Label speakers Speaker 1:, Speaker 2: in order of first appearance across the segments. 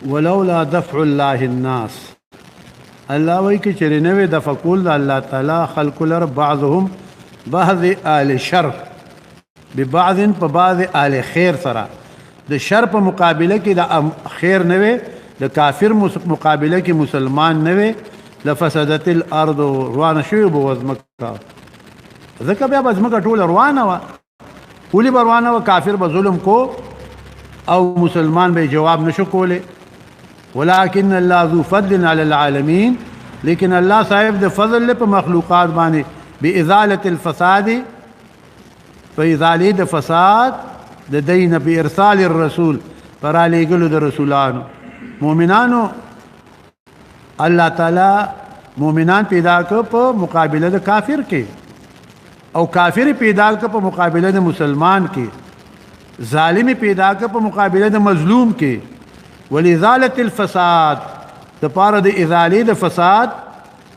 Speaker 1: ولولا دفع الله الناس، الله وایي که چېرې نه وي دفع کول د الله تعالی خلکو لره بعضهم بعض آل شر ببعض په بعض آل خیر سره، د شر په مقابله کې د خیر نه وي، د کافر مقابله کې مسلمان نه وي، لفسدت الارض، روانه شوې به وه ځمکه، ځکه بیا به ځمکه ټوله روانه وه. ولې به روانه وه؟ کافر به ظلم کو او مسلمان به جواب نشو کولی. ولكن الله ذو فضل على العالمين، لیکن الله صاحب د فضل له په مخلوقات باندې، بإزالة الفساد، په ازالې د فساد د دین، په ارسال الرسول، پر علیګلو د رسولانو مؤمنانو. الله تعالی مؤمنان پیدا کړ په مقابله د کافر کې، او کافر پیدا کړ په مقابله د مسلمان کې، ظالم پیدا کړ په مقابله د مظلوم کې. ولازالة الفساد، د پاره د ازالې د فساد.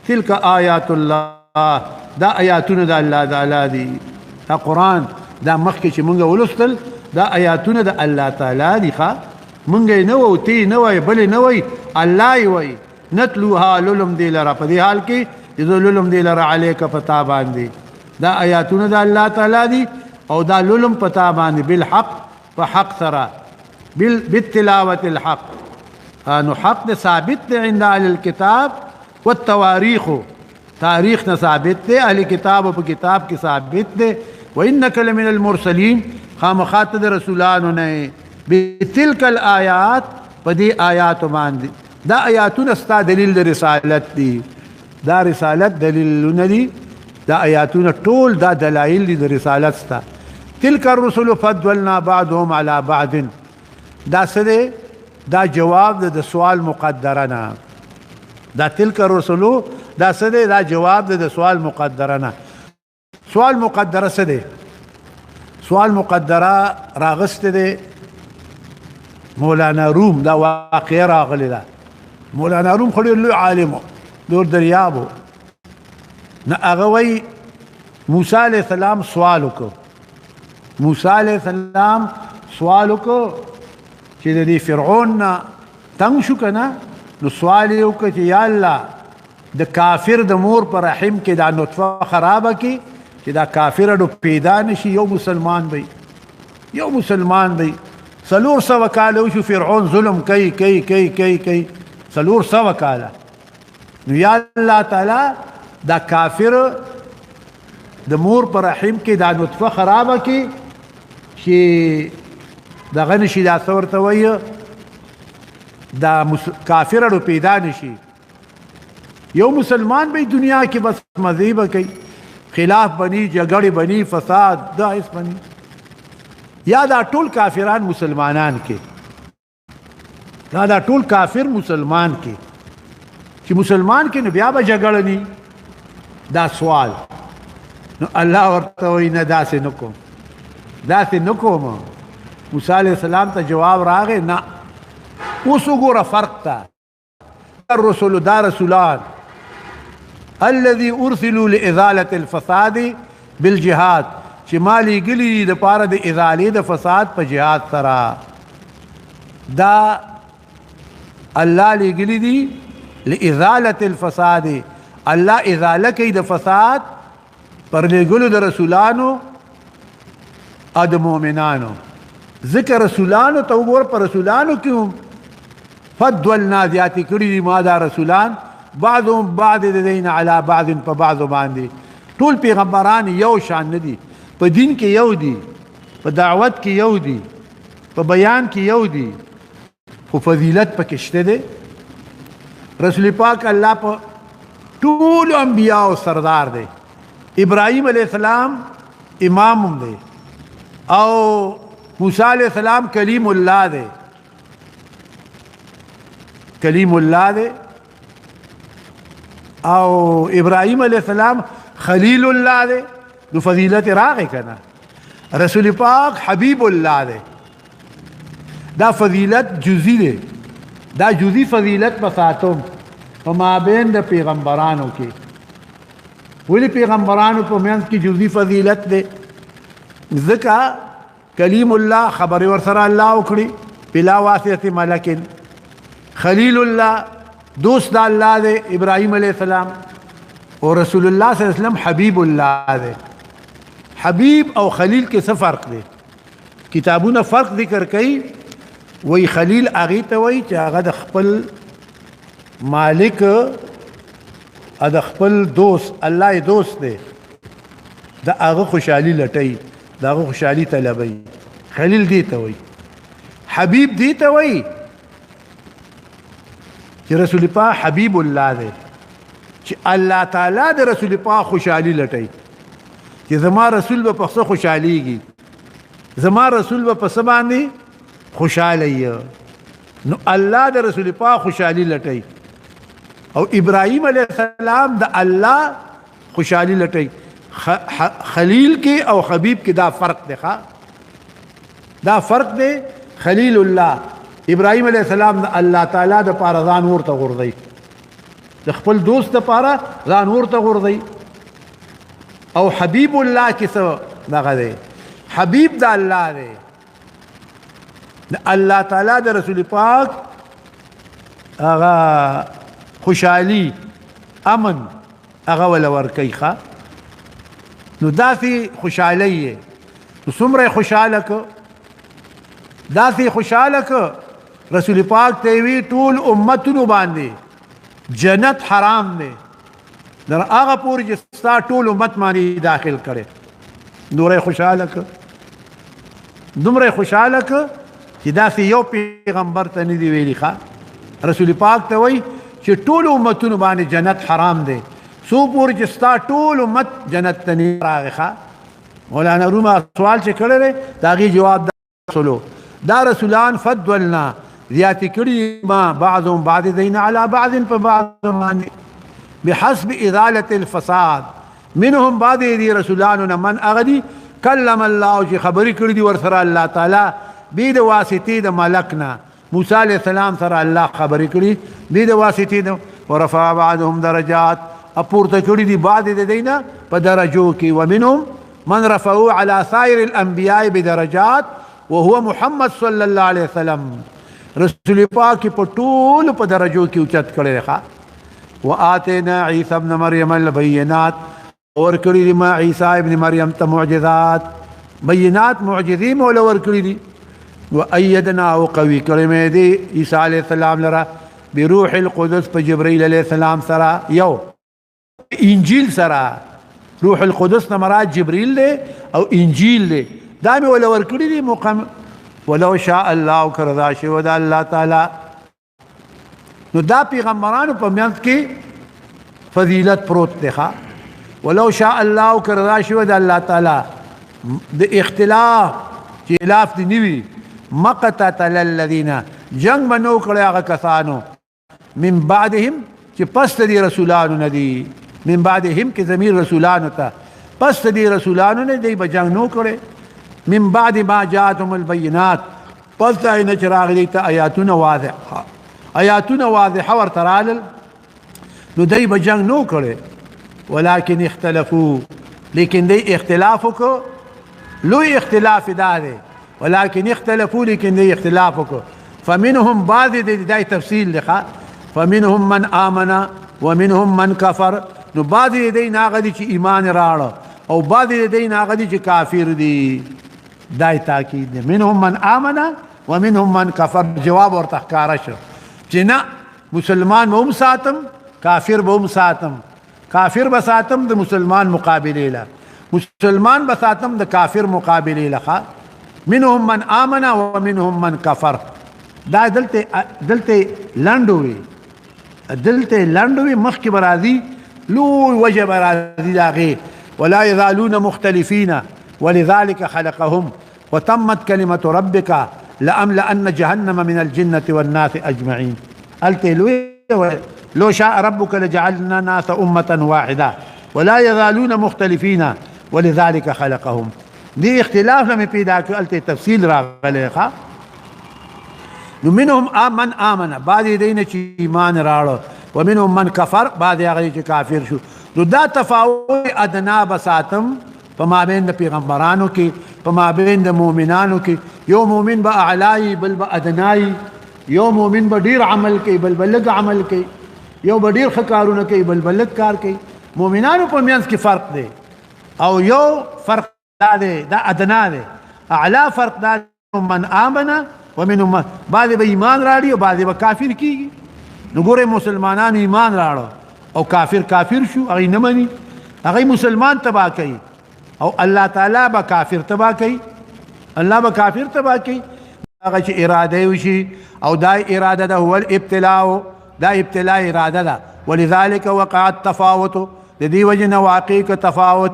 Speaker 1: تلک آیات الله، دا آیاتونه د الله تعالی دي. دا قرآن دا مخکې چې مونږ ولوستل، دا آیاتونه د الله تعالی دي. ښه، مونږ یې نه وو، تی نه وای، بل نه وای، الله یې وای. نتلوها، لولم دی لره، په دې حال کې چې زه لولم دی لره، علیک، په تا باندې. دا آیاتونه د الله تعالی دي او دا لولم په تا باندې، بالحق، په حق سره، بالتلاوة الحق. نو حق د ثابت دی عند اهل الكتاب والتواريخ، تاریخ نه ثابت دی، اهل کتاب په کتاب کې ثابت دی. وانك لمن المرسلين، خامخا ته د رسولانو نه، بتلك الآيات، په دې آیات باندې. دا آیاتونه ستا دلیل د رسالت دي، دا رسالت دلیلونه دي، دا آیاتونه ټول دا دلایل دي د رسالت ستا. تلك الرسل فضلنا بعضهم على بعض، دا څه دی؟ دا جواب د سوال مقدره نه. دا تلك الرسل دا څه دی؟ دا جواب د سوال مقدره نه. سوال مقدره څه دی؟ سوال مقدره راغسته دی مولانا روم، دا واقعه راغلی ده. مولانا روم خو ډېر لوی عالم و، ډېر دریاب و. نو هغه وایي موسی علیه السلام سوال وکړ، موسی علیه السلام سوال وکړ چې د دې فرعون نه تنګ شو که نه، نو سوال یې وکړ چې یا الله د کافر د مور په رحم کې دا نطفه خرابه کړي چې دا کافر اډو پیدا نشي، یو مسلمان دی، یو مسلمان دی. 400 کاله وشو فرعون ظلم کوي کوي کوي کوي کوي، 400 کاله. نو یا الله تعالی دا کافر د مور په رحم کې دا نطفه خرابه کړي چې دغه نشي، دا څه ورته وایي، دا کافر اډو پیدا نشي، یو مسلمان به دنیا کې بس مزې به کوي، خلاف بني، جګړې بني، فساد دا هیڅ بني. یا دا ټول کافران مسلمانان کې، دا ټول کافر مسلمان کې، چې مسلمان کې نو بیا به جګړه ني. دا سوال نو الله ورته وایي نه، داسې نه کوم، داسې نه کوم. موسی علیه السلام ته جواب راغی نه. اوس وګوره فرق ته. الرسل، دا رسولان، الذي ارسلوا لازاله الفساد بالجهاد، چې ما لېږلي دي دپاره د ازالې د فساد په جهاد سره. دا الله لېږلي دي لازاله الفساد، الله ازاله کوي د فساد پر لېږلو د رسولانو او د مؤمنانو. ځکه رسولانو ته وګوره، په رسولانو کې هم فضلنا زیاتې کړي دي ما دا رسولان، بعضهم بعض د دین علی بعض، په بعضو باندې. ټول پیغمبران یو شان نه دي، په دین کې یو دي، په دعوت کې یو دي، په بیان کې یو دي، خو فضیلت پکې شته دی. رسول پاک الله په ټول انبیاء سردار دی، ابراهیم علیه السلام امام هم دی، او موسی علیه السلام کلیم الله دی، کلیم الله دی، او ابراهیم علیه السلام خلیل الله دی. نو فضیلت راغی کنه. رسول پاک حبیب الله دی. دا فضیلت جزئی دی، دا جزئی فضیلت بساتم په مابین د پیغمبرانو کې. ولی پیغمبرانو په منځ کې جزئی فضیلت دی؟ ځکه کلیم الله خبرې ورسره الله وکړي بلا واسطه ملک. خلیل الله دوست د الله دی ابراهیم علیه السلام، او رسول الله صلی الله علیه وسلم حبیب الله دی. حبیب او خلیل کې څه فرق دی؟ کتابونه فرق ذکر کوي. وی خلیل هغې ته وایي چې هغه د خپل مالک او د خپل دوست، الله یې دوست دی، د هغه خوشحالي لټوي، د هغه خوشحالي طلبوي. خلیل دې ته وایي. حبیب دې ته وایي چې رسول پاک حبیب الله دی، چې الله تعالی د رسول پاک خوشحالي لټوي، چې زما رسول به په څه خوشحالېږي، زما رسول به په څه باندې خوشحاله یې. نو الله د رسول پاک خوشحالي لټوي، او ابراهیم علیه السلام د الله خوشحالي لټوي. خلیل کې او حبیب کې دا فرق دی. ښه، دا فرق دی. خلیل الله ابراهیم علیه السلام د الله تعالی د پاره ځان ورته غورځوي، د خپل دوست د پاره ځان ورته غورځوي. او حبیب الله کې څه دغه دی؟ حبیب د الله دی، د الله تعالی د رسول پاک هغه خوشحالي امن هغه وله ورکوي. ښه، نو داسې خوشحالي یې، نو څومره یې خوشحاله که، داسې خوشحاله که رسول پاک ته وی ټول امتونو باندې جنت حرام دی، در هغه پورې چې ستا ټول امت باندې داخل کړي. نوره یې خوشحاله که، دومره یې خوشحاله که چې داسې یو پیغمبر ته نه دی ویلي. ښه، رسول پاک ته وایي چې ټول امتونو باندې جنت حرام دی، څو پورې چې ستا ټول امت جنت ته نه راغی. ښه، مولانا روم سوال چې کړی دی د هغې جواب دا سولو، دا رسولان فضلنا زیاتې کړي ما بعضهم بعض دین علی بعض په بعض باندې بحسب ازالة الفساد. منهم بعض دي رسولانو نه من هغه دي کلم الله چې خبرې کړي دي ورسره الله تعالی بې د واسطې د ملک نه. موسی علیه السلام سره الله خبرې کړي بې د واسطې د، ورفع بعضهم درجات، اپورته کړي دي بعض د دی نه په درجو کې. ومنهم من رفعوا على سائر الانبیاء بدرجات وهو محمد صلی الله علیه وسلم. رسول پاک په ټول په درجو کې اوچت کړی دی. ښه، وآتینا عیسی ابن مریم البینات، ورکړي دي ما عیسی ابن مریم ته معجزات، بینات معجزې مو له ورکړي دي. وأیدنا او قوي کړی مې دي عیسی علیه السلام لره بروح القدس په جبرئیل علیه السلام سره، یو انجیل سره. روح القدس نه مراد جبرئیل دی او انجیل دی، دا مې وله ورکړي دي مقام. ولو شاء الله که رضا شوې ده الله تعالی. نو دا پیغمبرانو په منځ کې فضیلت پروت دی. ښه، ولو شاء الله که رضا شوې ده الله تعالی د اختلاف چې اختلاف دې نه وي، مقتتل الذین جنگ به نه وکړي هغه کسانو من بعدهم چې پس د دې رسولانو نه دي. من بعدهم کې ضمیر رسولانو ته، پس د دې رسولانو نه دی به جنگ نه وکړي. من بعد ما جاءتهم البینات، پس د هغې نه چې راغلي ته آیاتونه واضحه، آیاتونه واضحه ورته رالل، نو دی به جنگ نه وکړي. ولكن اختلفوا، لیکن دی اختلاف وکړو، لوی اختلاف دا دی. ولكن اختلفوا، لیکن دی اختلاف وکړو. فمنهم بعض دی، دا تفصیل دی. ښه، فمنهم من آمن ومنهم من کفر، نو بعض دی نه هغه دي چې ایمان راړه او بعض دی نه هغه دي چې کافر دي. دا تاکید دی، منهم من آمن ومنهم من کفر. جواب ورته ښکاره شو چې نه، مسلمان به هم ساتم، کافر به هم ساتم. کافر به ساتم د مسلمان مقابلې له، مسلمان به ساتم د کافر مقابلې له. ښه، منهم من آمن ومنهم من کفر. دا دلته لنډو وي، دلته لنډو وي، مخکې به راځي لوی وجه به راځي د هغې. ولا يزالون مختلفين ولذلك خلقهم وتمت كلمة ربك لأملأن جهنم من الجنة والناس أجمعين. هلته لوی لو شاء ربك لجعلنا الناس أمة واحدة ولا يزالون مختلفين ولذلك خلقهم. دي اختلاف لم پیدا کړ، هلته تفصیل راغلی. ښه، نو منهم من آمن، بعضې دی نه چې ایمان راوړ، ومنهم من کفر، بعضې هغه چې کافر شو. نو دا تفاوت ادنا به ساتم په مابین د پیغمبرانو کې، په مابین د مؤمنانو کې. یو مؤمن به اعلای، بل به ادنای. یو مؤمن به ډیر عمل کوي، بل به لږ عمل کوي، یو به ډیر ښه کارونه کوي، بل به لږ کار کوي. مؤمنانو په منځ کې فرق دی. او یو فرق دا دی، دا ادنا دی. اعلی فرق دا من آمن ومن من، بعضې به ایمان راړي او بعضې به کافر کیږي. نو ګورئ مسلمانانو ایمان راړو او کافر کافر شو، هغوی نه مني، هغوی مسلمان تباه کوي او الله تعالی به کافر تباه کوي، الله به کافر تباه کوي. هغه چې اراده وشي او دا اراده ده، هو الابتلاء، دا ابتلاء اراده ده. ولذلك وقع التفاوت، د دې وجې نه واقع که تفاوت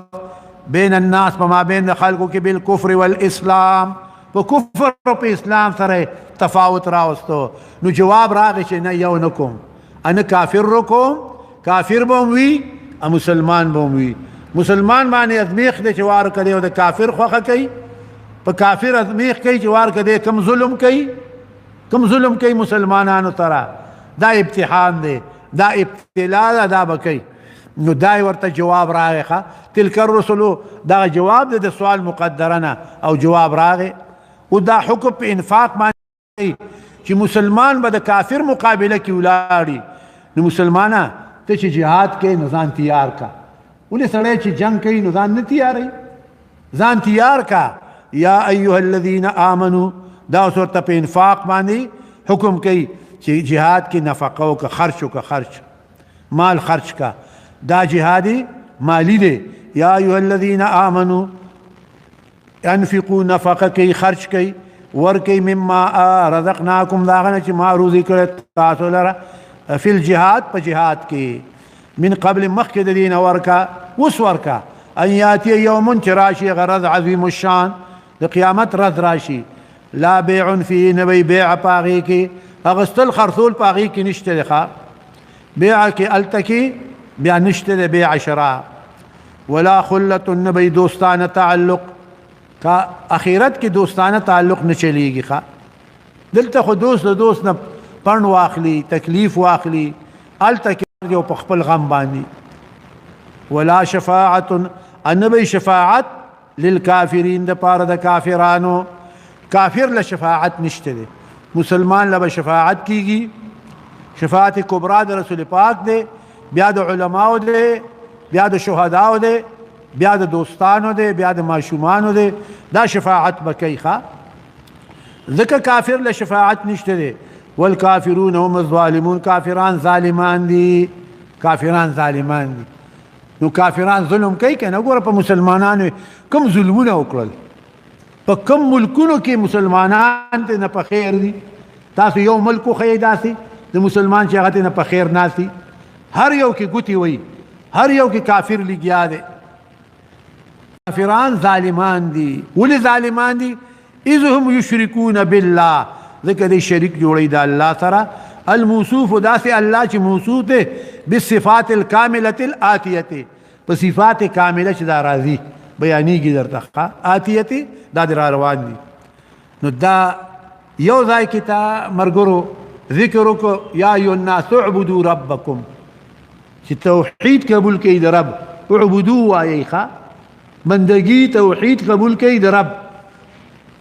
Speaker 1: بین الناس، په مابین د خلکو کې، بالکفر والاسلام، په کفر او په اسلام سره تفاوت راوستو. نو جواب راغی چې نه، یو نه کوم، انا کافر کوم، کافر به هم وي او مسلمان به هم وي. مسلمان باندې ازمیښت دی چې وار کړي او د کافر خوښه کوي، په کافر ازمیښت کوي چې وار کړي کم ظلم کوي، کم ظلم کوي مسلمانانو سره. دا امتحان دی، دا ابتلا ده، دا به کوي. نو دا ورته جواب راغی. ښه، تلک الرسل، دا جواب دی د سوال مقدره نه، او جواب راغی. او دا حکم په انفاق باندې چې مسلمان به د کافر مقابله کې ولاړي. نو مسلمانه، ته چې جهاد کې نو ځان تیار کا. ولې سړی چې جنگ کوي نو ځان نه تیاروي؟ ځان تیار کا. یا ایها الذین آمنو، دا اوس ورته په انفاق باندې حکم کوي چې جهاد کې نفقه وکړه، خرچ وکړه، خرچ مال خرچ کا، دا جهاد مالی دی. یا ایها الذین آمنو انفقوا، نفقه کوي، خرچ کوي، ورکوي، مما رزقناکم، دا هغه نه چې ما روزي کړی تاسو لره، فی الجهاد، په جهاد کې، من قبل، مخکې د دې نه ورکا، اوس ورکا، ان یاتي یوم، چې راشي غرض عظیم الشان، د قیامت رض راشي، لا بیع فيه، نه وي بیع په هغې کې، اغستل خرڅول په هغې کې نشته دی. ښه، بیع کې هلته کې بیا نشته دی بیع شرا، ولا خلة، نه به دوستانه تعلق کا. اخرت کې دوستانه تعلق نه چلیږي. ښه، دلته خو دوست د دوست نه پڼ واخلي، تکلیف واخلي، هلته کې یو په خپل غم باندې. ولا شفاعت، ان به شفاعت للکافرین، د پاره د کافرانو. کافر له شفاعت نشته دی، مسلمان له شفاعت کیږي. شفاعت کبرا د رسول پاک دی، بیا د علماو دی، بیا د شهداو دی، بیا د دوستانو دی، بیا د ماشومانو دی. دا شفاعت به کوي. ښه، ځکه کافر له شفاعت نشته دی. والکافرون هم الظالمون، کافران ظالمان دي، کافران ظالمان دي. نو کافران ظلم کوي که نه؟ ګوره په مسلمانانو کوم ظلمونه وکړل، په کوم ملکونو کې مسلمانان ته نه په خیر دي. تاسو یو ملک وښیئ داسې د مسلمان چې هغه ته نه په خیر ناست دي. هر یو کې ګوتې وایي، هر یو کې کافر لګیا دی. کافران ظالمان دي. ولې ظالمان دي؟ اذ هم یشرکون بالله، ځکه دی شریک جوړوي د الله سره، الموصوف، داسې الله چې موصوف دی بالصفات الکاملة الآتیة، په صفات کامله چې دا راځي بیانېږي درته. ښه، آتیة دا د را روان دي. نو دا یو ځای کې تا مرګرو ذکر وکړو، یا ایها الناس اعبدوا ربکم، چې توحید قبول کړئ د رب. اعبدوا وایي، ښه، بندگی توحید قبول کړئ د رب.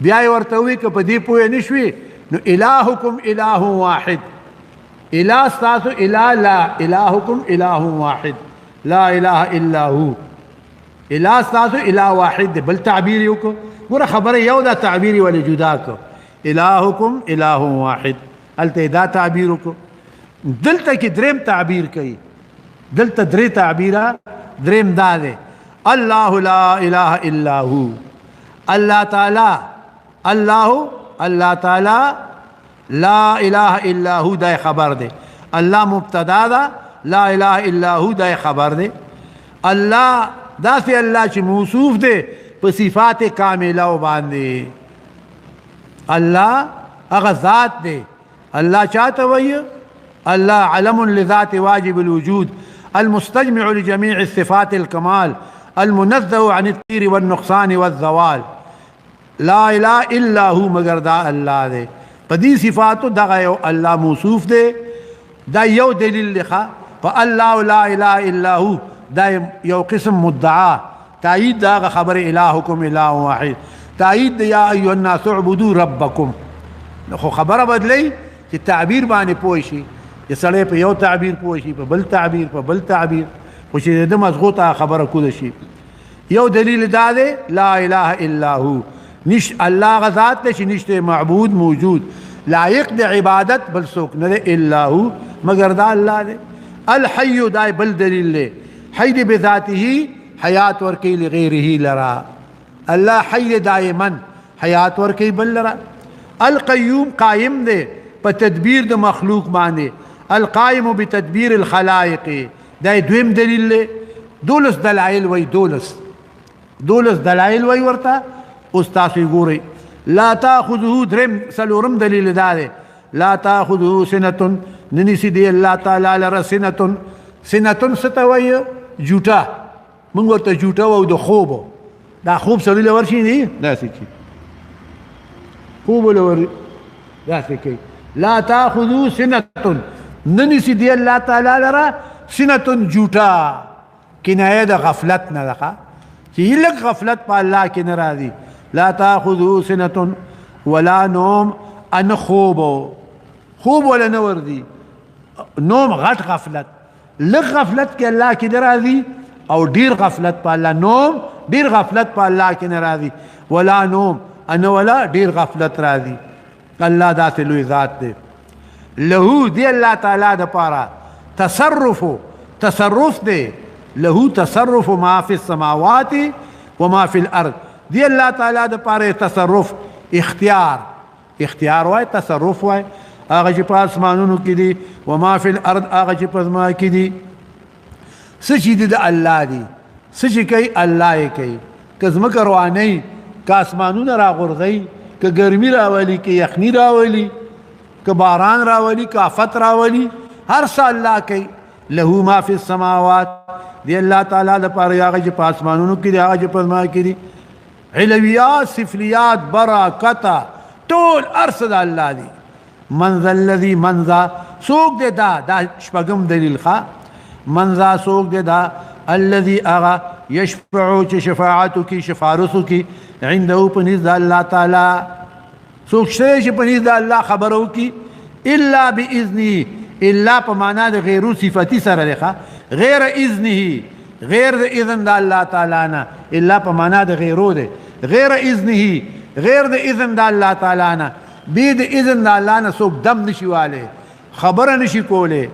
Speaker 1: بیا یې ورته ووایي که په دې پوه نه شوې نو الهکم اله واحد، اله ستاسو اله، لا الهکم اله واحد لا اله الا هو، اله ستاسو اله واحد دی. بل تعبیر یې وکړو. ګوره خبره یو دا، تعبیر یې ولې جدا کړو؟ الهکم اله واحد، هلته دا تعبیر وکړو. دلته کې دریم تعبیر کوي. دلته درې تعبیره، دریم دا دی، الله لا اله الا هو، الله تعالی، الله الله تعالی لا اله الا هو، دا خبر دی. الله مبتدا ده، لا اله الا هو دا خبر دی. الله داسې الله چې موصوف دی په صفات کامله باندې. الله هغه ذات دی. الله چاته وایي؟ الله علم لذات واجب الوجود المستجمع لجميع الصفات الكمال المنزه عن التغيير والنقصان والزوال، لا اله الا هو، مگر دا الله دی. په دې صفاتو دغه یو الله موصوف دی. دا یو دلیل دی. په الله لا اله الا هو، دا یو قسم مدعا، تایید دا خبر الهکم اله واحد، تایید یا ایها الناس اعبدوا ربکم. خو خبره بدلی. چې تعبیر باندې پوه شي، چې سړی په یو تعبیر پوه شي، په بل تعبیر، په بل تعبیر، خو چې د مزغو ته خبره کوله شي. یو دلیل دا دی لا اله الا هو، نش الله غذات دی چې نشته معبود موجود لایق د عبادت بل څوک نه دی الا هو مګر دا الله دی. الحي دا بل دلیل دی، حي دی بذاته حیات ورکی لغیره لرا، الله حي دائما حیات ورکی بل لرا. القیوم قائم دی په تدبیر د مخلوق باندې، القائم بتدبیر الخلائق، دا دویم دلیل دی. دولس دلایل وای، دولس دلایل وای ورته. اوس تاسو ګورئ لا تاخذه، دریم څلورم دلیل دا دی لا تاخذه سنة، نه نیسي دی الله تعالی لره سنة. سنة څه ته وایي؟ جوټه، موږ ورته جوټه وایو د خوب، دا خوب سړي له ورشي نه داسې چې خوب له ور داسې کوي. لا تاخذه سنة، نه نیسي دی الله تعالی لره سنة جوټه، کنایه د غفلت نه ده چې لږ غفلت په الله کې نه راځي. لا تاخذه سنة ولا نوم، ان خوب، خوب ولا نه ورځي، نوم غټ غفلت، لږ غفلت کې الله کې نه راځي او ډیر غفلت په الله، نوم ډیر غفلت په الله کې نه راځي، ولا نوم ان ولا ډیر غفلت راځي. الله داسې لوی ذات دی. له دی الله تعالی د پاره تصرف، تصرف دی، له تصرف ما فی السماوات وما فی الارض، دی الله تعالی د پاره تصرف، اختیار، اختیار وای، تصرف وای، هغه چې په اسمانونو کې دي، وما فی الارض هغه چې په ځمکه کې دي. څه چې دي د الله دي، څه چې کوي الله یې کوي. که ځمکه روانوي، که اسمانونه راغورځوي، که ګرمي راولي، که یخني راولي، که باران راولي، که آفت راولي، هر څه الله کوي. له ما فی السماوات، دی الله تعالی لپاره هغه چې په اسمانونو کې دي، هغه چې په ځمکه کې دي. علویات، سفلیات، برکته، ټول هر څه د الله دي. من ذا الذي، من ذا څوک دی دا؟ دا شپږم دلیل ښه. من ذا څوک دی دا؟ الذي هغه یشفع چې شفاعت وکړي، شفارس وکړي، عنده په نزد د الله تعالی. څوک شته چې په نزد د الله خبره وکړي؟ الا باذنه، الا په معنا د غیرو صفتی سره دی ښه، غیر اذنه، غیر د اذن د الله تعالی نه، الا په معنا د غیرو دی، غیر اذنه، غیر د اذن د الله تعالی نه، بې د اذن د الله نه څوک دم نشي والی، خبره نشي کولی.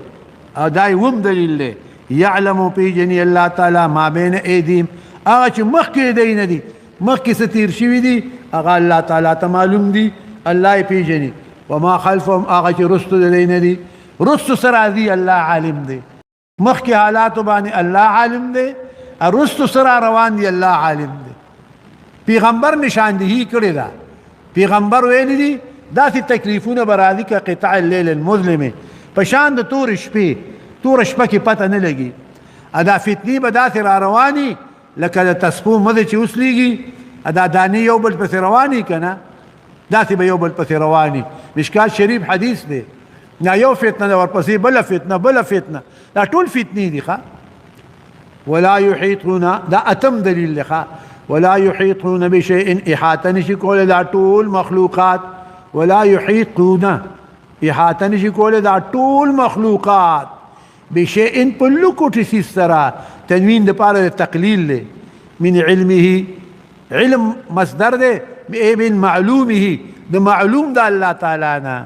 Speaker 1: او دا یې اووم دلیل دی. یعلم پیژني الله تعالی ما بین ایدیم، هغه چې مخکې دی نه دي، مخکې څه تیر شوي دي هغه الله تعالی ته معلوم دي، الله یې پیژني. وما خلفهم، هغه چې رستو د دی نه دي، رستو څه راځي الله عالم دی، مخکې حالاتو باندې الله عالم دی، رستو څه را روان دي الله عالم دی. پیغمبر نشاندهي کړې ده، پیغمبر ویلي دي داسې تکلیفونه به راځي که قطع اللیل المظلم، په شان د تورې شپې، توره شپه کې پته نه لګي، دا فتنې به داسې را رواني لکه د تسپو مزې چې وسلېږي، دا دانې یو بل پسې رواني که نه، داسې به یو بل پسې رواني. مشکات شریف حدیث دی، نه یو فتنه ده ورپسې بله فتنه، بله فتنه، دا ټول فتنې دي ښه. ولا یحیطون، دا اتم دلیل دی ښه. ولا یحیطون بشیء، احاطه نشي کولی دا ټول مخلوقات. ولا یحیطون، احاطه نشي کولی دا ټول مخلوقات بشیء، په لوکو ټي څیز سره، تنوین دپاره د تقلیل دی، من علمه، علم مصدر دی، ای من معلومه، د معلوم د الله تعالی نه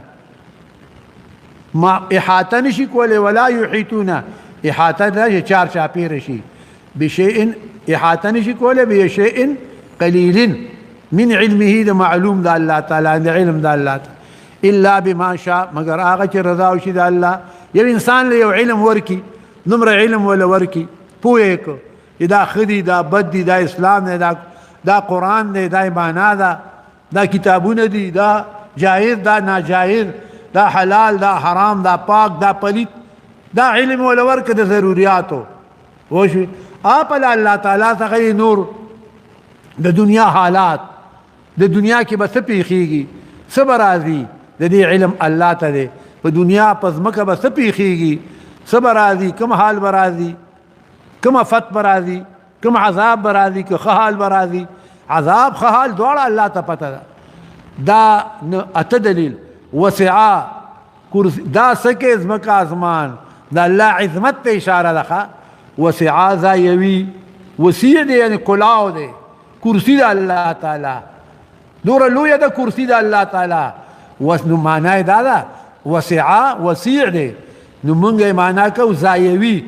Speaker 1: ما احاطه نشي کولی. ولا یحیطون، احاطه ده چې چار چاپېره شي، بشیء احاطه نشي کولی، بشیء قلیل من علمه، د معلوم د الله تعالی، د علم د الله تعالی، الا بما شاء، مګر هغه چې رضا وشي د الله. یو انسان له یو علم ورکي، دومره علم وله ورکي، پوه یې کړ چې دا ښه دي، دا بد دي، دا اسلام دی، دا قرآن دی، دا معنا ده، دا کتابونه دي، دا جایز، دا ناجایز، دا حلال، دا حرام، دا پاک، دا پلیت، دا علم وله ورکړه د ضروریاتو. وشوي اپله الله تعالی څخه یې نور د دنیا حالات، د دنیا کې به څه پیښیږي، څه به راځي، د دې علم الله ته دی. په دنیا په ځمکه به څه پیښیږي، څه به راځي، کوم حال به راځي، کوم افت به راځي، کوم عذاب به راځي، که ښه حال به راځي، عذاب ښه حال دواړه الله ته پته ده. دا اته دلیل. وسعه کرسی دا سکه زمکه اسمان، دا الله عظمت ته اشاره ده. وسع ځایوي، وسیع دی یعنی کلاو دی، کرسی د الله تعالی دوره لویه ده، کرسی د الله تعالی. نو معنا یې دا ده وسع وسیع دی، نو مونږ یې معنا کوو ځایوي،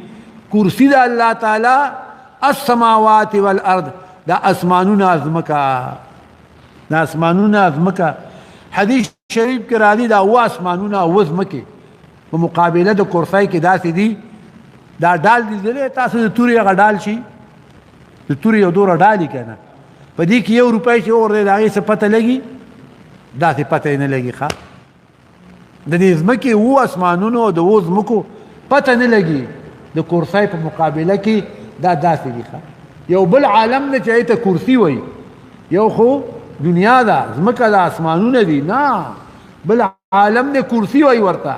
Speaker 1: کرسی د الله تعالی السماوات والارض، دا اسمانونه ځمکه، دا اسمانونه ځمکه. حدیث شریف کې راځي دا اووه اسمانونه اووه ځمکې په مقابله د کرسۍ کې داسې دي، دا ډال دي لیدلی تاسو د تورې هغه ډال شي، د تورې یو دوره ډال که نه، په دې کې یو روپۍ چې وغورځوې د هغې څه پته لګي؟ داسې پته یې نه لګي. ښه د دې ځمکې اوو اسمانونو او د اوو ځمکو پته نه لګي د کرسۍ په مقابله کې، دا داسې دي. ښه یو بل عالم دی چې هغې ته کرسي وایي، یو خو دنیا ده، ځمکه ده، اسمانونه دي، نه بل عالم دی کرسي وایي ورته.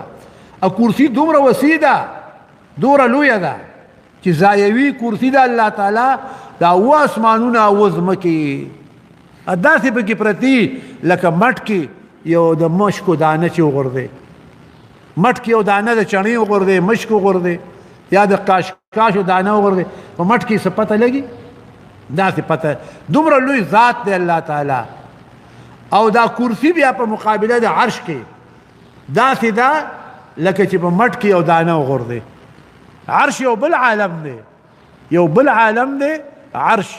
Speaker 1: او کرسي دومره وسیع ده، دومره لویه ده چې ځایوي کرسي ده الله تعالی دا اووه اسمانونه اووه ځمکې داسې پکې پرتې لکه مټ کې یو د مشکو دانه چې وغورځي، مټ کې یو دانه د چڼې وغورځي، مشک وغورځي، یا د کاشکاشو دانه وغورځي، په مټ کې څه پته لګي؟ داسې پته. دومره لوی ذات دی الله تعالی. او دا کرسی بیا په مقابله د عرش کې داسې ده لکه چې په مټ کې یو دانه وغورځي. عرش یو بل عالم دی، یو بل عالم دی عرش،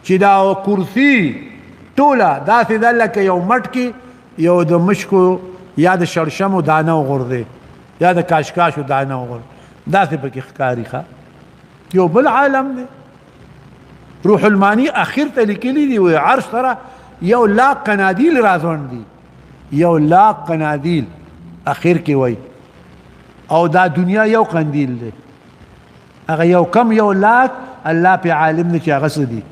Speaker 1: چې دا کرسی ټوله داسې ده لکه یو مټ کې یو د مشکو یا د شړشمو دانه وغورځي یا د کاشکاشو دانه وغورځي، داسې پکې ښکاري. ښه یو بل عالم دی. روح المانی اخر ته لیکلي دي وایي عرش سره یو لاک قنادیل راځوړند دي، یو لاک قنادیل اخر کې وایي، او دا دنیا یو قندیل دی، هغه یو کم یو لاک الله په عالم دی چې هغه څه دي،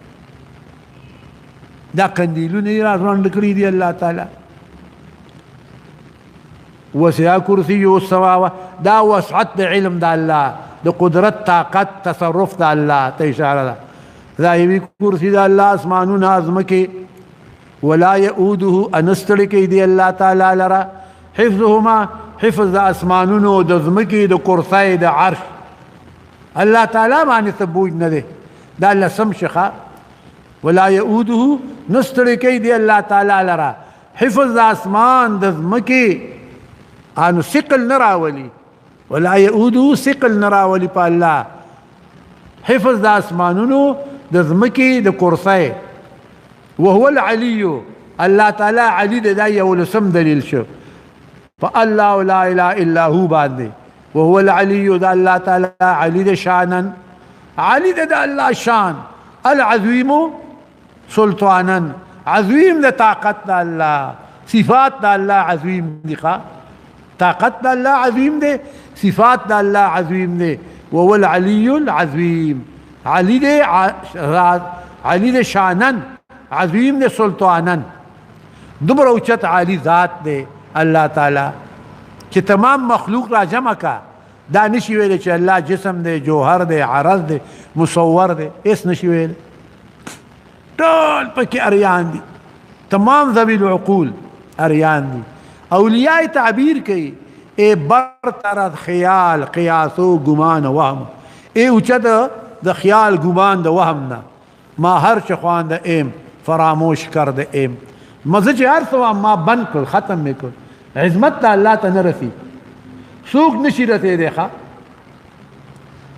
Speaker 1: دا قندیلونه یې راځوړند کړي دي الله تعالی. وسع کرسیه السماوات، دا وسعت د علم د الله، د قدرت طاقت تصرف د الله ته اشاره ده. ځایوي کرسي د الله اسمانونه ځمکې، ولا یؤوده انستړی کوي دی الله تعالی لره، حفظهما حفظ د اسمانونو د ځمکې د کرسۍ د عرش، الله تعالی باندې څه بوج نه دی، دا لسم شخه. ولا یؤوده نستړی کوي دی الله تعالی لره حفظ د اسمان د ځمکې، انو ثقل نه راولي، ولا یؤوده ثقل نه راولي په الله، حفظ د اسمانونو د ځمکې د کرسۍ. وهو العلی، الله تعالی علی دی، دا یو لسم دلیل شو په الله لا اله الا هو باندې. وهو العلی، دا الله تعالی علی دی شانا، علی دی د الله شان، العظیم سلطانا، عظیم د طاقت د الله، صفات د الله عظیم دی، طاقت د الله عظیم دی، صفات د الله عظیم دی. وهو العلی العظیم، علی دی، علی دی شانا، عظیم دی سلطانا، دومره اوچت عالی ذات دی الله تعالی چې تمام مخلوق را جمع کا، دا نشي ویلی چې الله جسم دی، جوهر دی، عرض دی، مصور دی، هیڅ نشي ویلی، ټول پکې اریان دي، تمام ذوي العقول اریان دي. اولیاء تعبیر کوي ای برتر از خیال قیاس و ګمان وهم، ای اوچت د خیال ګمان د وهم نه، ما هر څه خوانده ایم فراموش کرده ایم، مزه چې هر څه ما بند کړ، ختم مې کړ، عظمت ته الله ته نه رسي، څوک نشي رسېدی. ښه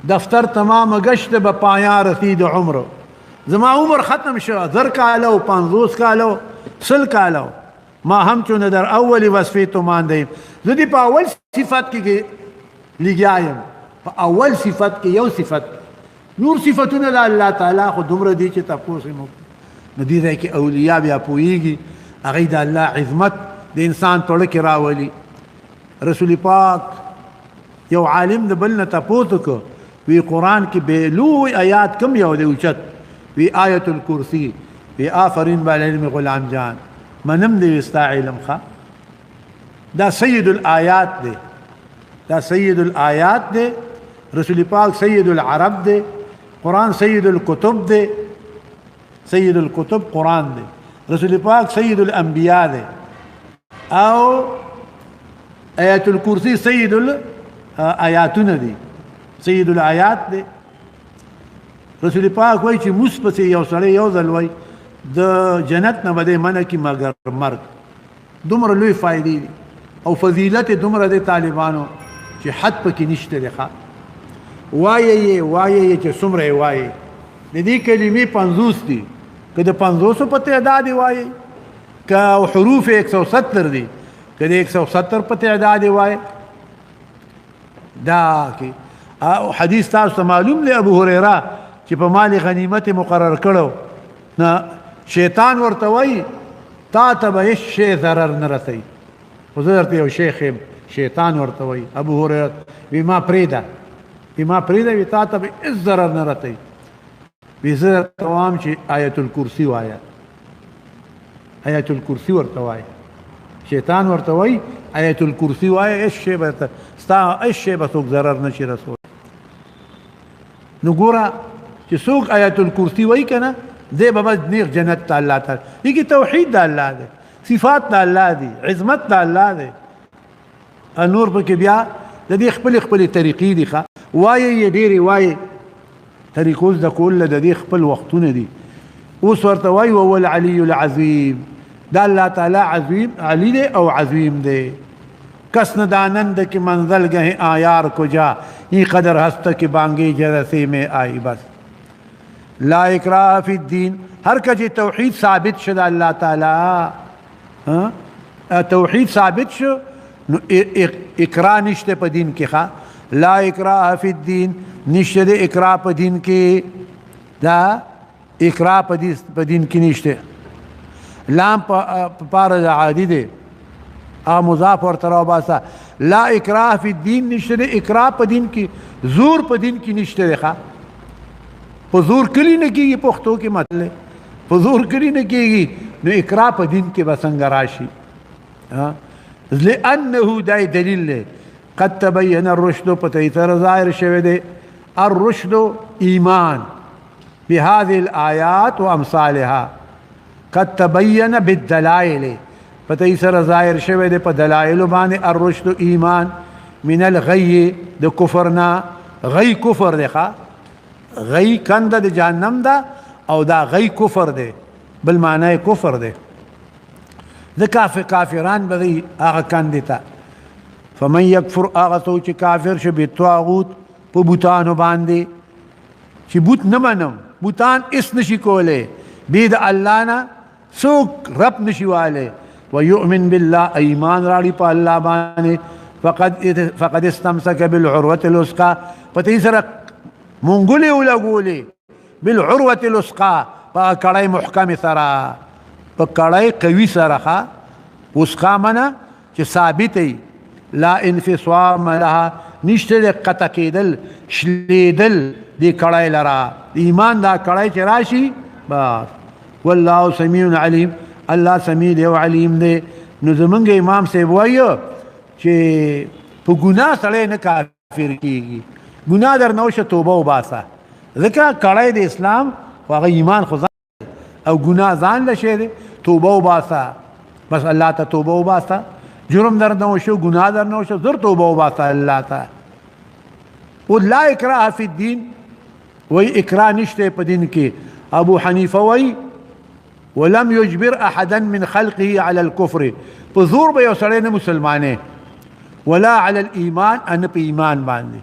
Speaker 1: دفتر تمام گشت به پایا رسید عمر، زما عمر ختم شو، 1000 کاله او 50 کاله او 100 کاله، ما هم چون در اول وصفې تو مانده یم، زه دې په اول صفت کې لګیا یم، په اول صفت کې یو صفت، نور صفتونه د الله تعالی خو دومره دي چې تپوس یې مه کوئ. نو دې ځای کې اولیاء بیا پوهېږي، هغوی د الله عظمت د انسان په زړه کې راولي. رسول پاک یو عالم د بل نه تپوس وکړ، وی قرآن کې به لوی آیات کوم یو دی اوچت؟ وی آیت الکرسی. وی آفرین بالعلم غلام جان، منم دی ستا علم. ښه دا سید الآیات دی، دا سید الآیات دی، رسول پاک سید العرب دی، قرآن سید الکتب دی، سید الکتب قرآن دی، رسول پاک سید الانبیاء دی، او آیت الکرسی سید الآیاتونه دي، سید الآیات دی. رسول پاک وایي چې موس پسې یو سړی یو ځل وایي د جنت نه به دی منع کړي مګر مرګ. دومره لوی فایدې دي او فضیلت یې دومره دی طالبانو چې حد پکې نشته دی. ښه وایې یې، وایې یې چې څومره یې وایې. د دې کلمې 50 دي، که د 50 په تعداد یې وایې، که حروف یې 170 دي، که د 170 په تعداد یې وایې. دا کې حدیث تاسو ته معلوم دی، ابو هريره چې په مال غنیمت مقرر کړو، نه شیطان ورته وایي تا ته به هیڅ شی ضرر نه رسوي، خو زه درته یو شی ښیم. شیطان ورته وایي ابو هريره وی ما پرېږده، وی ما پرېږده، وی تا ته به هیڅ ضرر نه رسوي، وی زه درته وایم چې آیت الکرسي وایه، آیت الکرسي ورته وایه. شیطان ورته وایي آیت الکرسي وایه، هیڅ شی به ستا هیڅ شی به څوک ضرر نه شي رسولی. نو ګوره چې څوک آیت الکرسي وایي که نه، دی به بس نیغ جنت ته الله تعالی. دې کې توحید د الله دی، صفات د الله دی، عظمت د الله دی. نور پکې بیا د دې خپلې خپلې طریقې دي. ښه وایې یې ډېرې وایې، طریقو زده کول له د دې خپل وختونه دي. اوس ورته وایي وهو العلي العظیم، دا الله تعالی عظیم علی دی او عظیم دی. کس نه دانند کې منزل گه آیار کجا، ای قدر هست کې بانګې جرسې میں آئی. بس لا اکراه فی الدین، هر که چې توحید ثابت شو د الله تعالی، توحید ثابت شو نو اکراه نشته په دین کې. ښه لا اکراه فی الدین، نشته د اکراه په دین کې، دا اکراه په دین کې نشته. لام په پاره د عادي دی، مضاف ورته راوباسه. لا اکراه فی الدین، نشته د اکراه په دین کې، زور په دین کې نشته دی. ښه په زور کلی نه کېږي، پښتو کې مطلب په زور کلی نه کېږي، نو اکراه په دین کې به څنګه راشي؟ لأنه دا دلیل دی، قد تبین الرشد، په دې سره ظاهر شوی دی الرشد ایمان بهذه الآیات وامثالها. قد تبین بالدلائل، په دې سره ظاهر شوی دی په دلایلو باندې الرشد ایمان من الغی د کفر نه. غی کفر دی، ښه غی کنده د جهنم ده او دا غی کفر دی، بل معنی کفر دی. د کافران به دی هغه کندې ته. فمن یکفر، هغه څوک چې کافر شي بالطاغوت په بوتانو باندې، چې بوت نه منم، بوتان هیڅ نشي کولی، بې د الله نه څوک رب نشي والی، ویؤمن بالله، ایمان راړي په الله باندې، فقد استمسک بالعروة الوثقى، په دې سره مونږولې ولګولې بالعروة الوثقى، په کړۍ محکمې سره، په کړۍ قوي سره. ښه وثقا منه چې ثابته وي، لا انفصام لها، نشته د قطع کېدل شلېدل دې کړۍ لره. ایمان دا کړۍ چې راشي بس. والله سمیع علیم، الله سمیع دی او علیم دی. نو زمونږ امام صاحب وایي چې په ګناه سړی نه کافر کېږي، ګناه در نه وشه توبه وباسه، ځکه کړی د اسلام خو هغه ایمان خو ځان او ګناه ځان له شی دی، توبه وباسه، بس الله ته توبه وباسه، جرم در نه وشو، ګناه در نه وشو، زر توبه وباسه الله ته. او لا اکراه فی الدین، وایي اکراه نشته په دین کې. ابو حنیفه وایي ولم يجبر احدا من خلقه على الكفر، په زور به یو سړی نه مسلمانې، ولا على الايمان، ان په ایمان باندې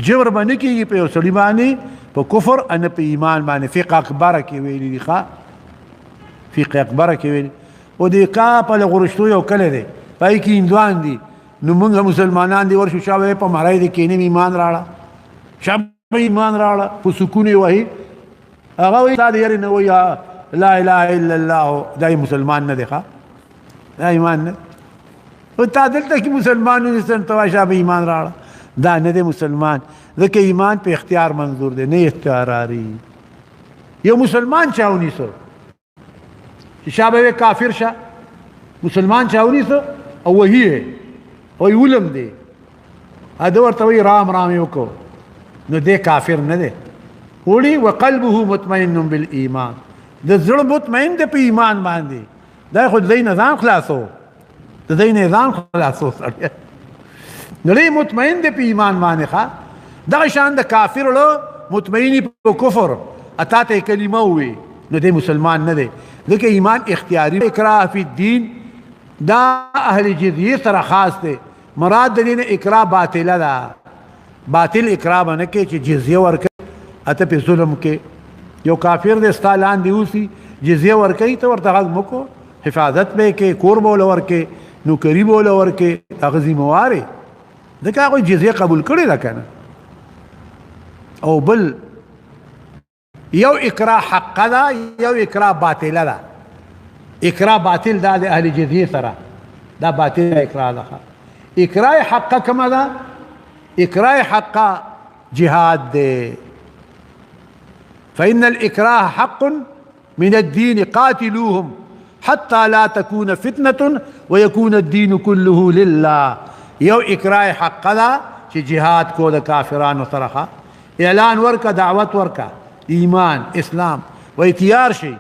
Speaker 1: جبر به نه کېږي په یو سړي باندې په کفر ان په ایمان باندې. فقه اکبر کې ویلي دي، ښه فقه اکبر کې ویلي. او د کا په لغورشتو یو کلی دی، پای کې هندوان دي، نو موږ مسلمانان دي ورشو شابه په مړی دي کښېنم ایمان راړه، شابه ایمان راړه، په سکون یې وهي. هغه وایي تا د یاري نه وایي لا اله الا الله، دا یې مسلمان نه دی، ښه دا ایمان نه. او تا دلته کې مسلمان ونیسم ته وایې شابه ایمان راړه، دا نه دی مسلمان، ځکه ایمان په اختیار منظور دی نه اختیاراري. یو مسلمان چا ونیسو چې شابه وې کافر شه، مسلمان چا ونیسو او وهي یې او یې ولم دی، هغه ورته وایي رام رام یې وکړو، نو دی کافر نه دی. وړي وقلبه مطمئن بالایمان، د زړه مطمئن دی په ایمان باندې، دا خو دی نه ځان خلاصو. د دې نه ځان خلاصو سړی نړۍ مطمئن دی په ایمان باندې. ښه، دغه شان د کافر له مطمئنی په کفر اتا ته کلمه وي، نو دی مسلمان نه دی، ځکه ایمان اختیاري. اکراه فی الدین دا اهل جزیه سره خاص دی. مراد د دین اکراه باطله ده، باطل اکراه باندې کې چې جزیه ورکړي اته په ظلم کې. یو کافر د ستا لاندې اوسي، جزیه ورکړي، ته ورته غږ مکو، حفاظت به کې، کور به ورکې، نوکری به ورکې، هغه ذمہواري ځکه هغه جزیه قبول کړې ده کنه. او بل یو اکراه حق ده، یو اکراه باطله ده. اکراه باطل ده د اهل جزیه سره، دا باطل اکراه ده. اکراه حق کومه ده؟ اکراه حق جهاد ده. فإن الإكراه حق من الدين قاتلوهم حتى لا تكون فتنة ويكون الدين كله لله. یو اکراه حق ده چې جهاد کو د کافرانو سره، اعلان ورکا، دعوت ورکا، ایمان اسلام وای تیار شي،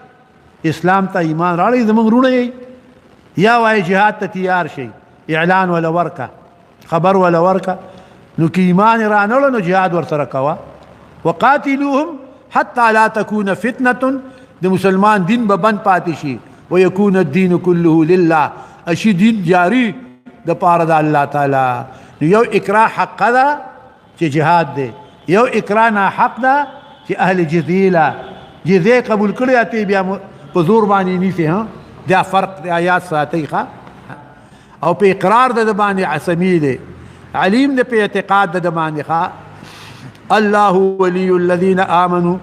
Speaker 1: اسلام ته ایمان راړي زمونږ رونه، یا وای جهاد ته تیار شي، اعلان ولا ورکا، خبر ولا ورکا، نو کې ایمان رانړو نو جهاد ور سره کوا. وقاتلوهم حتى لا تكون فتنه، د مسلمان دین به بند پاتې شي، ويكون الدين كله لله، اشي دین جاری د پاره د الله تعالی. نو یو اکراه حق ده چې جهاد دی، یو اکراه نه حق ده چې اهل جزیه جزیه قبول کړی اته بیا په زور باندې نیسي. ها، دا فرق دی، آیات ساتي. ښه، او په اقرار د باندې عصمی دی، علیم د په اعتقاد د باندې. ښه، الله ولي الذين آمنوا،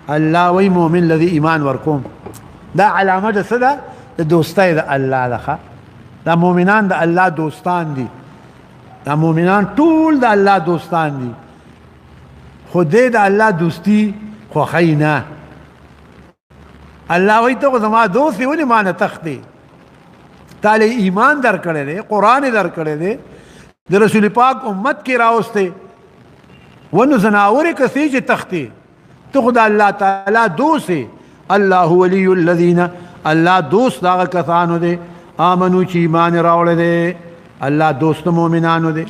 Speaker 1: الله وی مؤمن الذي ایمان ورکوم. دا علامه د څه ده؟ د دوستۍ د الله ده. دا مؤمنان د الله دوستان دي، دا مؤمنان ټول د الله دوستان دي، خو دې د الله دوستی خوښی نه. الله وی ته زما دوست یې، ولې ما نه تښتې؟ تاله ایمان درکړی دی، قرآن یې درکړی دی، د رسول پاک امت کې راوستې، ونو ځناورې کسې چې تښتې، ته خو د الله تعالی دوست یې. الله ولي الذین، الله دوست دغه کسانو دی، آمنو چې ایمان راوړی دی، الله دوست مؤمنانو دی.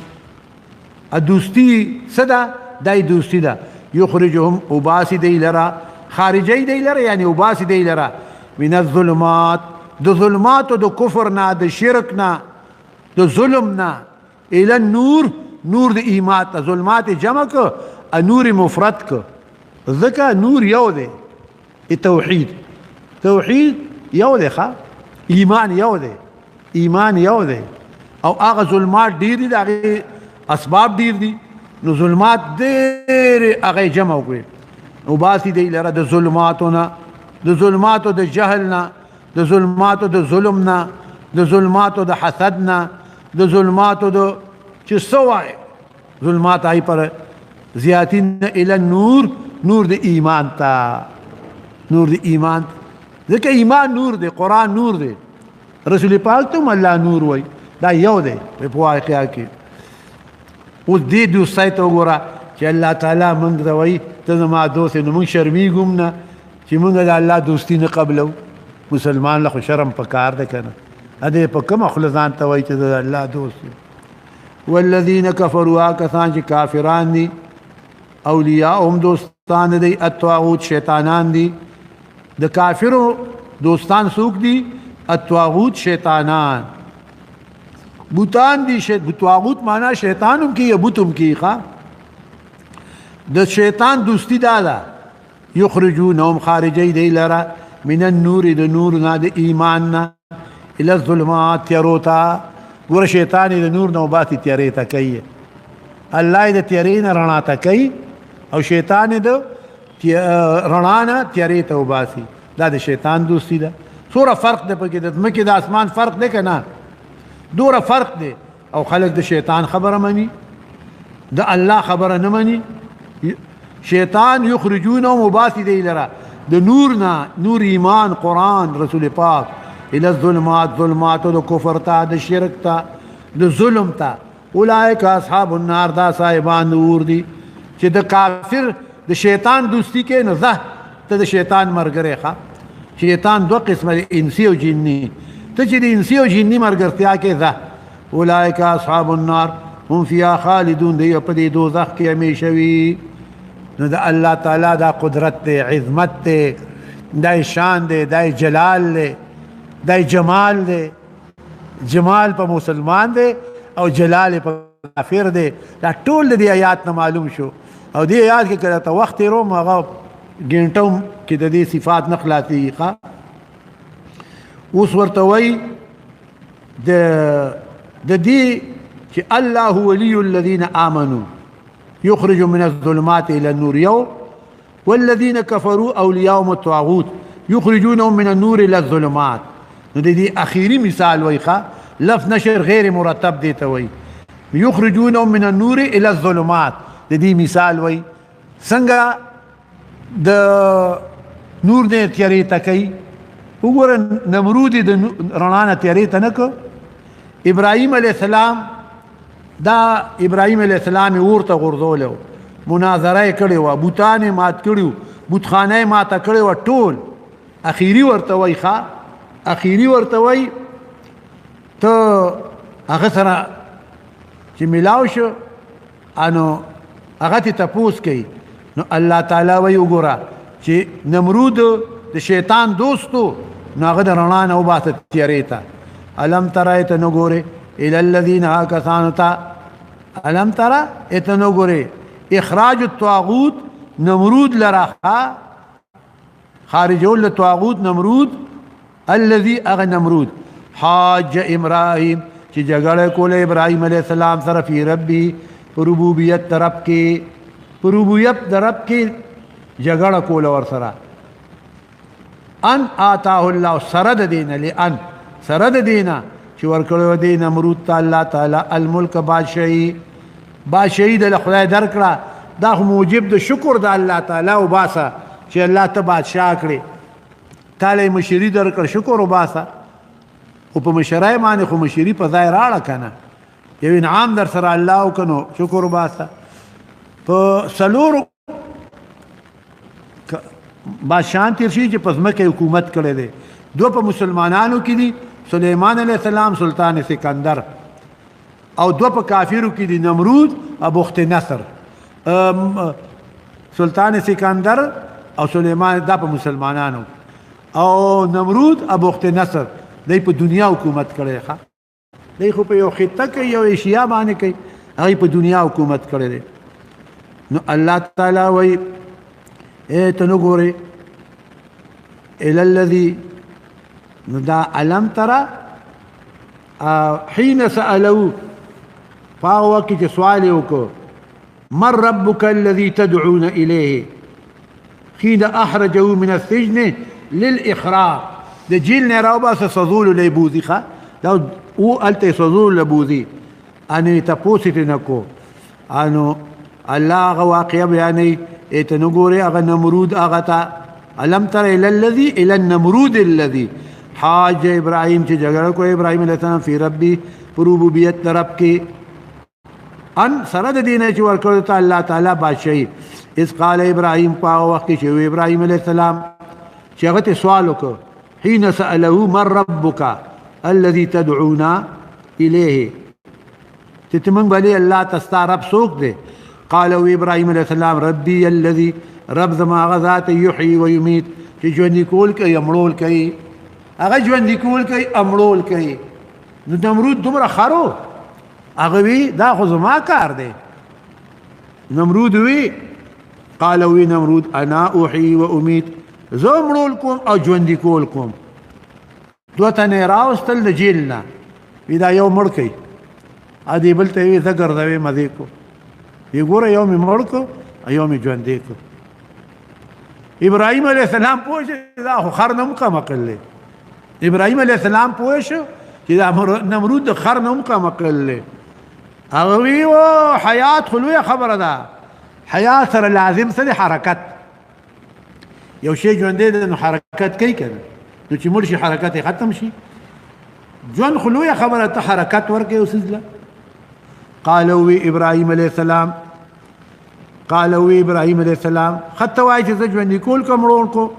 Speaker 1: دوستی څه ده؟ دای دوستی ده. یخرجهم، وباسي دی لره، خارجي دی لره، یعنی وباسي دی لره، من الظلمات، د ظلماتو، د کفر نه، د شرک نه، د ظلم نه، الى النور، نور د ایمان ته. ظلمات جمع ک، نور مفرد ک، ځکه نور یو دی، توحید. توحید یو دی، ښه، ایمان یو دی، ایمان یو دی، او هغه ظلمات ډیر دي، د هغې اسباب ډیر دي، نو ظلمات ډېر هغه جمع وکړي. وباسي دی لره د ظلماتو نه، د ظلماتو د جهل نه، د ظلماتو د ظلم نه، د ظلماتو د حسد نه، د ظلماتو د چې څه وایي ظلمات آی پر زیاتی نه، الی النور، نور د ایمان ته، نور د ایمان، ځکه ایمان نور دی، قرآن نور دی، رسول پاک ته الله نور وای، دا یو دی په واقعیا کې. اوس دې دوستۍ ته وګوره چې الله تعالی مونږ ته وایي ته زما دوست یې، نو مونږ شرمېږو هم نه چې مونږ د الله دوستي نه قبلو. مسلمان له خو شرم په کار دی که نه؟ دې په کومه خوله ځان ته وایي چې زه د الله دوست یم؟ والذین کفروا، کسان چې کافران دي، اولیاءهم دوستان دي الطاغوت، شیطانان دي. د کافرو دوستان څوک دي؟ الطاغوت، شیطانان، بوتان دي. طاغوت معنا شیطان هم کی یا بت هم کی. ښه، د شیطان دوستی دا ده، یخرجونهم، خارجي دی لره، من النور، د نور نه، د ایمان نه، الى الظلمات، تیارو ته. ګوره، شیطان د نور نه وباسي تیارې ته کوي، الله د تیارې نه رڼا ته کوي، او شیطان د رڼا نه تیارې ته وباسي. دا د شیطان دوستی ده. څومره فرق دی پکې، د ځمکې د اسمان فرق دی که نه؟ دوره فرق دی، او خلک د شیطان خبره مني، د الله خبره نه مني. شیطان یخرجونه، مباسی دی لره د نور نه، نور ایمان، قرآن، رسول پاک، الى الظلمات، ظلمات د کفر ته، د شرک ته، د ظلم ته. اولئک اصحاب النار، دا صاحبان اور دي. چې د کافر د شیطان دوستی کې، نه زه ته د شیطان مرګره. ښه. شیطان دوه قسمه دی، انسی او جنی. ته چې د انسی او جنی مرګرتیا کې ځه، اولئک اصحاب النار هم فیها خالدون، دی په دې دوزخ کې همیشه وي. نو د الله تعالی دا قدرت دی، عظمت دی، دا شان دی، دا جلال دی، دا جمال دی. جمال په مسلمان دی او جلال په کافر دی. دا ټول د دې آیات نه معلوم شو. او دې آیات کې کله ته وخت تېروم هغه ګنټه کې د دې صفات نه خلاصېږي. ښه، اوس ورته وایي د دې چې الله ولي الذين آمنوا يخرج من الظلمات إلى النور يو، والذين كفروا أولياءهم الطاغوت يخرجونهم من النور إلى الظلمات. نو د دې اخیری مثال وایي، ښه، لفظ نشر غیر مرتب دی ته وایي یخرجونهم من النور الى الظلمات. د دې مثال وایي څنګه د نور نه تیارې ته کوي. وګوره نمرود د رڼا نه تیارې ته نه کو. ابراهیم علیه السلام، دا ابراهیم علیه السلام یې اور ته غورځولی و، مناظره یې کړې وه، بوتان یې مات کړي وو، بتخانه یې ماته کړې وه، ټول. اخیری ورته وایي، ښه، اخیری ورته وایي ته هغه سره چې ملاو شو انو هغه ته تپوس کوي. نو الله تعالی وایي وګوره چې نمرود د شیطان دوستو، نو هغه د رڼا نه وباسه تیارې ته. الم ترى ته نه ګورې الی الذین کسانو ته، الم ترى ته نه ګورې اخراج الطاغوت نمرود لره، خارجول الطاغوت نمرود الذي اغه نمرود حاج ابراهیم چې جګړه کوله ابراهیم علیه السلام سره فی ربی په ربوبیت د رب کې، په ربوبیت د رب کې جګړه کوله ورسره. ان آتاه الله سره د دینه، لئن سره د دینه چې ورکړی دی نمرود ته الله تعالی الملک بادشاهي، بادشاهي د خدای درکړه. دا خو موجب د شکر د الله تعالی وباسه چې الله ته بادشاه کړې، تاله یې مشري درکړه، شکر وباسه. خو په مشرۍ باندې خو مشري په ځای راړه که نه، یو انعام در سره الله وکړه نو شکر وباسه. په څلورو بادشاهان تېر شوي چې په ځمکه یې حکومت کړی دی. دوه په مسلمانانو کې دي، سلیمان علیه السلام، سلطان سکندر، او دوه په کافرو کې دي، نمرود او بخت نصر. سلطان سکندر او سلیمان دا په مسلمانانو، او نمرود او بخت نصر دی په دنیا حکومت کړی. ښه، دی خو په یو خطه کې یو ایشیا باندې کوي، هغه په دنیا حکومت کړی دی. نو الله تعالی وایي ای ته نه ګورې الی الذي، نو دا الم ترى حين سألو، په هغه وخت کې چې سوال یې وکړ من ربك الذي تدعون إليه حين أخرجه من السجن للإخراج. د جیل نه راوباسه سزولو له بوزي، ښه دا او هلته یې سزولو له بوزي، انو یې تپوس یې ترې نه کو. انو الله هغه واقعه بیانوي، ای ته نه ګورې هغه نمرود هغه ته، الم تر الی الذي الی النمرود الذي حاج ابراهیم چې جګړه کوي ابراهیم علیه السلام فی ربي په ربوبیت د رب کې، ان سره د دې نه چې ورکړو ته الله تعالی بادشاهي. اذ قال ابراهیم، په هغه وخت کې چې ابراهیم علیه السلام چې هغه ته سوال وکړ حين سأله من ربك الذي تدعونا إليه، چې ته موږ بلې الله ته ستا رب څوک دی؟ قال او ابراهیم علیه السلام ربي الذي، رب زما هغه ذات یحیي و یمیت چې ژوندي کول کوي مړول کوي، هغه ژوندي کول کوي مړول کوي. نو نمرود دومره خرو، هغه وی دا خو زما کار دی. نمرود وی قال وی نمرود انا احیي و امیت، زه مړول کوم او ژوندي کول کوم. دوه تنه یې راوستل د جیل نه، وی دا یو مړ کوي، ا دې بل ته یې زه ګرځوې مزې کو، وی ګوره یو مې مړ کړو یو مې ژوندی کړو. ابراهیم علیه السلام پوه شو دا خو خر نه هم کم عقل دی. ابراهیم علیه السلام پوه شو چې دا نمرود د خر نه هم کم عقل دی. هغه وی او حیات خو لویه خبره ده، حیات سره لازم څه دی؟ حرکت. یو شی ژوندی دی نو حرکت کوي که نه، نو چې مړ شي حرکت یې ختم شي. ژوند خو لویه خبره، ته حرکت ورکوې اوس له. قال وی ابراهیم علیه السلام، قال وی ابراهیم علیه السلام، خطه وایي چې زه ژوندي کول کوم مړول کوم.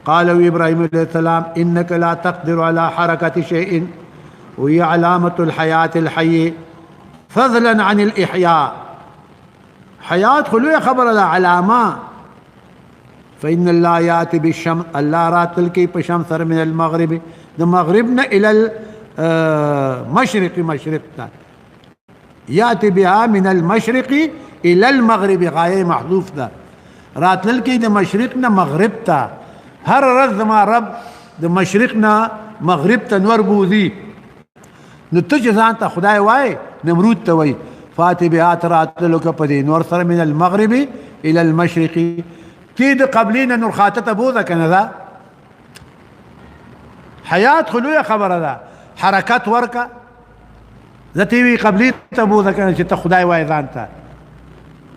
Speaker 1: قال ابراهيم عليه السلام انك لا تقدر على حركه شيء وهي علامه الحياه الحي فضلا عن الاحياء. حیات خو لویه خبره ده، علامه. فإن الله ياتي بالشم، الله راتل کی په شم سره، من المغرب، د مغرب نه، الى المشرق، مشرق ته. ياتي بها من المشرق الى المغرب، غایه محذوف ده. راتل کی د مشرق نه مغرب ته. هر ورځ زما رب د مشرق نه مغرب ته نور بوزي. نو ته چې ځان ته خدای وای، نمرود ته وای، فاتي بها، راتلو که په دې نور سره، من المغرب الى المشرق، تی د قبلې نه نور خاته ته بوزه که نه. ده حیات خو لویه خبره ده، حرکت ورکه. زه تی وی قبلې ته بوزه که نه، چې ته خدای وای ځان ته.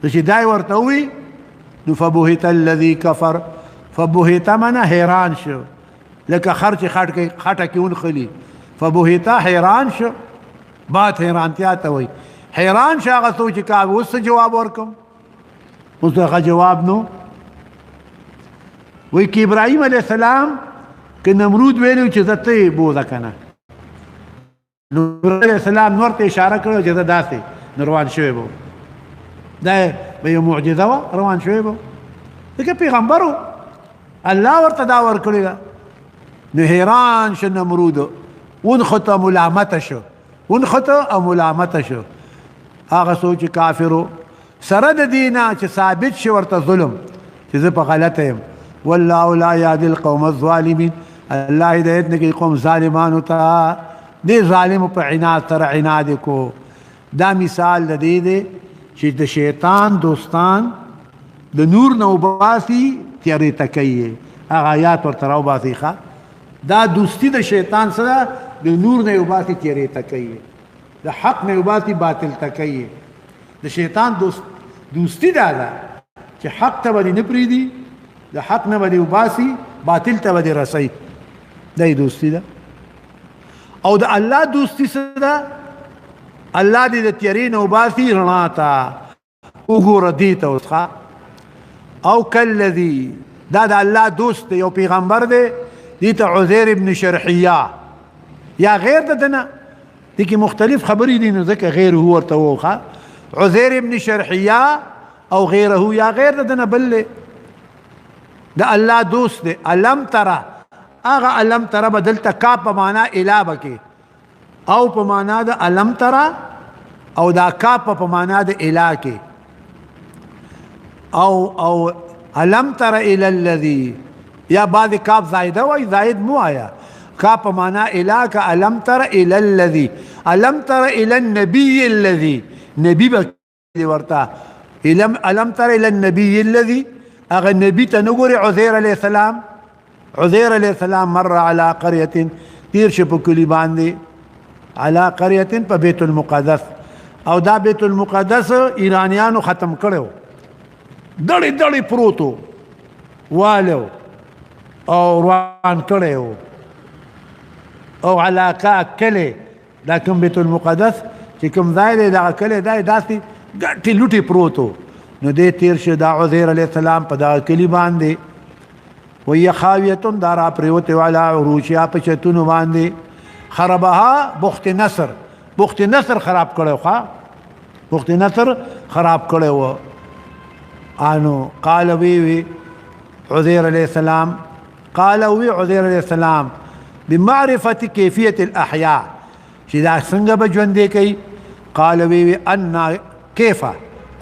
Speaker 1: چې دای ورته وی نو فبهت الذي كفر. فبهت منه حیران شو، لکه خر چې خټه کې ونښلي. فبهت حیران شو، بات حیرانتیا ته وایي. حیران شو هغه څوک چې کاوه اوس څه جواب ورکم. اوس هغه جواب نو وایي که ابراهیم علیه السلام که نمرود ویلو چې زه ته یې بوځه که نه، نو ابراهیم علیه السلام نور ته اشاره کړو چې زه داسې نو روان شوی به، دا به یو معجزه وه، روان شوی به، ځکه پیغمبر و، الله ورته دا ورکړې ده. نو حیران شو نمرود، ونښته ملامته شو، ونښته او ملامته شو هغه څوک چې کافرو، سره د دینه چې ثابت شي ورته ظلم چې زه په غلطه یم. والله لا يهدي القوم الظالمين، الله هدایت نه کوي قوم ظالمانو ته. دې ظالم په عناد سره عناد کو. دا مثال د دې دی چې د شیطان دوستان د نور نه وباسي تیارې ته کوي، هغه آیات ورته راوباسي. ښه، دا دوستی د شیطان سره د نور نه وباسي تیارې ته کوي، د حق نه وباسي باطل ته کوي. د شیطان دوستی دا ده چې حق ته به دې نه پرېږدي، د حق نه به دې وباسي، باطل ته به دې رسوي. دا یې دوستی ده. او د الله دوستی څه ده؟ الله دې د تیارې نه وباسي رڼا ته. وګوره دې ته اوس. ښه، او کالذي، دا د الله دوست دی، یو پیغمبر دی، دې ته عزیر ابن شرحیه یا غیر د ده نه، دې کې مختلف خبرې دي، نو ځکه غیر هو ورته وخه، عزیر ابن شرحیه او غیره یا غیر د ده نه بل دی، د الله دوست دی. الم ترى، هغه الم ترى به دلته کا په معنا اله به کې، او په معنا د الم ترى، او دا کا په معنا د اله کې، او الم تر الى الذي، یا بعض کاف زائده وای، زائد مو آیا، کا په معنا اله کا. الم تر الى الذي، الم تر الى النبي الذي، نبی به ورته، الم تر الى النبي الذي، هغه نبی ته نګوري، عزیر علیه السلام. عزیر علیه السلام مر على قريه، تیر شو په کلی باندې، على قريه په بیت المقدس. او دا بیت المقدس ایرانیانو ختم کړو، دړې دړې پروتو والو او روان کړو. او علاقه کلی، دا کوم بیت المقدس چې کوم ځای دی، دا کلی دی داسې ګټې لوټې پروتو. نو دې تیر شو دا عزیر علیه السلام په دغه کلي باندې، وهي خاویة، دا را پرېوتې، وعلى عروشها، په چتونو باندې. خربها بخت نصر، بخت نصر خراب کړی، ښه، بخت نصر خراب کړی و. انو قال وی وی عزير عليه السلام، قال وی عزير عليه السلام بمعرفة كيفية الأحياء، چې دا څنګه به ژوندې کوي. قال وی وی ان كيف،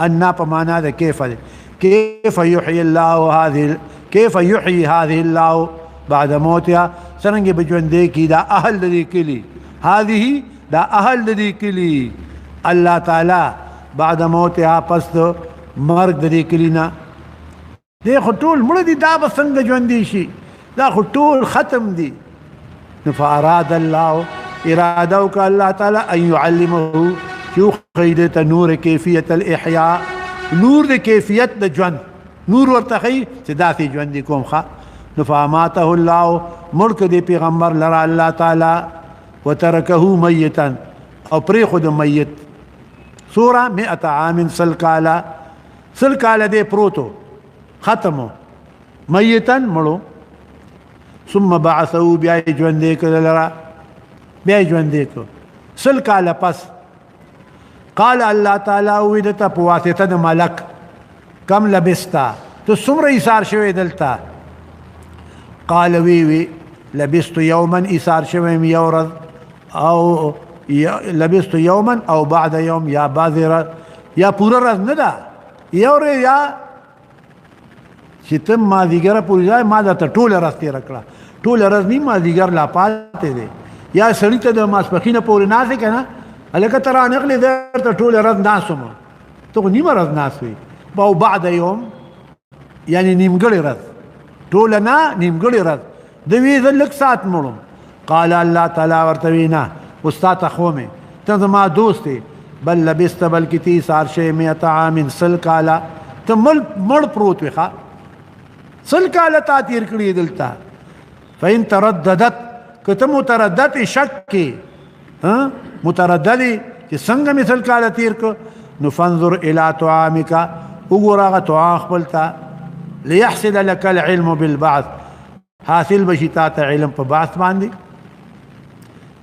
Speaker 1: ان په معنا د كيف دی، كيف يحيي الله هذه، كيف يحيي هذه الله بعد موتها، څنګه به ژوندې کی دا اهل د دې کلي، هذه دا اهل د دې کلي، الله تعالی بعد موتها، پس مرګ د دې کلي نه. دی خو ټول مړه دي، دا به څنګه ژوندی شي؟ دا خو ټول ختم دي. نو فاراد الله، اراده وکړه الله تعالی، ان يعلمه، چې وښیي ده ته نور کیفیت الاحیاء، نور د کیفیت د ژوند، نور ورته ښیي چې داسې ژوند کوم. ښه، نو فاماته الله، مړ کړ دې پیغمبر لره الله تعالی، وترکه میتا، او پرېښود میت. سوره مئة عام، 100 کاله، 100 کاله دې پروتو، ختمو، میتا مړو. ثم بعثه، بیا یې ژوندی کړ لره، بیا یې ژوندی کړ 100 کاله پس. قال الله تعالی وی دته په واسطه د ملک، کم لبستا، ته څومره ایثار شوی دلته؟ قال وی وی لبست یوما، ایثار شوی یم یو ورځ، او لبست یوما او بعد یوم، یا بعض ورځ یا پوره ورځ نه ده، یو ورځ، یا چې ته مازدیګره پورې ځای ما درته ټوله ورځ تېره کړه، ټوله ورځ نیم مازدیګر لا پاتې دی. یا سړي ته د ماسپښینه پورې ناست یې که نه، هلکه ته رانغلې، زه درته ټوله ورځ ناست وم، ته خو نیمه ورځ ناست وې. او بعد یوم یعنی نیمګړې ورځ، ټوله نه نیمګړې ورځ د وی زه لږ ساعت مړم. قال الله تعالی ورته وی نه، اوس تا ته خو مې، ته زما دوست یې، بل لبست، بلکې ته ایسار شوې مئة عام، 100 کاله ته مړ پروت وې، ښه 100 کاله تا تېر کړي دلته. فإن ترددت، که ته متردد یې، شک کې متردد یې چې څنګه مې 100 کاله تېر کړ، نو فانظر إلى طعامك، وګوره هغه طعام خپل ته، ليحصل لك العلم بالبعث، حاصل بشي تا ته علم په بعث باندې.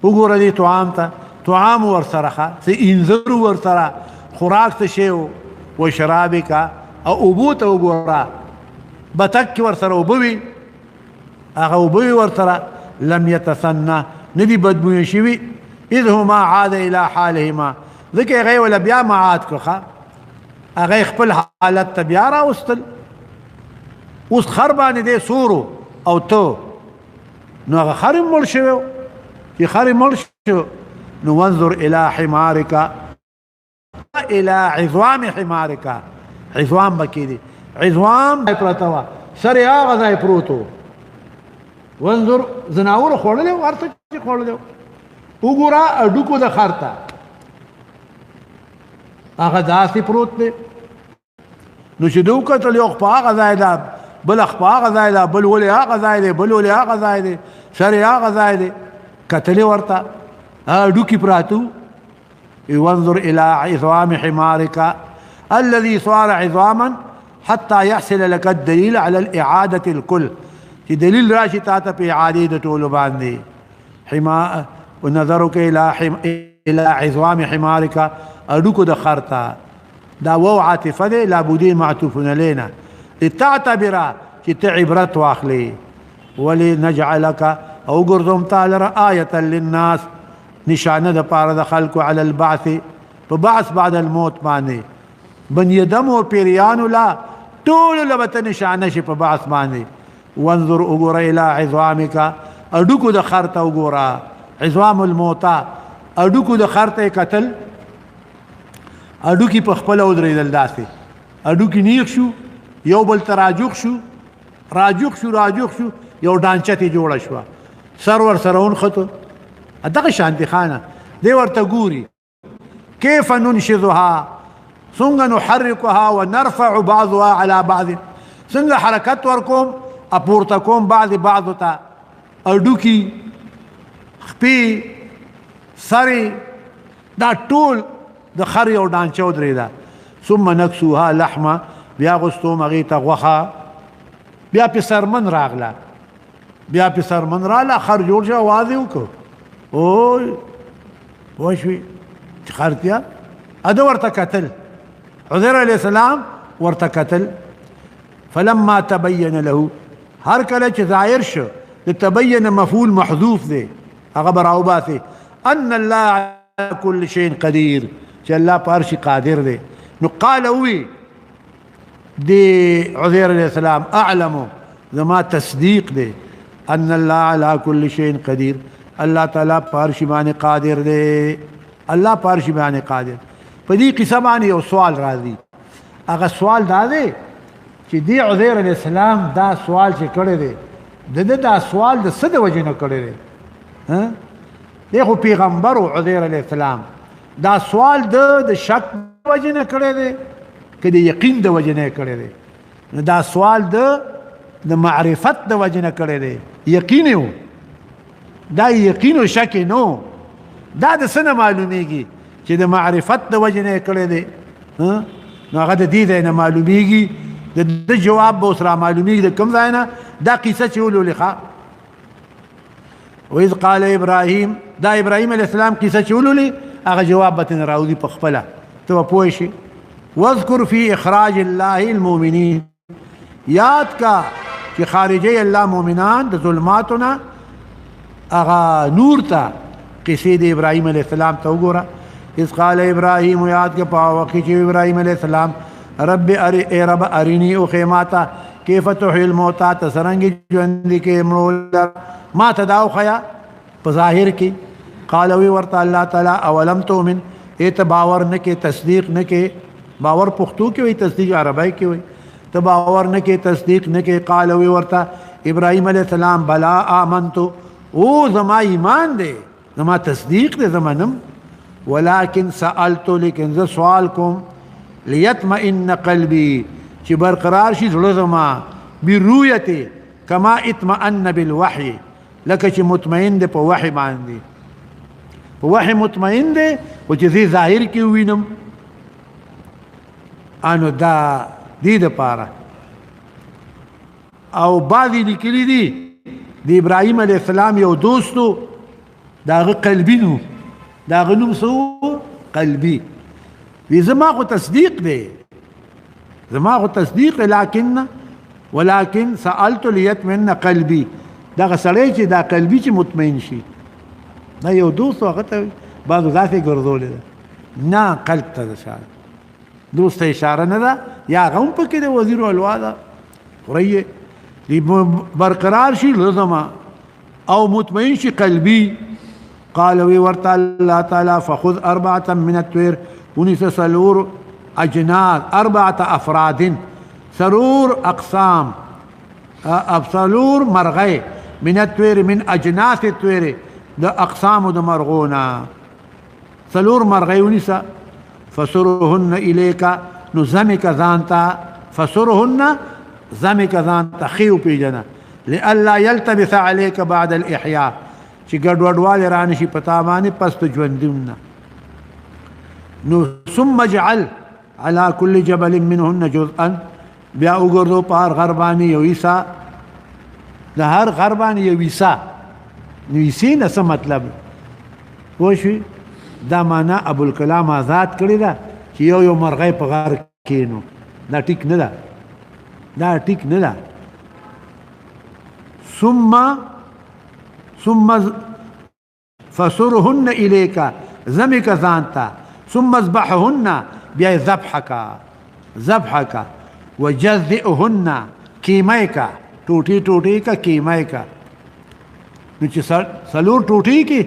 Speaker 1: وګوره دې طعام ته، طعام ورسره ښه څه انځر ورسره، خوراک څه شی و شرابک، او اوبو ته وګوره، بتک کې ورسره اوبه وي، هغه اوبه وي ورسره، لم يتسنى، نه دي بدبویه شوي، اذ هما عاد الى حالهما، ځکه هغه یې وله بیا معاد کړ، ښه هغه یې خپل حالت ته بیا راوستل. اوس خر باندې دی سورو او ته، نو هغه خر یې مړ شوی و، چې خر یې مړ شو، نو وانظر الى حمارک، الى عظام حمارک، عظام بکې دي، عظام پرته وه، سر یې هغه ځای پروت و. وانظر، ځناورو خوړلی و، هر څه چې خوړلی و. وګوره هډوکو د خر ته، هغه داسې پروت دی. نو چې ده وکتل، یو خو په هغه ځای ده، بل خو په هغه ځای ده، بل ولې هغه ځای دی، بل ولې هغه ځای دی، سر یې هغه ځای دی، کتلې ورته هډوکي پراته وو. وانظر إلى عظام حمارك الذي صار عظاما حتى يحصل لك الدليل على الإعادة الكل، چې دلیل راشي تا ته په اعادې د ټولو باندې. حما ونظرك الى عظام حمارك، هډوکو د خر ته، دا واو عاطفه دی، لابدې معطوف علینا، لتعتبر، چې ته عبرت واخلې. ولنجعلك، او ګرځوم تا لره آیة للناس، نشانه د پاره د خلکو، علی البعث، په بعث بعد الموت باندې، بني آدم او پیریانو لا ټولو له به ته نشانه شي په بعث باندې. وانظر، وګوره الى عظامک، هډوکو د خر ته وګوره، عظام الموتا، هډوکو د خر ته یې کتل، هډوکي په خپله ودرېدل، داسې هډوکي نیغ شو، یو بل ته راجوخ شو، راجوخ شو، راجوخ شو، یو ډانچه ترې جوړه شوه، سر ورسره ونښتو. دغه شانتي خانه دی ورته ګوري، كيف ننشزها، څنګه نحركها ونرفع بعضها على بعض، څنګه حرکت ورکوم اپورته کوم بعض بعض ته، هډوکي، خپې، سرې، دا ټول د خر یو ډانچه ودرېده. ثم نکسوها لحمه، بیا غوستوم هغې ته غوښه، بیا پې سرمن راغله، بیا پې سرمن راغله، خر جوړ شو، اواز یې وکړ، اوی پوه شوې چې خرتیا اده ورته کتل، عزیر علیه السلام ورته کتل. فلما تبین له، هر کله چې ظاهر شو، د تبین مفعول محذوف دی، هغه به راوباسي، ان الله على كل شيء قدیر، چې الله په هر شي قادر دی. نو قال وی دی عزیر علیه السلام، اعلم، زما تصدیق دی، ان الله على كل شيء قدیر، الله تعالی په هر شي باندې قادر دی، الله په هر شي باندې قادر. په دې قصه باندې یو سوال راځي، هغه سوال دا دی چې دی عزیر علیه السلام دا سوال چې کړی دی، د ده دا سوال د څه د وجې نه کړی دی؟ دی خو پیغمبر و عزیر علیه السلام، دا سوال د شک د وجې نه کړی دی که د یقین د وجې نه کړی دی؟ نو دا سوال د معرفت د وجې نه کړی دی، یقین یې و، دا یقین او شک یې نه و. دا د څه نه معلومیږي چې د معرفت د وجې نه یې کړی دی؟ نو هغه د دې ځای نه معلومیږي، د ده جواب به اوس را معلومیږي د کوم ځای نه. دا قصه چې ولولې ښه، واذ قال ابراهيم، دا ابراهيم عليه السلام قصه چې ولولي هغه جواب به ترې راوځي په خپله، ته به پوه شې. واذکر فی اخراج الله المؤمنین، یاد کا چې خارجي الله مؤمنان د ظلماتو نه هغه نور ته. قصې د ابراهیم علیه السلام ته وګوره. اذ قال ابراهیم، یاد کې په وخت چې ابراهیم علیه السلام رب اری، ای رب ارینی او خیماتا کیف تحیی الموتى، ته څرنګه ژوند کې مړو ما ته دا وښیه په ظاهر کې. قال وی ورته الله تعالی اولم تؤمن، ایت باور نه کې، تصدیق نه کې. باور پښتو کې وي، تصدیق عربی کې وي. ته باور نه کې، تصدیق نه کې. قال وی ورته ابراهیم علیه السلام بلا آمنتو، او زما ایمان دی، زما تصدیق دی، زما نم، ولكن سألت، لیکن زه سوال کوم، لیطمئن قلبی، چې برقرار شي زړه زما، برؤیته کما اطمئن بالوحی، لکه چې مطمئن دی په وحی باندې، په وحی مطمئن دی، او چې زه ظاهر کې وینم. انو دا دې د پاره او بعضې لیکلي دي د ابراهیم علیه السلام یو دوستو، د هغه قلبي نو، د هغه نوم څه و؟ قلبي. وی زما خو تصدیق دی، زما خو تصدیق، لكن ولكن سألت ليطمئن قلبي. دغه سړی چې دا قلبي چې مطمئن شي، دا یو دوست هغه ته بعضو داسې ګرځولې ده، نه قلب ته اشاره، دوست ته اشاره نه ده، یا هغه هم پکې د وزیر الوا ده، خورئ دی برقرار شي زما او مطمئن شي قلبي. قال وی ورته الله تعالی فخذ اربعه من الطير، ونیسه څلور اجناس، اربعه افراد، څلور اقسام، څلور مرغۍ، من الطير، من اجناس الطير، د اقسام د مرغونه څلور مرغۍ ونیسه. فسرهن الیک، نو زمک ځان ته، فسرهن زمک ځان ته، ښې وپېژنه، لئلا یلتبس علیک بعد الاحیاء، چې ګډوډوالی رانشي په تا باندې پس د ژوندون نه. نو ثم اجعل على كل جبل منهن جزءا، بیا وګرځو په هر غر باندې یو حصه، د هر غر باندې یو حصه. نو حصې نه څه مطلب پوه شوې؟ دا معنا ابوالکلام آزاد کړې ده چې یو یو مرغۍ په غر کینو، دا ټیک نه ده، دا ټیک نه ده. ثم فسرهن الیک، زمک ځان ته، ثم اذبحهن، بیا ذبح کا، ذبح کا، وجزئهن، کیمه کا، ټوټي ټوټي کا، کیمه کا. نو چې څلور ټوټي کې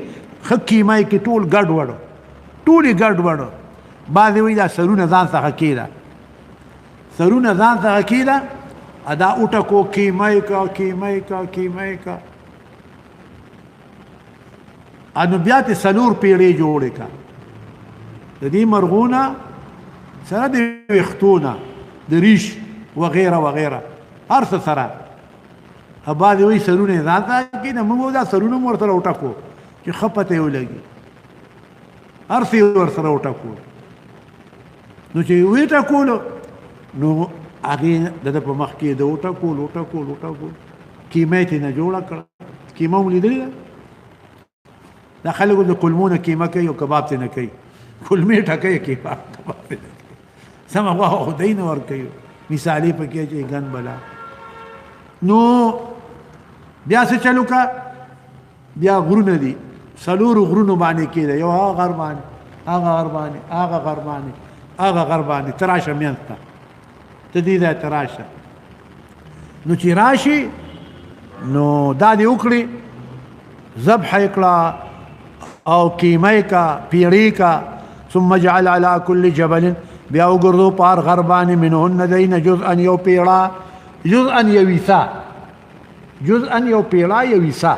Speaker 1: ښه کیمه کې ټول ګډ وډ، ټولې ګډ وډ. بعضې وایي دا سرونه ځان څخه کېده، سرونه ځان څخه کېده، ادا وټکو کیمه کا، کیمه کا، کیمه کا. انو بیا ته څلور پیړۍ جوړې کا د دې مرغونه سره، د ویښتونه، د ریش وغیره وغیره هر څه سره. بعضې وایي سرونه یې ځان ته کېده، موږ دا سرونه مو ورسره وټکو چې ښه پته یې ولګي، هر څه یې ورسره وټکو. نو چې ویې ټکولو نو هغې د ده په مخ کې د وټکول وټکول وټکول، کیمه یې ترې نه جوړه کړه. کیمه مو لیدلې ده؟ دا خلکو د کولمو نه کیمه کوي او کباب ترې نه کوي، کولمې ټکوي، کیمه کباب ترې نه کوي، سمه غوښه خو دی نه ورکوي، مثالې پکې اچوي ګن بلا. نو بیا څه چلو کا؟ بیا غرونه دي، څلورو غرونو باندې کېده، یو هغه غر باندې، هغه غر باندې، هغه غر باندې، هغه غر باندې، ته راشه منځ ته، ته دې ځای ته راشه. نو چې راشي نو دا دې وکړي، ذبح یې کړه او کیمه یې کا، پیړې کا. ثم اجعل على كل جبل، بیا وګرځو په هر غر باندې، منهن دین جزءا، یو پیړه، جزءا یو حصه، جزءا یو پیړه، یو حصه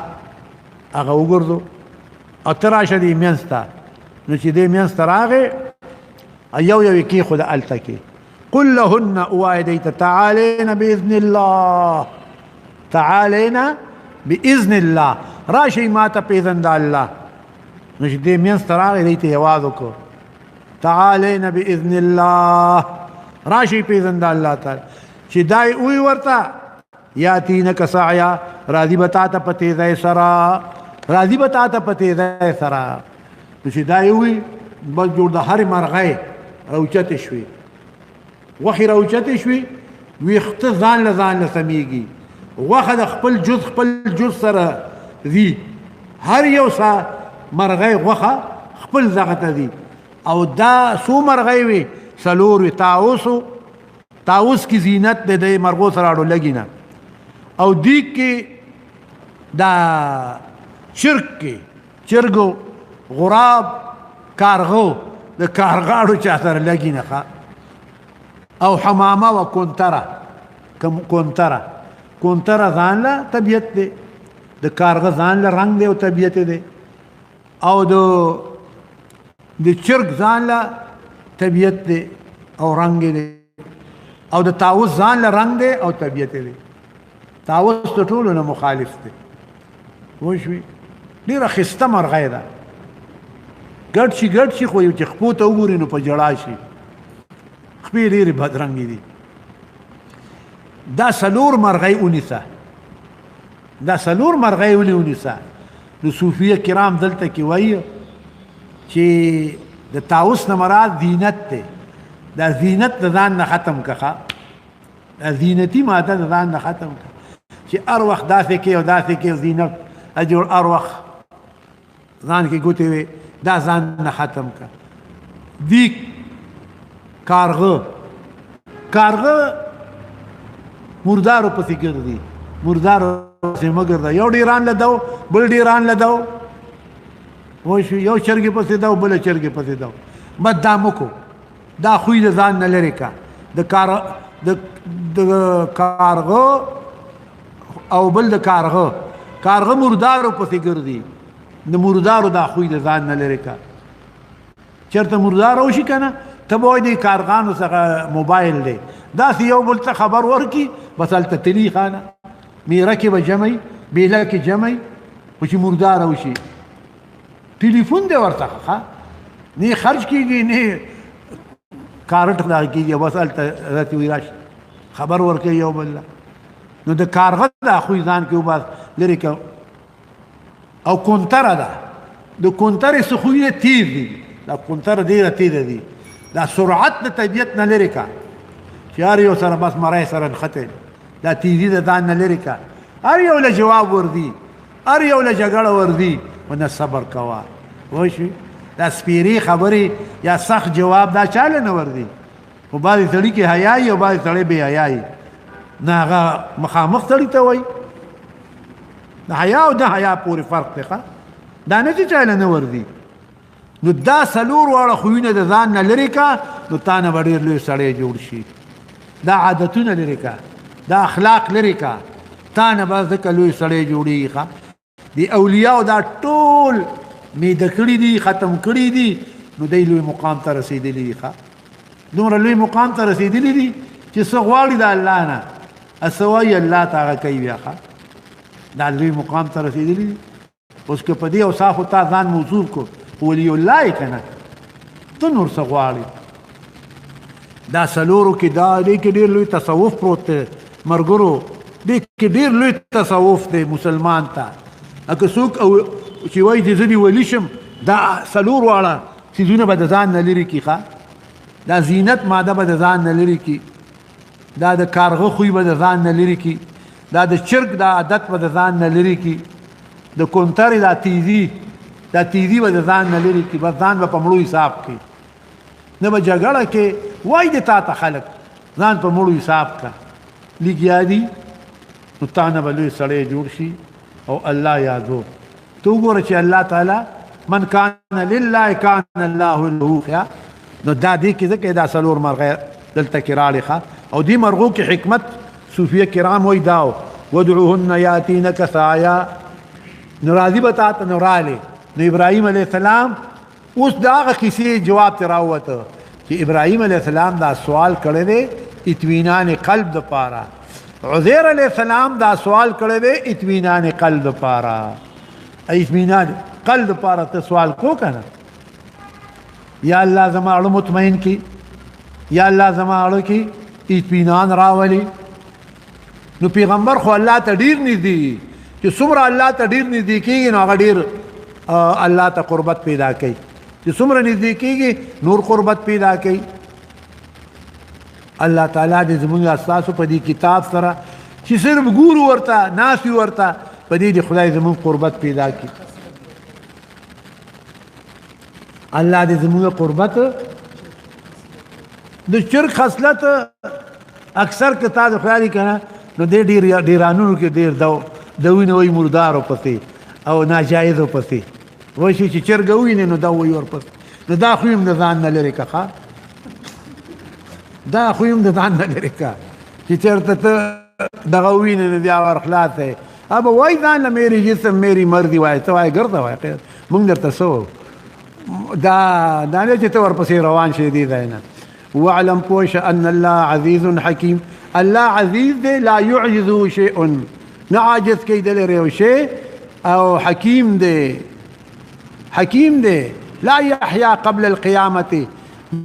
Speaker 1: هغه وګرځو، او ته راشه دې منځ ته. نو چې دې منځ ته راغی یو یو یې کېښود هلته کې. قل لهن، ووایه دی ته، تعالین باذن الله، تعالین باذن الله، راشئ ما ته په اذن د الله. نو چې دې منځ ته راغی دی ته یې اواز وکړو، تعالین باذن الله، راشئ په اذن د الله تعالی. چې دا یې ووایي ورته، یاتینک سعیا، راځي به تا ته په تیزۍ سره. راضي به تا ته په تېزۍ سره. نو چې دا یې ووي بس جوړ د هرې مرغۍ راوچتې شوې، غوښې راوچتې شوې، ویښته ځان له ځان له سمېږي، غوښه د خپل جز خپل جز سره ځي، هر یو سا مرغۍ غوښه خپل دغه ته ځي. او دا څو مرغۍ وې؟ څلور وې. طاووس طاووس کې زینت دی، د مرغو سره اړو لګي نه. او دیګ کې دا چرګ کې چرګو، غراب، کارغو، د کارغاړو چا سره لګي نه. او حمامه و کونتره، کم کونتره، کونتره ځان له طبیعت دی، د کارغه ځان له رنګ دی او طبیعت دی، او د چرګ ځان له طبیعت دی او رنګ دی، او د طاووس ځان له رنګ دی او طبیعت دی. طاووس د ټولو نه مخالف دی. پوه شوې؟ ډېره ښایسته مرغۍ ده، ګډ شي ګډ شي، خو چې خپو ته وګوري نو په ژړا شي، خپې ډېرې بدرنګې دي. دا څلور مرغۍ ونیسه، دا څلور مرغۍ ولې ونیسه؟ نو صوفیه کرام دلته کې وایي چې د طاووس نه مراد زینت دی. دا زینت د ځان نه ختم کړه، دا زینتي ماده د ځان نه ختم کړه، چې هر وخت داسې کې او داسې کې زینت جوړ، هر وخت ځان کې ګوتې وي، دا ځان نه ختم کړه. دیک کارغه، کارغه مردارو پسې ګرځي، مردارو پسې مه ګرځه، یو ډیران له دو بل ډیران له دو، پوه شو، یو چرګې پسې دو بل چرګې پسې دو، بس دا مه کو، دا خوی د ځان نه لرې کا. د کار د کارغه او بل د کارغه، کارغه مردارو پسې ګرځي، د مردارو دا خوی د ځان نه لرې کا. چېرته مردار وشي که نه، ته به وایې د کارغانو څخه موبایل دی، داسې یو بل ته خبر ورکړي، بس هلته تلي خانه میره کې به جمع وي، بیله کې جمع وي، خو چې مردار وشي ټلیفون دی ورڅخه، ښه نه خرج کېږي نه کارټ دغه کېږي، بس هلته راته وایي راشه خبر ورکوي یو بل له. نو د کارغه دا خوی ځان کې وباس لرې که. او کونتره ده، د کونترې څه خویونه تیز دي، دا کونتره ډېره تیزه دي، دا سرعت د طبیعت نه لرې کا، چې هر یو سره بس مری سره نښتی، دا تیزي د ځان نه لرې کا، هر یو له جواب ورځي، هر یو له جګړه ورځي، خو نه صبر کوه. پوه شوې؟ دا سپېرې خبرې یا سخت جواب دا چا له نه ورځي، خو بعضې سړي کې حیا وي او بعضې سړی بې حیا وي، نه هغه مخامخ سړي ته وایي. د حیا او د حیا پورې فرق دی، ښه دا نه چې چا له نه ورځي. نو دا څلور واړه خویونه د ځان نه لرې کا، نو تا نه به ډېر لوی سړی جوړ شي. دا عادتونه لرې کا، دا اخلاق لرې کا، تا نه به ځکه لوی سړی جوړېږي. ښه د اولیاو دا ټول میده کړي دي، ختم کړي دي، نو دی لوی مقام ته رسېدلي دي. ښه دومره لوی مقام ته رسېدلي دي چې څه غواړي د الله نه، څه وایي الله ته هغه کوي بیا. ښه دا لوی مقام ته رسېدلي دي. اوس که په دې اوصافو تا ځان موصوف کړو، ولی الله یې که نه، ته نور څه غواړې؟ دا څلورو کې دا دې کې ډېر لوی تصوف پروت دی مرګرو، دې کې ډېر لوی تصوف دی مسلمان ته. که څوک او چې وایي چې زه دې ولي شم، دا څلور واړه څیزونه به د ځان نه لرې کړي. ښه دا زینت ماده به د ځان نه لرې کړي، دا د کارغه خوی به د ځان نه لرې کړي، دا د چرګ دا عادت به د ځان نه لرې کړي، د کونترې دا تیزي، دا تیزي به د ځان نه لرې کړي، بس ځان به په مړو حساب کړي، نه به جګړه کې وایي د تا ته خلک ځان په مړو حساب کړه لګیا دي، نو تا نه به لوی سړی جوړ شي. او الله یادو ته وګوره چې الله تعالی من کان لله کان الله له. نو دا دې کې ځکه دا څلور مرغۍ دلته کې راړې. ښه او دې مرغو کې حکمت صوفیه کرام وایي داو ودعوهن یاتینک سعیا، نو راضي به تا ته نو راغلې. نو ابراهیم علیه السلام اوس د هغه کیسې جواب ته راووته چې ابراهیم علیه السلام دا سوال کړی دی اطمینان قلب دپاره، عزیر علیه السلام دا سوال کړی دی اطمینان قلب دپاره، اطمینان قلب دپاره ته سوال کو که نه، یا الله زما اړه مطمئن کی، یا الله زما اړه کی اطمینان راولي. نو پیغمبر خو الله ته ډیر نږدې چې څومره الله ته ډیر نږدې کیږي نو هغه ډیر الله ته قربت پیدا کوي، چې څومره نږدې کیږي نور قربت پیدا کوي. الله تعالی دې زمونږ استاسو په دې کتاب سره چې صرف ګورو ورته ناس ورته په دې دې خدای زمونږ قربت پیدا کړي. الله دې زمونږ قربت. د شرک خصلت اکثر که تا د خیالي کنه نو دې ډیر ډیرانونو کې ډیر دو دوینه وای مردارو پسې او ناجایزو پسې وای شي چې چرګ ویني نو دا وای ورپسې. نو دا خو هم د ځان نه لرې که، دا خو هم د ځان نه لرې که چې چېرته ته دغه وینې نو بیا ورخلاص یې. ابه وای ځان له میري جسم میري مرضي وایي، ته وایې ګرځه وایې مونږ درته څه وایو؟ دا دا نه چې ته ورپسې روان شې دې ځای نه. واعلم پوه ان الله عزیز حکیم. الله عزیز دی، لا يعجزه شیء، نه عاجز کېدلی یو شی، او حکیم دی، حکیم دی. لا يحيا قبل القيامة،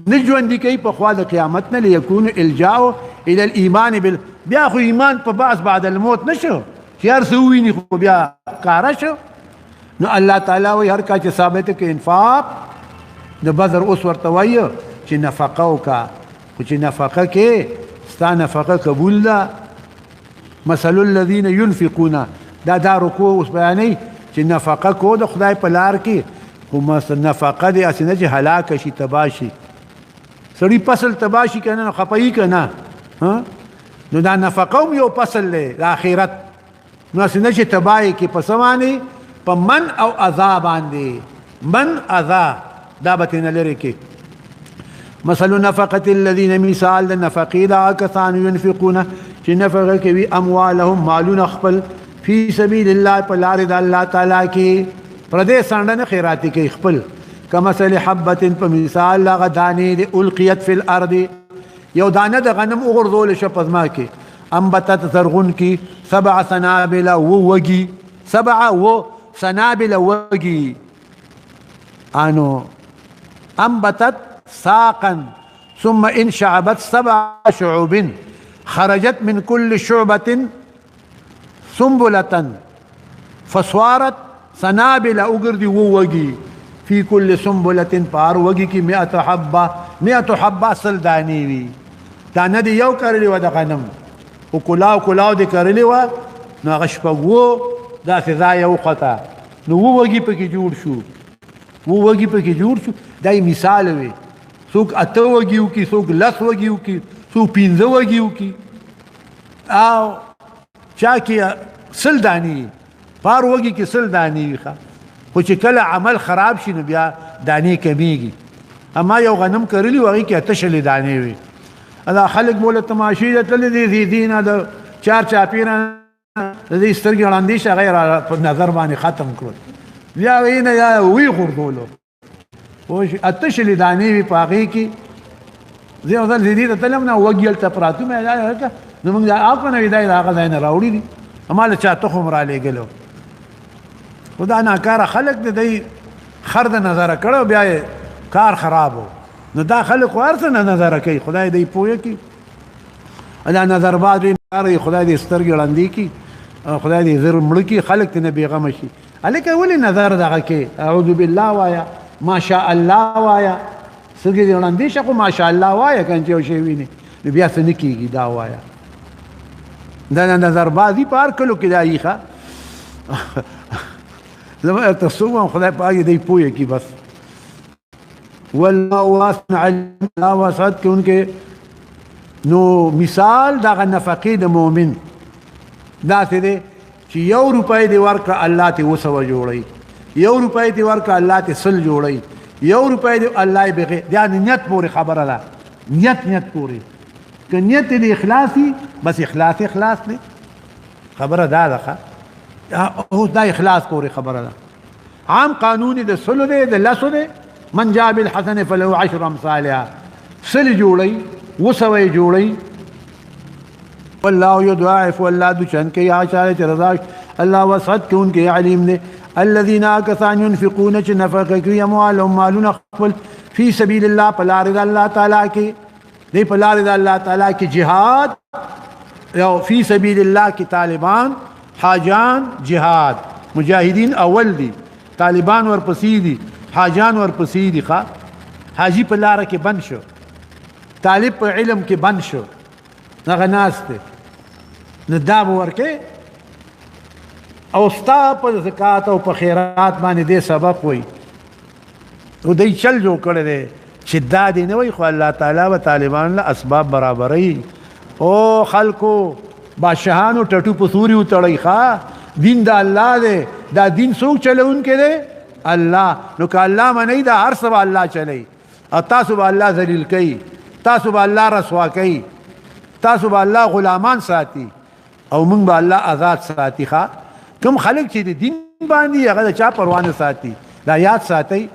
Speaker 1: نه ژوندي کوي په خوا د قیامت نه، لیکون الجاء الى الايمان بال. بیا خو ایمان په بعث بعد الموت نشو چې هر څه وویني خو بیا کاره شو. نو الله تعالی وایي هر کا چې ثابت کې انفاق د بذر اوس ورته وایي چې نفقه وکړه، خو چې نفقه کې ستا نفقه قبول ده. مثل الذين ينفقون، دا دا رکوع اوس بیانوي چې نفقه کو د خدای په لار کې، خو نفقه دې هسې نه چې هلاکه شي تباه شي. سړي فصل تباه شي که نه نو خفه یي که نه، نو دا نفقه هم یو فصل دی د آخرت. نو هسې نه چې تباه یې کړي په څه باندې؟ په من او اذا باندې. من اذا دا به ترې نه لرې کړي. مثل نفقة الذين، مثال د نفقې د هغه کسانو ينفقون چې نفقه کوي اموالهم مالونه خپل فی سبیل الله په لارې د الله تعالی کې، پردې سانډه نه خیراتي کوي خپل. کمثل حبة، په مثال هغه دانې د القیت فی الارض، یو دانه د غنم وغورځول شو په ځمکه کې، انبتت زرغون کی سبع سنابل ووږي، سبع و سنابل وږي، انو انبتت ساقا ثم ان شعبت سبع شعوب خرجت من كل شعبة سنبلة فصارت سنابل وګرځي ووږي، في كل سنبلة په هر وږي کې 100 حبة، 100 حبة سل دانې وي. دانه دې یو کرلې وه د غنم، خو کلاو کلاو دې کرلې وه، نو هغه شپږ وو داسې ځای وخوته، نو اووه وږي پکې جوړ شو، اووه وږي پکې جوړ شو. دا یې مثال وي، څوک اته وږي وکړي، څوک لس وږي وکړي، څوک پنځه وږي وکړي، او چا کې سل دانې وي، په هر وږي کې سل دانې وي. ښه، خو چې کله عمل خراب شي نو بیا دانې کمیږي. اما یو غنم کرلي وو هغې کې اته شلې دانې وي. دا خلک به له تماشې ته تللي دي، دې نه د چار چاپېره د دې سترګې وړاندې شي، هغه یې را په نظر باندې ختم کړل، بیا یې نه یا ویې غورځولو. پوه شوې؟ اته شلې دانې وي په هغې کې. زه یو ځل دې ته تلم نه، وږي هلته پراته وو، مې دا هلته نو موږ دا هغه نه وي، دا یې د هغه ځای نه راوړي دي، ما له چا تخم رالېږلو. خو دا ناکاره خلک دی، دی خر د نظره کړی، بیا یې کار خراب و. نو دا خلک خو هر څه نه نظره کوي، خدای دی پوه کړي. دا نظرباز دی، خدای دې سترګې ړندې کړي، خدای دې زر مړ کړي، خلک ترې نه بېغمه شي. هلکه ولې نظر دغه کې؟ اعوذ بالله وایه، ماشاء الله وایه، سترګې دې ړندې شه خو ماشاء الله وایه، که چې یو شی وینې نو بیا څه نه کېږي، دا وایه. دا نظربازي په هر کلو کې دا یي. ښه، زه به درته څه ووایم، خدای پاک دې پوه کړي بس. والله واسع علیم، الله وسعت کوونکی. نو مثال دغه نفقې د مؤمن داسې دی چې یو روپۍ دې ورکړه الله ترې 700 جوړوي، یو روپۍ دې ورکړه الله ترې 100 جوړوي، یو روپۍ دې الله یې بغیر، دا نیت پورې خبره ده، نیت نیت پورې. که نیت دې اخلاص وي بس اخلاص اخلاص دی، خبره دا ده. ښه، اوس دا اخلاص پورې خبره ده. عام قانون د 100 دی، د 10 دی، من جاء بالحسنة فله 10 امثالها، 100 جوړوي، 700 یې جوړوي. والله يضاعف، والله دچن کوي هغه چا چې رضا الله وسعت کوونکی علیم دی. الذين کسان ينفقون چې نفقه کوي اموالهم مالونه خپل فی سبیل الله په لارې د الله تعالی کې، دی په لارې د الله تعالی کې جهاد، او فی سبیل الله کې طالبان حاجان جهاد، مجاهدین اول دي، طالبان ورپسې دي، حاجان ورپسې دي. ښه، حاجي په لاره کې بند شو، طالب په علم کې بند شو، هغه ناست دی، نو دا به ورکې او ستا په زکات او په خیرات باندې دې سبق وایي. او دی چل جوړ کړی دی چې دا دې نه وایي، خو الله تعالی به طالبانو له اسباب برابروي. او خلکو بادشاهانو ټټو په سوري وتړئ. ښه، دین د الله دی، دا دین څوک چلوونکی دی؟ الله. نو که الله منئ، دا هر څه به الله چلوي، او تاسو به الله ذلیل کوي، تاسو به الله رسوا کوي، تاسو به الله غلامان ساتي، او موږ به الله آزاد ساتي. ښه، کوم خلک چې د دین باندې هغه د چا پروا نه ساتي، دا یاد ساتئ.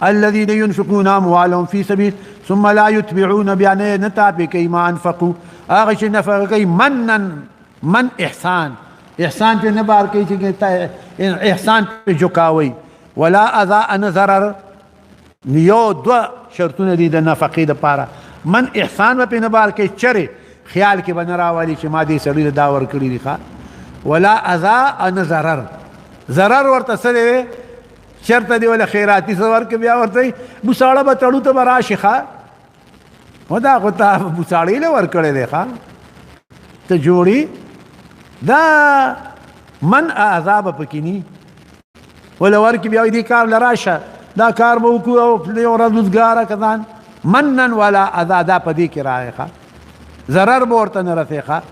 Speaker 1: الذين ينفقون اموالهم في سبيل ثم لا يتبعون، بیا نه تابع کوي ما انفقوا، هغه چې نفقه کوي، منن، من احسان، احسان په نه بار کوي چې احسان په جوکاوي، ولا اذى، ان ضرر. یو دوه شرطونه دي د نفقې دپاره. من احسان به په نه بار کوي، چرې خیال کې به نه راولي چې ما دې سړي له دا ورکړي دي. ښه، ولا اذى، ان ضرر. ضرر ورته څه دی؟ چرته دی ولا خیراتی څه ورکړي، بیا ورته بوساړه به تړو ته به راشي. ښه، و دا خو تا بوساړې له ورکړی دی. ښه، ته جوړي دا من عذاب پکې ني ولا ورکې، بیا دې کار له راشه، دا کار به وکړو او یو ورځ روزګاره کسان. منن ولا اذا، دا په دې کې راغی. ښه، ضرر به ورته نه رسې. ښه،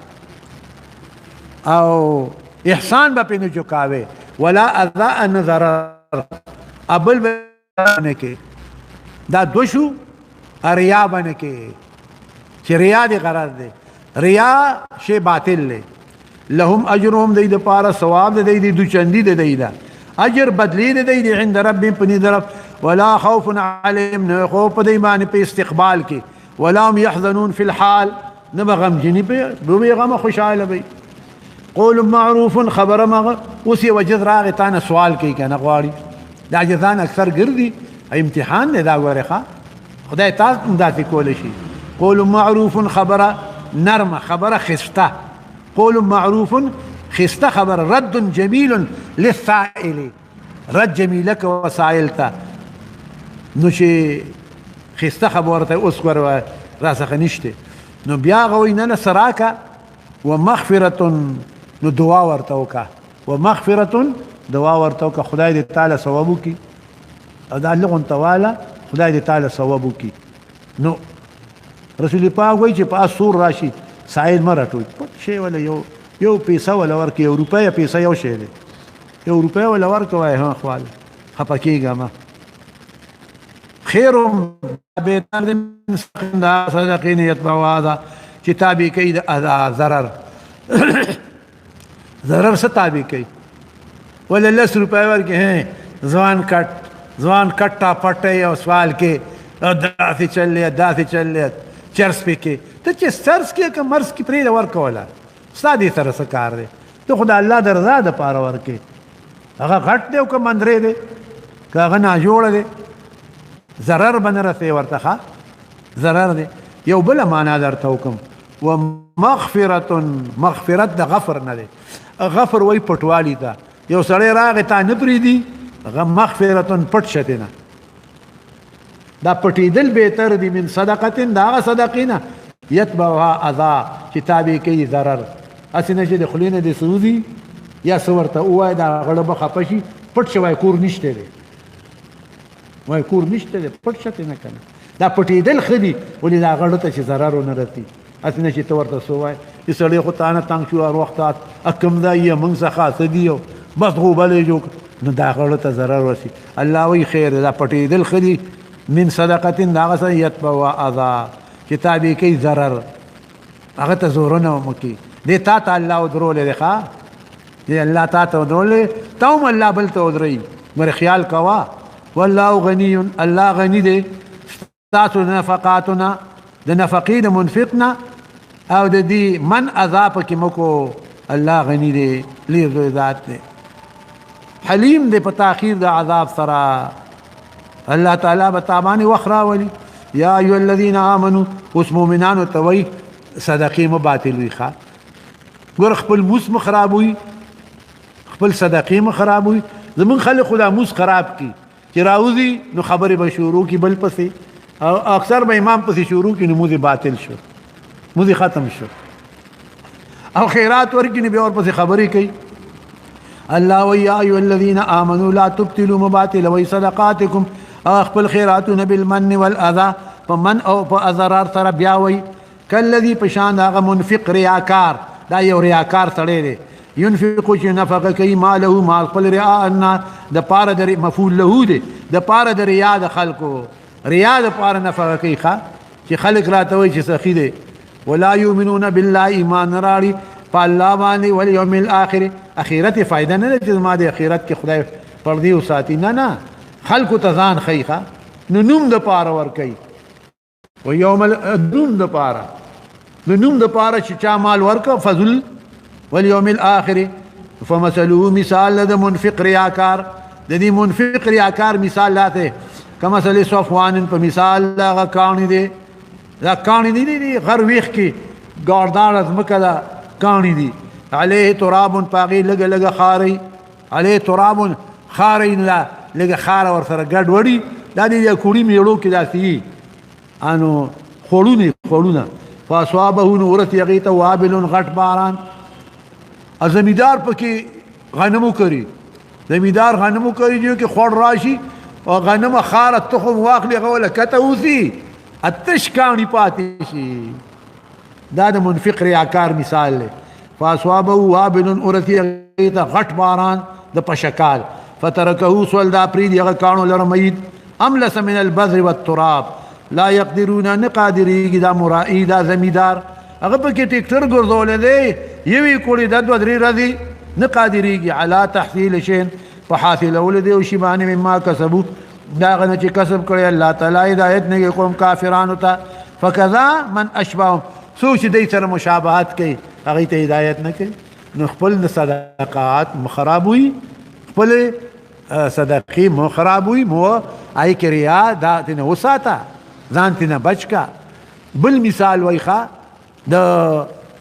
Speaker 1: او احسان به پې نه چکاوې، ولا اذا، ان ضرر ابل به نه کې. دا دو شو. ریا به نه کې، چې ریا دی غرض دی، ریا شی باطل دی. لهم اجرهم، دی د پاره ثواب دی، دی دو چندی دی، دی دا اجر بدلی دی، دی عند ربهم، پنی درف. ولا خوف عليهم، نه خوف په دی باندې په استقبال کې، ولا هم يحزنون في الحال، نه به غمجني په دوی غم، خوشاله وي. قول معروف، خبره مغه. اوس یو جز راغی تا نه سوال کوي کنه غواړي، دا جزان اکثر ګرځي، امتحان دی دا ګوره. ښه، خدای تاسو هم داسې کولی شي. قول معروف، خبره نرمه، خبره خسته، قول معروف، خسته خبره، رد جمیل للسائل، رد جمیله کوه سائل ته. نو چې خسته خبره ته اوس ګوره را څخه نشته، نو بیا هغه وایي نه نه سراکه. ومغفرة، نو دعا ورته وکړه، ومغفرة، دعا ورته وکړه، خدای دې تعالی ثواب وکړي، او دا لغون تواله، خدای دې تعالی ثواب وکړي. نو رسول پاک وایي چې په اسور راشي سائل مه راټوي، پټ شی ولا یو یو پیسه ولا ورکړي، یو روپۍ پیسه یو شی دی، یو روپۍ ولا ورکړه، وایي ها خواله خفه کېږه مه. خیر بهتر دی دا صدقې نه یتبعو هذا، چې تابع کوي د اذا، ضرر. ضرر څه تابع کوي؟ ولا لس روپۍ ورکړي، هې ځوان کټ ځوان کټه پټه او سوال کې داسې چلې داسې چلې چرس پې کې، ته چې سرس کې که مرس کې پرېږده ورکوله، ستا دې سره څه کار دی؟ ته خو د الله د رضا دپاره ورکې. هغه غټ دی او که مندرې دی، که هغه ناجوړه دی، ضرر به نه رسوې ورته. ښه، ضرر دی. یو بله معنا درته وکړم. ومغفرة، مغفرت د غفر نه دی، غفر وایي پټوالي ته. یو سړی راغی تا نه پرېږدي، هغه مغفرة، پټ شه ترې نه، دا پټېدل بهتر دي، من صدقة، د هغه صدقې نه، یتبعها اذا، چې تابع کوي ضرر. هسې نه چې د خولې نه دې څه وځي یا څه ورته ووایې، دا غړه به خفه شي، پټ شه، وایي کور نشته دی، وایي کور نشته دی، پټ شه ترې نه که نه. دا پټېدل ښه دي، ولې دا غړه ته چې ضرر ونه رسي. هسې نه چې ته ورته څه ووایې چې سړی خو تا نه تنګ شو، هر وخت کوم ځای یې موږ څخه څه دي، او بس غوبلې جوړ، نو دا غړو ته ضرر ورسي. الله وایي خیر، دا پټېدل ښه دي، من صدقة، د هغه څه، یتبعها اذا، چې تابع کوي ضرر، هغه ته زورونه مه کوي. دې تا ته الله ودرولی دی. ښه، دې الله تا ته ودرولی، تا هم الله بل ته ودروي، مګر خیال کوه. والله غني، الله غني دی ستاسو د نفقاتو نه، د نفقې د منفق نه، او د دې من اذا پکې مه کو. الله غني دی، لوی لوی ذات دی، حلیم دی په تاخیر د عذاب سره. الله تعالی به تا باندې وخت راولي. یا ایها الذین آمنو، اوس مؤمنانو ته وایي صدقې مه باطلوي. ښه، ګور خپل موس مخ خرابوي، خپل صدقې مخ خرابوي. زمون خلک خو دا موس خراب کی چې راوځي نو خبرې به شروع کی بل پسې، او اکثر به امام پسې شروع کی، نو موزې باطل شو، موزې ختم شو. او خیرات ورکی نو بیا ورپسې خبرې کوي. الله وی یا ایها الذین آمنوا لا تبطلوا مباطل صدقاتکم، خپل خیراتونه بالمن والاذى، په من او په ضرر سره. بیا وی کلذي پشان هغه منفق ریاکار، دا یو ریاکار سړی دی، ينفق چې نفقه کوي ماله مال خپل ریا الناس، د پاره د مفعول له دی، د پاره د ریا د خلکو، ریا د پاره نفقه کوي، ښه چې خلک راته وایي چې سخي دی. ولا یؤمنون بالله، ایمان نه راړي په الله باندې، والیوم الاخر، اخرت فایده نه ده چې زما د اخرت کې خدای پردی وساتي، نه نه، خلکو ته ځان ښیي، ښه نو نوم د پاره ورکوي. و یوم نوم د پاره، د نوم د پاره چې چا مال ورکړ فضل. والیوم الاخر فمثله، مثال د منفق ریاکار، د دې منفق ریاکار مثال لاته کمثل صفوان، په مثال هغه کاڼي دی، دا کاڼي دی دی غر ویخ کې ګاردار ځمکه ده، کاڼي دي، عليه تراب، پاغي لګ لګ خاري، عليه تراب خاري، لا لګ خار ور سره ګډ وړي. دا دې کوړي میړو کې داسي انو خړونه خړونه. فاصابه نورت یغیت وابل، غټ باران. زمیدار پکې غنمو کري، زمیدار غنمو کري جو کې خړ راشي او غنم خار تخم واخلي، غوله کته وسی اتش کانی پاتې شي. دا د منفق ریاکار مثال دی. فاصابه وابل، اورثي ته غټ باران د پشکال. فترکه سول، دا پری دی هغه کانو لره میت، املس من البذر والتراب لا يقدرون، نه قادرېږي دا مرائي، دا زمیدار هغه پکې ټریکټر ګرځولی دی، یوې کوړې د دوه درې ورځې، نه قادرېږي علی تحصیل شین، په حاصلولو دی او شي باندې، مما کسبو، دا غنه چې کسب کړی. الله تعالی هدایت نه کوم کافرانو ته. فکذا من اشبههم، څوک چې دوی سره مشابهت کوي هغه ته هدایت نه کوي. نو خپل صدقات مخرابوي، خپل صدقې مو خرابوي، مو آی کې ریا دا تنه وساته، ځان تنه بچ کا. بل مثال وای ښه، د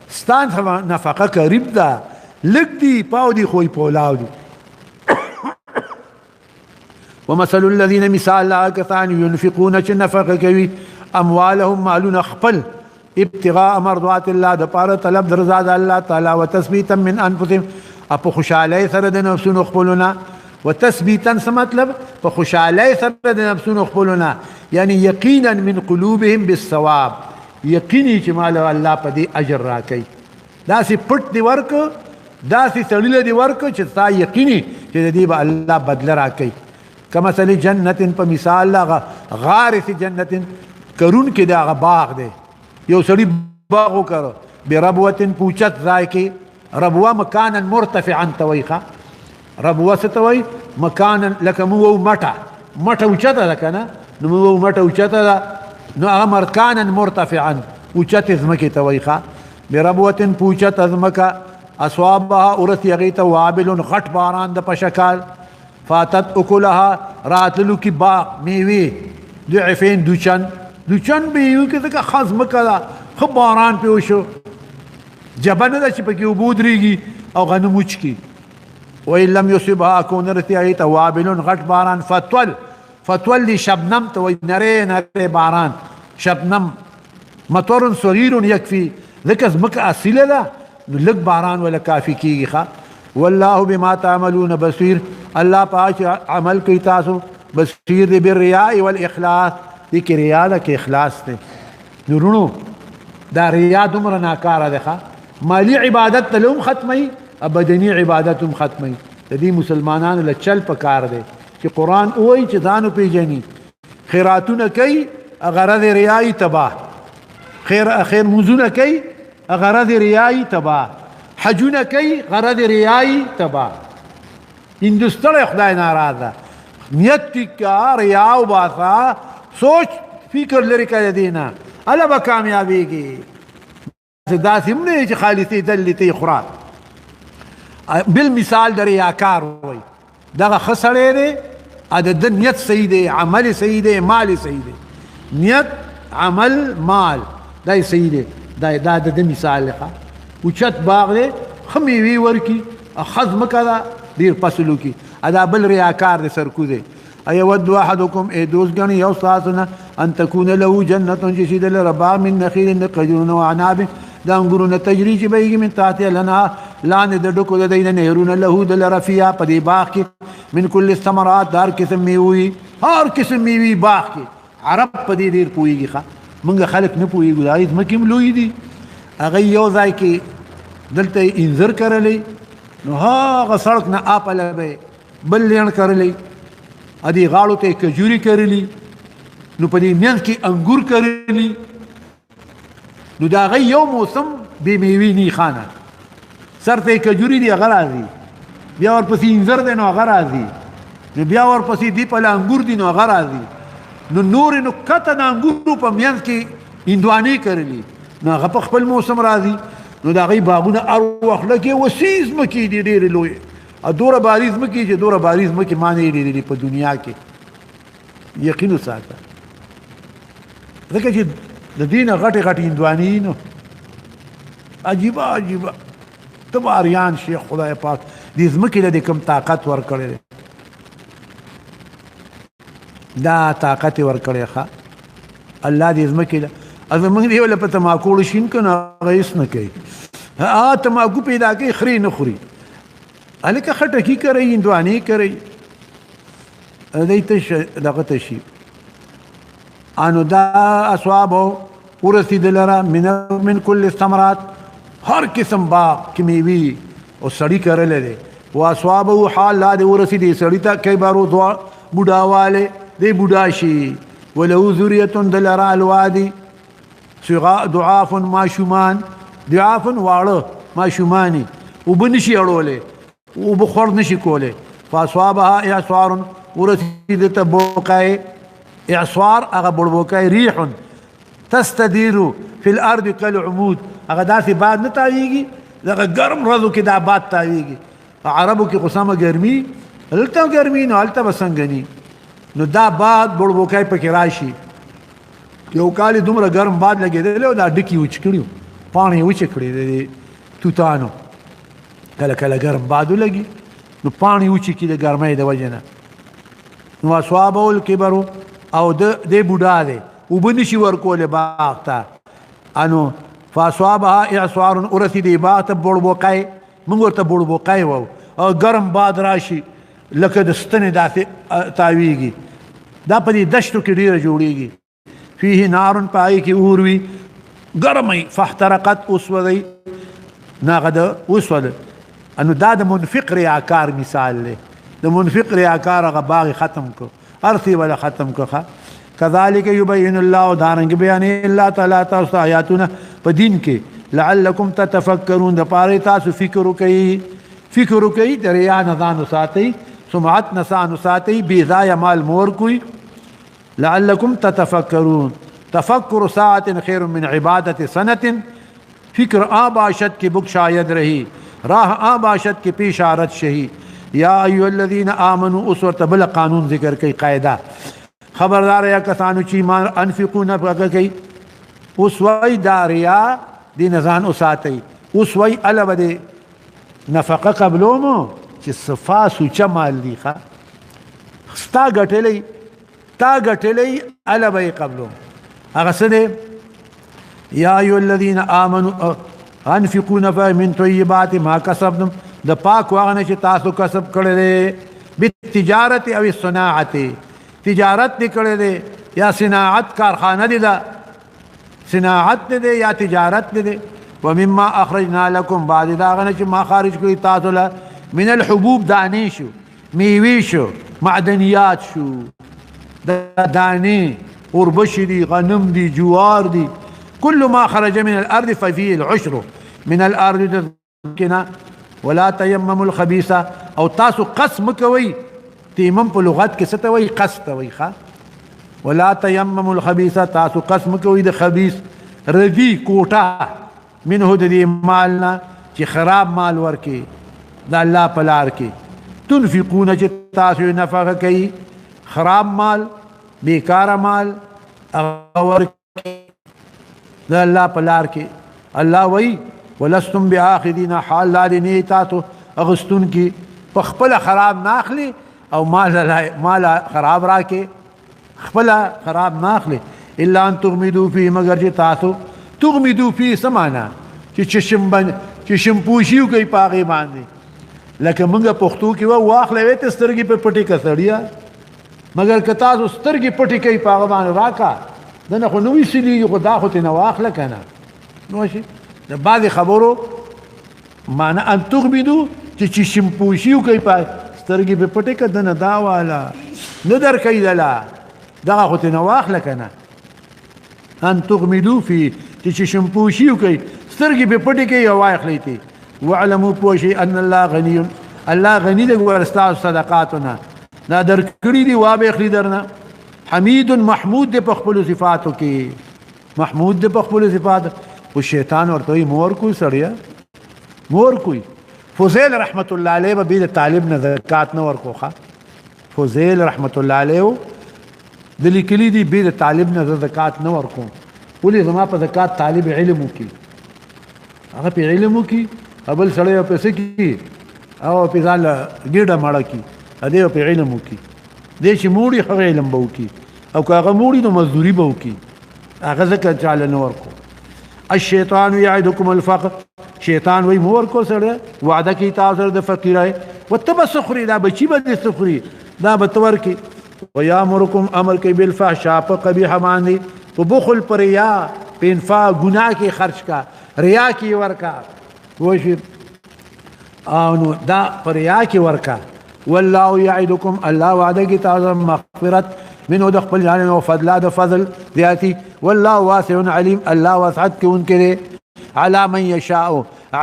Speaker 1: ستان نفقه قریب ده، لږ دی، پاو دی، خوی پولاو دی. ومثل الذين، مثال لا کسان، ينفقون چې نفقه کوي، اموالهم مالون خپل، ابتغاء مرضات الله، د پاره طلب درزا د الله تعالی، وتثبیتا من انفسهم، په خوشحالۍ سره د نفسونو خپلونه. وتثبیتا څه مطلب؟ په خوشحالۍ سره د نفسونو خپلونه، یعنی یقینا من قلوبهم بالثواب، یقیني چې مال الله په دې اجر راکوي. داسې پټ دی ورک، داسې سړي له دی ورک چې تا یقیني چې د دې به الله بدله راکوي. کمثل جنت، په مثال هغه غارس جنت، کرون کې د هغه باغ دی، یو سړي باغ وکړ، بربوة، پوچت ځای کې. ربوه مکانا مرتفعا ته وایي، ښه ربوه څه ته وایي؟ مکانا، لکه موږ مټه، مټه اوچته ده که نه؟ نو موږ مټه اوچته ده، نو هغه مکانا مرتفعا اوچتې ځمکې ته وایي. ښه بربوة، پوچته ځمکه، اصابها ورسي هغې ته وابل، غټ باران د پشکال، فاتت اکلها، راتللو کې باغ میوې، ضعفین، دوچن دوچن به یو کې، ځکه ښه ځمکه ده، ښه باران پرې وشو، جبه نه ده چې پکې اوبه ودرېږي او غنم وچ کړي. وإن لم يصبها، کو نه رسي هغې ته وابل، غټ باران، فتول، فتول دی شبنم ته وایي، نری نری باران شبنم، مطر صغیر یکفي، ځکه ځمکه اصیله ده نو لږ باران ولا کافي کیږي. ښه والله بما تعملون بصیر، الله پاک عمل کوي تاسو بصیر دی. بالرياء والاخلاص، دې کې ریا ده کې اخلاص دی. نورونو دا ریا دومره ناکاره ده، ښه مالی عبادت ته هم ختموي، بدني عبادت هم ختموي. د دې مسلمانانو له چل په کار دی چې قرآن ووایي چې ځان وپېژني، خیراتونه کوي غرض ریایي تباه، خیر خیر منځونه کوي غرض ریایي تباه، حجونه کوي غرض ریایي تباه. هندوستان خدای ناراضه، نیت ټیک کا، ریا وباسه، سوچ فکر لرې کړه دینه، هله به کامیابېږي. داسې هم نه چې خالصې دلې ته یې خوره. بل مثال د ریاکار وایي، دغه ښه سړی دی، د ده نیت صحیح دی، عمل صحیح دی، مال صحیح دی، نیت عمل مال دا یې صحیح دی. دا د ده مثال دی. ښه اوچت باغ دی، ښه میوې ورکي، ښه ځمکه ده، ډېر فصل وکړي. دا بل ریاکار دی، سرکو دی. ایود احدکم، ای دوست ګڼي یو ستاسو نه، ان تکون له جنة، چې شي د لره باغ، من نخیل، د کجورونو، وعناب، د انګورونو، تجري، چې بهیږي، من تحتها الانهار، لاندې د ډکو د دی نه نهرونه، له د لره، فیها، په دې باغ کې، من کل الثمرات، د هر قسم میوې، هر قسم میوې باغ کې. عرب په دې ډېر پوهېږي، ښه موږ خلک نه پوهېږو. د هغې ځمکې هم لویې دي. هغه یو ځای کې دلته یې انځر کرلی، نو هغه سړک نه اپله به بل لیڼ کرلی، ا دې غاړو ته یې کجوري کرلي، نو په دې منځ کې انګور کرلي. نو د هغه یو موسم بې میوې نی خانه، سر ته یې کجوري دي، هغه راځي، بیا ورپسې انځر دی، نو هغه راځي، نو بیا ورپسې دې پله انګور دي، نو هغه راځي، نو نورې نو کته د انګورو په منځ کې هندوانې کرلي، نو هغه په خپل موسم راځي. نو د هغوی باغونه هر وخت لکې وسیع ځمکې دي، ډېرې لویې او دومره باري ځمکې چې دومره باري ځمکې ما نه لیدلې په دنیا کې، یقین وساته، ځکه چې د دې نه غټې غټې هندوانې، نو عجیبه عجیبه، ته به اریان شې. خدای پاک دې ځمکې له دې کوم طاقت ورکړی دی، دا طاقت یې ورکړی. ښه الله دې ځمکې له زمونږ دی وله په تماکوړو شین که، نو هغه هېڅ نه کوي. هغه تماکو پیدا کوي، خرې نه خوري. هلکه خټکي کوي، هندوانې کوي، دی تش دغه ته شي. انو دا اصوابو ورسېد لره من کل الثمرات، هر قسم باغ کې میوې او سړی کرلی دی. و اصوابه، حال لا دی ورسېدې سړي ته کبرو، دوا بوډاوالی دی، بوډا شي. وله ذریة، د لره الوادي، ضعاف، ماشومان، ضعاف واړه ماشوماني، اوبه نشي اړولی، اوبه خوړ نشي کولی. فاصابها اعصار، ورسېد ته بوقای، اعصار هغه بړبوکای، ریح تستدیر فی الارض کالعمود، هغه داسې باد نه تاویږي، دغه ګرم ورځو کې دا باد تاویږي. عربو کې خو سمه ګرمي، هلته ګرمي، نو هلته به څنګه ني؟ نو دا باد بړبوکای پکې راشي. یو کال دومره ګرم باد لګېدلی او دا ډکې وچ کړي، پاڼې یې وچې کړې د دې توتانو. کله کله ګرم باد ولګي، نو پاڼې وچې کړي د ګرمۍ د وجې نه. نو اصابه الکبر، او د دې بوډا دی، اوبه نشي ورکولی باغ ته. انو فاصابها اعصار، ورسېدې باغ ته بړبوقی، موږ ورته بړبوقی وو، او ګرم باد راشي لکه د ستنې داسې تاویږي. دا په دې دشتو کې ډېره جوړیږي. فيه نار، پای کې اور وي، ګرمي، فاحترقت، وسوځي ناغه د وسول. انو دا د منفق ریاکار مثال دی. د منفق ریاکار هغه باغ ختم کو، ارثي ولا ختم کو. كذلك يبين الله، دارنګ بیان الله تعالی تاسو آیاتونه په دین کې، لعلکم تتفکرون، د پاره تاسو فکر وکئ، فکر وکئ، د ریا نه ځان وساتئ، سمعت نه ځان وساتئ، بې ځایه مال مور کوئ. لعلكم تتفکرون. تفکر ساعت خیر من عبادت سنة، فکر آ باشد کی بخشاید رہی، راہ آ باشد کی پیش آرد شہی. یا ایها الذین آمنوا، اوس ورته بل قانون ذکر کوي، قاعده. خبردار یا کسانو چې ایمان، انفقوا، نفقه کوي. اوس وای دا ریا دې نه ځان وساتئ. اوس وای اله به دې نفقه قبلومو چې صفا سوچه مال دی، ښه ستا ګټلی، تا ګټلی، اله به یې قبلوم. هغه څه دی؟ یا ایها الذین آمنوا انفقوا نفقه من طیبات ما کسبتم، د پاک هغه نه چې تاسو کسب کړی دی، بالتجارت او الصناعت، تجارت دې کړی دی یا صناعت، کارخانه دی ده، صناعت دې دی یا تجارت دې دی. ومما اخرجنا لكم، بعد دا غنه چې ما خارج کړی تاسو له، من الحبوب، دانې شو، میوې شو، معدنیات شو، د دانې، اوربشې دي، غنم دي، جوار دي، كل ما خرج من الارض ففيه العشر من الارض کنا. ولا تيمموا الخبيث، او تاسو قسم کوي. تیمم په لغت کې څه ته وایي؟ قصد ته وایي. ښه، ولا تيمموا الخبيث، تاسو قسم کوي د خبيث، ردي، کوټه، منه، د دې مال نه چې خراب مال ورکې د الله په لار کې، تنفقون، چې تاسو نفقه کوي، خراب مال، بیکاره مال هغه ورکې د الله په لار کې. الله وایي ولستم بآخذین، حال دا دی نه تاسو اغستون کی، په خپل خراب ناخلی او مال مال خراب راکې، خپل خراب ناخلی. الا ان تغمدو فيه، مگر چې تاسو تغمدو فيه سمانا چې چشم بن چشم پوشیو کوي پاغي باندې. لکه موږ پښتو کې وا واخلې وې ته سترګې په پټې کسړیا، مګر که تاسو سترګې پټې کوي پاغه باندې راکا دنه خو نوې سلیږي، خو دا خو ته نه واخله که نه. نو شي د بعضې خبرو معنی ان تغمدو چې چشم پوشیو کوي په سترګې په پټې که دنه دا والا نه درکوي دله، دغه خو ته نه واخله که نه. ان تغمدو فی، چې چشم پوشیو کوي سترګې په پټې کوي او واخلې تی. واعلموا پوه شئ ان الله غني، الله غني دی ګوره ستاسو صدقاتو نه، دا درکړي دي وا به اخلي درنه. حمید محمود دی په خپلو صفاتو کې، محمود دی په خپلو صفاتو. خو شیطان ورته وایي مور کوی سړیه، مور کوی. فضیل رحمت الله علیه به بې د طالب نه زکات نه ورکو. ښه فضیل رحمت الله علیه د لیکلي دي بې د طالب نه زه زکات نه ورکوم، ولې زما په زکات طالب علم وکړي، هغه په علم وکړي، بل سړی په څه کي او په ځان له ګېډه مړه کړي، دی په علم وکړي. دی چې موړي هغه علم به وکړي، او که هغه موړي نو مزدوري به وکړي، هغه ځکه چاله نه ورکو. الشیطان یعدکم الفقر، شیطان وایي مه ورکو سړی، وعده کوي تاسو سره د فقیرۍ، وته به څه خوري، دا بچي به دې څه خوري، دا به ته ورکړي. ویامرکم، امر کوي بالفحشاء په قبیحه باندې، په بخل، په ریا، په انفاق ګناه کې خرج کا، ریا کې ورکا، پوه شوې؟ او نو دا په ریا کې ورکا. والله یعدکم، الله وعده کوي تاسو مغفرت منه د خپل جانب او فضلا د فضل زیاتی. والله واسع علیم، الله وسعت کوونکی دی علی من یشاء،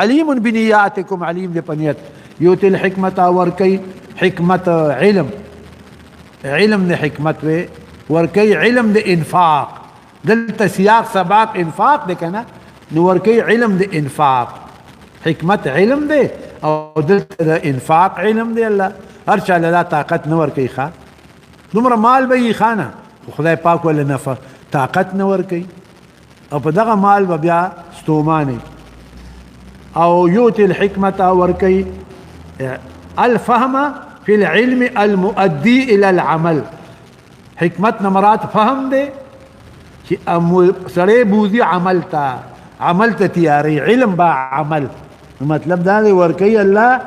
Speaker 1: علیم بنیاتکم، علیم دی په نیت. یؤتی الحکمت، ورکی حکمت علم، علم د حکمت وی ورکی، علم د انفاق. دلته سیاق سباق انفاق دی کنه، نو ورکی علم د انفاق، حکمت علم دی او دلته د انفاق علم دی. الله هر چا له طاقت نه ورکوي، ښه دومره مال به یې خانه، خو خدای پاک وله نفع طاقت نه ورکوي، او په دغه مال به بیا ستومانه. او یؤتی الحکمت، ورکوي الفهم في العلم المؤدي الى العمل. حکمت نه مراد فهم دی چې سړی بوزي عمل ته، عمل ته تیاری، علم با عمل. مطلب دا دی ورکوي الله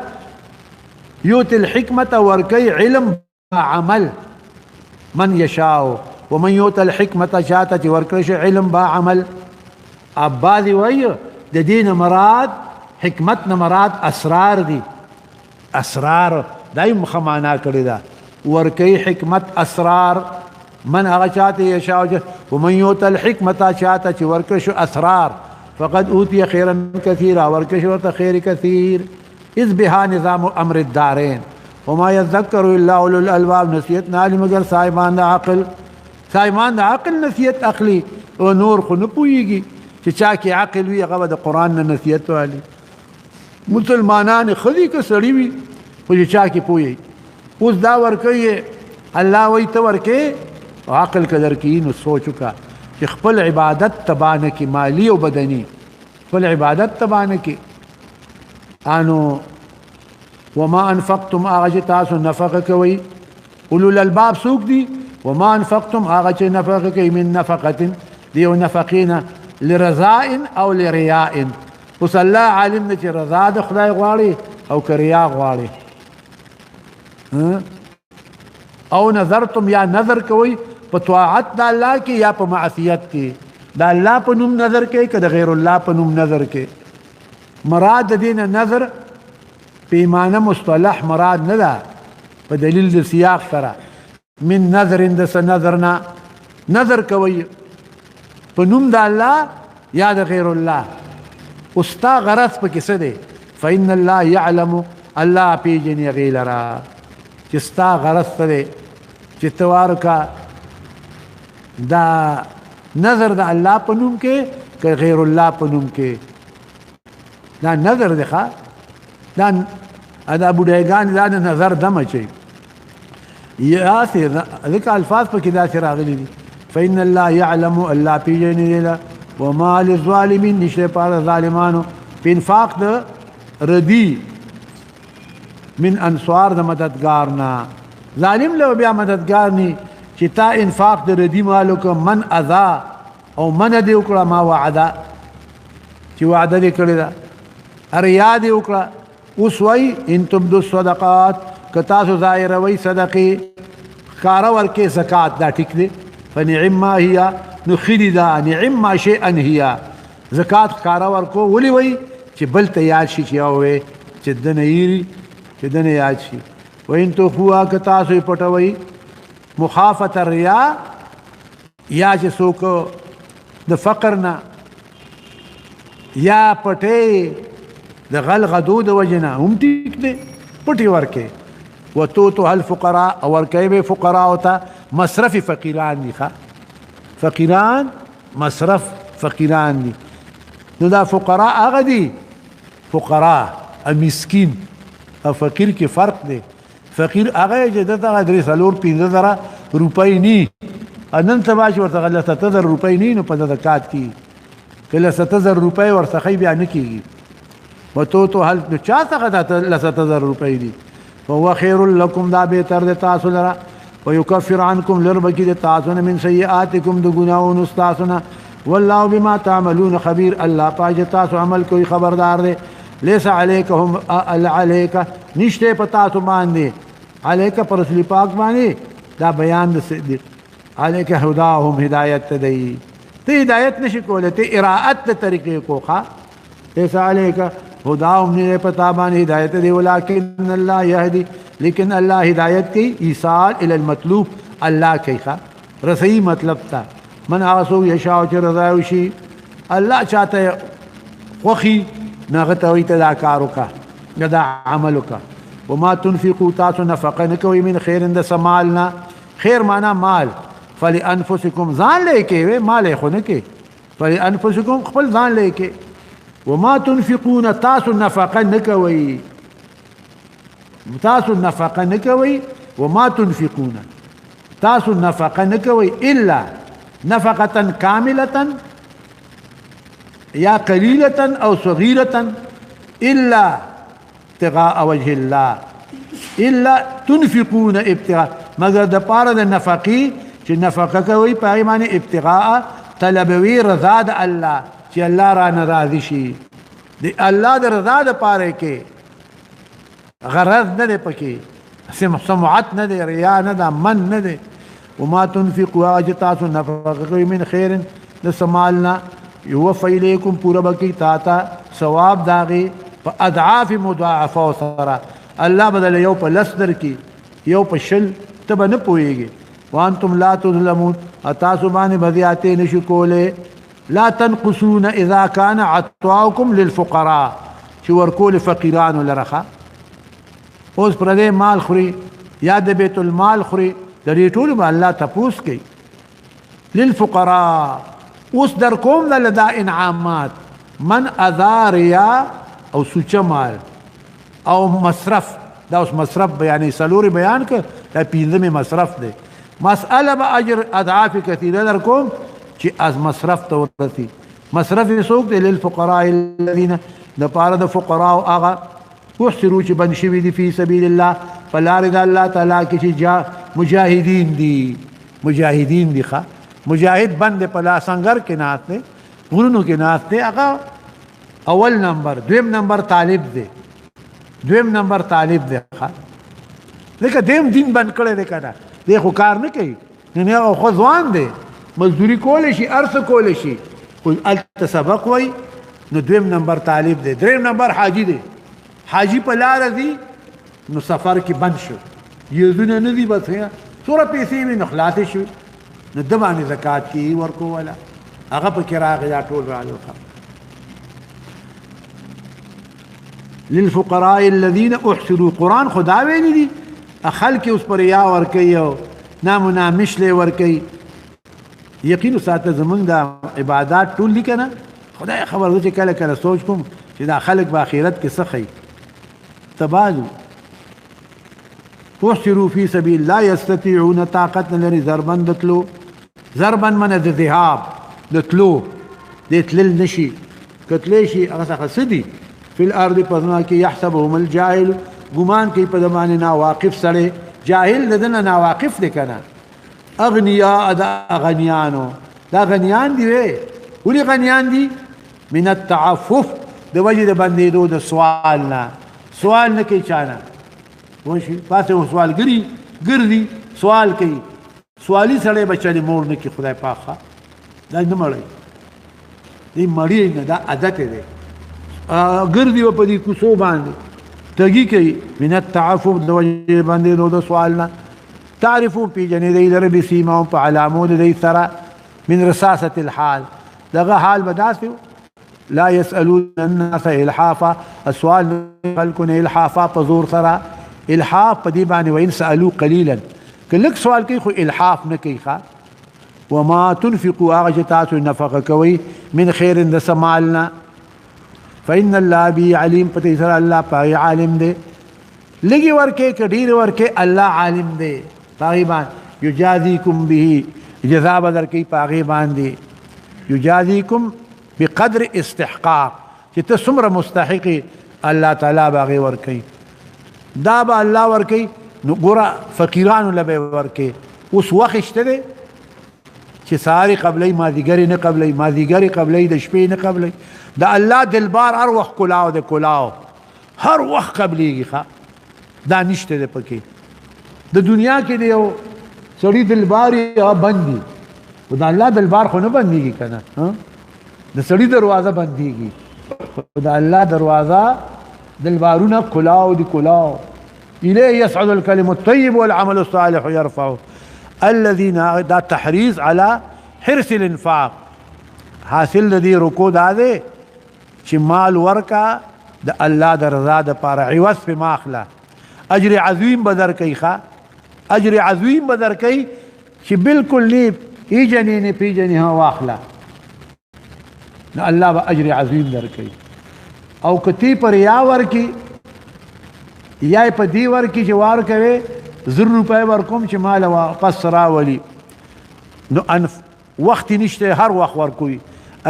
Speaker 1: یؤتی الحکمت، ورکوي علم با عمل من یشاء. ومن یؤت الحکمت، چاته چې ورکړی شي علم با عمل. بعضې وایي د دې نه مراد حکمت نه مراد اسرار دي، اسرار دا یې ښه معنا کړې ده. ورکوي حکمت اسرار من هغه چاته یشاء. ومن یؤت الحکمت، چاته چې ورکړی شو اسرار، فقد اوتی خیرا کثیرا، ورکړی شو ورته خیر کثیر. اذ بها نظام امر الدارین وما يذكر الا اولو الالباب. نصیحت نه اخلي مګر صاحبان د عقل، صاحبان د عقل نصیحت اخلي، او نور خو نه پوهېږي. چې چا کې عقل وي هغه به د قرآن نه نصیحت والي. مسلمانان ښه دي که سړي وي، خو چې چا کې پوهېږي. اوس دا ورکوي الله وایي ته ورکې، عقل که درکوي نو سوچ وکړه چې خپل عبادت تباه نه کړي، مالي او بدني خپل عبادت تباه نه کړي. انو وما انفقتم، هغه چې تاسو نفقه کوئ. اولو الالباب څوک دي؟ وما انفقتم، هغه چې نفقه کوي من نفقه، د یو نفقې نه، لرضاء او لریاء. اوس الله عالم دی چې رضا د خدای غواړي او که ریا غواړي. او نظرتم، یا نظر کوئ په طاعت د الله کې یا په معصیت کې، د الله په نوم نظر کوي که د غیر الله په نوم نظر کوي. مراد د دې نه نظر پیمانه مصطلح مراد نه ده، په دلیل د سیاق سره من نظر د څه نظر نه نظر کوي په نوم د الله یا د غیر الله. اوس ستا غرض پکې څه دی؟ فإن الله يعلم، الله پیژني هغې لره چې ستا غرض څه دی، چې ته ورکه دا نظر د الله په نوم کې که غیر الله په نوم کې. دا نظر دی ښه، دا دا بوډاګان دا د نظر دم اچوي یا سي، ځکه الفاظ پکې داسې راغلي دي. فإن الله يعلم، الله پیژني دی. وما للظالمین، نشته پاره ظالمانو په انفاق د ردی من انصار د مددگار نه. ظالم له بیا مددگار ني چې تا انفاق د ردی مالو کو من اذا او من دی وکړه ما وعده چې وعده دې کړې ده، ریا دې وکړه. اوس وایي ان تبدو الصدقات، که تاسو ظاهروئ صدقې ښکاره ورکې زکات، دا ټیک دی. فنعم ما هي، نو ښه دي دا، نعم ما شیئا هي. زکات ښکاره ورکو ولې وایي؟ چې بل ته یاد شي، چې وې چې ده نه هېري، چې ده نه یاد شي. وان تخفوها، که تاسو یې پټوئ مخافة الریا، یا چې څوک د فقر نه یا پټې د غل غدو د وجې نه هم ټیک دی، پټې ورکې. وتوتها الفقراء، او ورکوي به فقراء ته، مصرف فقیران دي. ښه فقیران مصرف فقیران دي. نو دا فقراء هغه دي، فقراء مسکین او فقیر کې فرق دی. فقیر هغه چې دغه درې څلور پنځه زره روپۍ نی، نن سبا چې ورته لس اته زره روپۍ نی، نو په زکات کې که لس اته زره روپۍ ورڅخه بیا نه کېږي. وتوتو هل، نو چا څخه دا لس اته زره روپۍ دي؟ فهو خیر لکم، دا بهتر دی تاسو لره. ويکفر عنکم، لر به کړي د تاسو نه من سیئاتکم، د ګناهونو ستاسو نه. والله بما تعملون خبیر، الله پاک چې تاسو عمل کوي خبردار دی. لیس علیکهم علیک، نشته په تاسو باندې، علیک پر رسول پاک باندې دا بیان د علیک هداهم، هدایت ته دی، ته هدایت نشي کولی، ته اراءت د طریقې کوخه. لیس علیک هداهم، نه په تا باندې هدایت دی، ولکن الله یهدی، لیکن الله هدایت کوي، ایصال الی المطلوب الله کوي، ښه رسي مطلب ته. من هغه څوک یشاء چې رضا وشي، الله چاته خوښي نو هغه ته وایي ته دا کار وکړه، دا عمل وکړه. وما تنفقوا، تاسو نفقه نه کوئ من خیر د څه مال نه، خیر معنا مال، فلانفسکم، ځان له یې کوې، مال یې خو نه کوې، فلانفسکم خپل ځان له یې کوې. وما تنفقون، تاسو نفقه نه کوئ، تاسو نفقه نه کوئ، وما تنفقون، تاسو نفقه نه کوئ الا نفقة کاملة یا قلیلة او صغیرة الا ابتغاء وجه الله، الا تنفقون ابتغاء، مګر د پاره د نفقې چې نفقه کوي په هغې باندې ابتغاء طلبوي رضا د الله، چې الله را نه راضي شي، د الله د رضا د پاره کې، غرض نه دی پکې، سمعت نه دی، ریا نه ده، من نه دی. وما تنفقوا، هغه چې تاسو نفقه کوئ من خیر د څه مال نه، یوفى الیکم، پوره به کړي تا ته ثواب د هغې په اضعاف مضاعفه سره. الله به درله یو په لس درکړي، یو په شل، ته به نه پوهېږې. وانتم لا تظلمون، تاسو باندې به زیاتې نشي کولی. لا تنقصون اذا كان عطاؤكم للفقراء، چې ورکول فقیرانو لره. ښه اوس پردی مال خوري یا د بیت المال خوري، د دې ټولو به الله تپوس کوي. للفقراء اوس در کوم د دا انعامات، من اذا ریا او سوچه مال او مصرف، دا اوس مصرف بیانې، څلورې بیان کړ، دا پنځمې مصرف دی. مسأله به اجر اضعاف کثیره در کوم چې از مصرف ته ورسي. مصرف یې څوک دی؟ للفقراء الذین، د پاره د فقراء هغه احصروا چې بند شوي دي فی سبیل الله، په لارې د الله تعالی کې چې جا مجاهدین دي، مجاهدین دي. ښه مجاهد بند په لا سنګر کې ناست دی، غرونو کې ناست دی، هغه اول نمبر. دویم نمبر طالب دی، دویم نمبر طالب دی. ښه ځکه دیم دین بند کړی دی که نه، دی خو کار نه کوي، نو هغه خو ځوان دی، مزدوري کولی شي، هر څه کولی شي، خو هلته سبق وایي، نو دویم نمبر طالب دی. دریم نمبر حاجي دی، حاجي په لاره ځي نو سفر کې بند شو، یزونه نه دي، بس څومره پیسې وي نو خلاصې شوې، نو ده باندې زکات کې ورکوله، هغه پکې راغی، دا ټول راغلل. للفقراء الذين احصروا، قرآن خدا ویلي دي، خلک اوس پر یا ورکوي او نام نامشلې ورکوي. یقین وساته زمونږ دا عبادات ټول دي که نه، خدای خبر زه چې کله کله سوچ کوم چې دا خلک به آخرت کې څه ښیي. تبادو احصروا فی سبیل لا یستطیعون، طاقت نه لري ضربا د تلو، ضربا منه د ذهاب د تلو، د تلل نشي، کتلی شي هغه څخه څه دي فی الارض په ځمکه کې. یحسبهم الجاهل، ګمان کوي په ده باندې ناواقف سړی، جاهل د ده نه ناواقف دی که نه. اغنیا، دا غنیانو، دا غنیان دي. وی ولې غنیان دي؟ من التعفف، د وجې د بندېدو د سوال نه، سوال نه کوي چا نه. پوه شوې؟ پاسې سوالګري ګرځي، سوال کوي. سوالي سړی به چلې مور نه کړي، خدای پاک ښه دا نه مړوي، دی مړی نه، دا عادت دی. ګرځي به په دې کوڅو باندې تګي کوي. من التعفف، د وجې بندېدو د سوال نه. تعرفون، پیژنې دی لره، بسیماهم، په علامو د دی سره، من رساسة الحال، دغه حال به داسې. لا يسألون الناس الحافا، السؤال خلکو نه الحافا په زور سره. الحاف په دې باندې، وان سألوا قليلا، که لږ سوال کوي خو الحاف نه کوي ښه. وما تنفقوا، هغه چې تاسو نفقه کوئ، من خیر، د څه مال نه، فإن الله به علیم، په دې سره الله په عالم دی. لږې ورکې که ډېرې ورکې، الله عالم دی په هغې باندې. یجازیکم به، جزا به درکوي په هغې باندې. یجازیکم بقدر استحقاق، چې ته څومره مستحق، الله تعالی به هغې ورکوي، دا به الله ورکوي. نو ګوره، فقیرانو له به یې ورکوي. اوس وخت شته دی چې سهار یې قبلوي، مازدیګر یې نه قبلوي، مازدیګر یې قبلوي، د شپې نه قبلوي. د الله دلبار هر وخت کلاو دی، کلاو هر وخت قبلیږي ښه، دا نشته دی پکې. د دنیا کې دی یو سړي دلبار یې بندي، خو د الله دلبار خو نه بندیږي که نه. د سړي دروازه بندیږي، خو د الله دروازه دلبارونه کلاو دي، کلاو. إليه يصعد الكلم الطيب والعمل الصالح يرفعه. الذين، دا تحريص على حرص الانفاق. حاصل د دې رکو دا دی چې مال ورکا د الله د رضا د پاره، عوض په ماخله، اجر عظیم به درکوي ښه، اجر عظیم به درکوي چې بالکل نه پیژنې، نه پیژنې ها واخله، نو الله به اجر عظیم درکوي. او که تی پر یا ورکي یا په دی ورکي چې وار کوي، 1000 روپۍ ورکوم چې مال واپس راولي، نو انف وخت نشته، هر وخت ورکوي.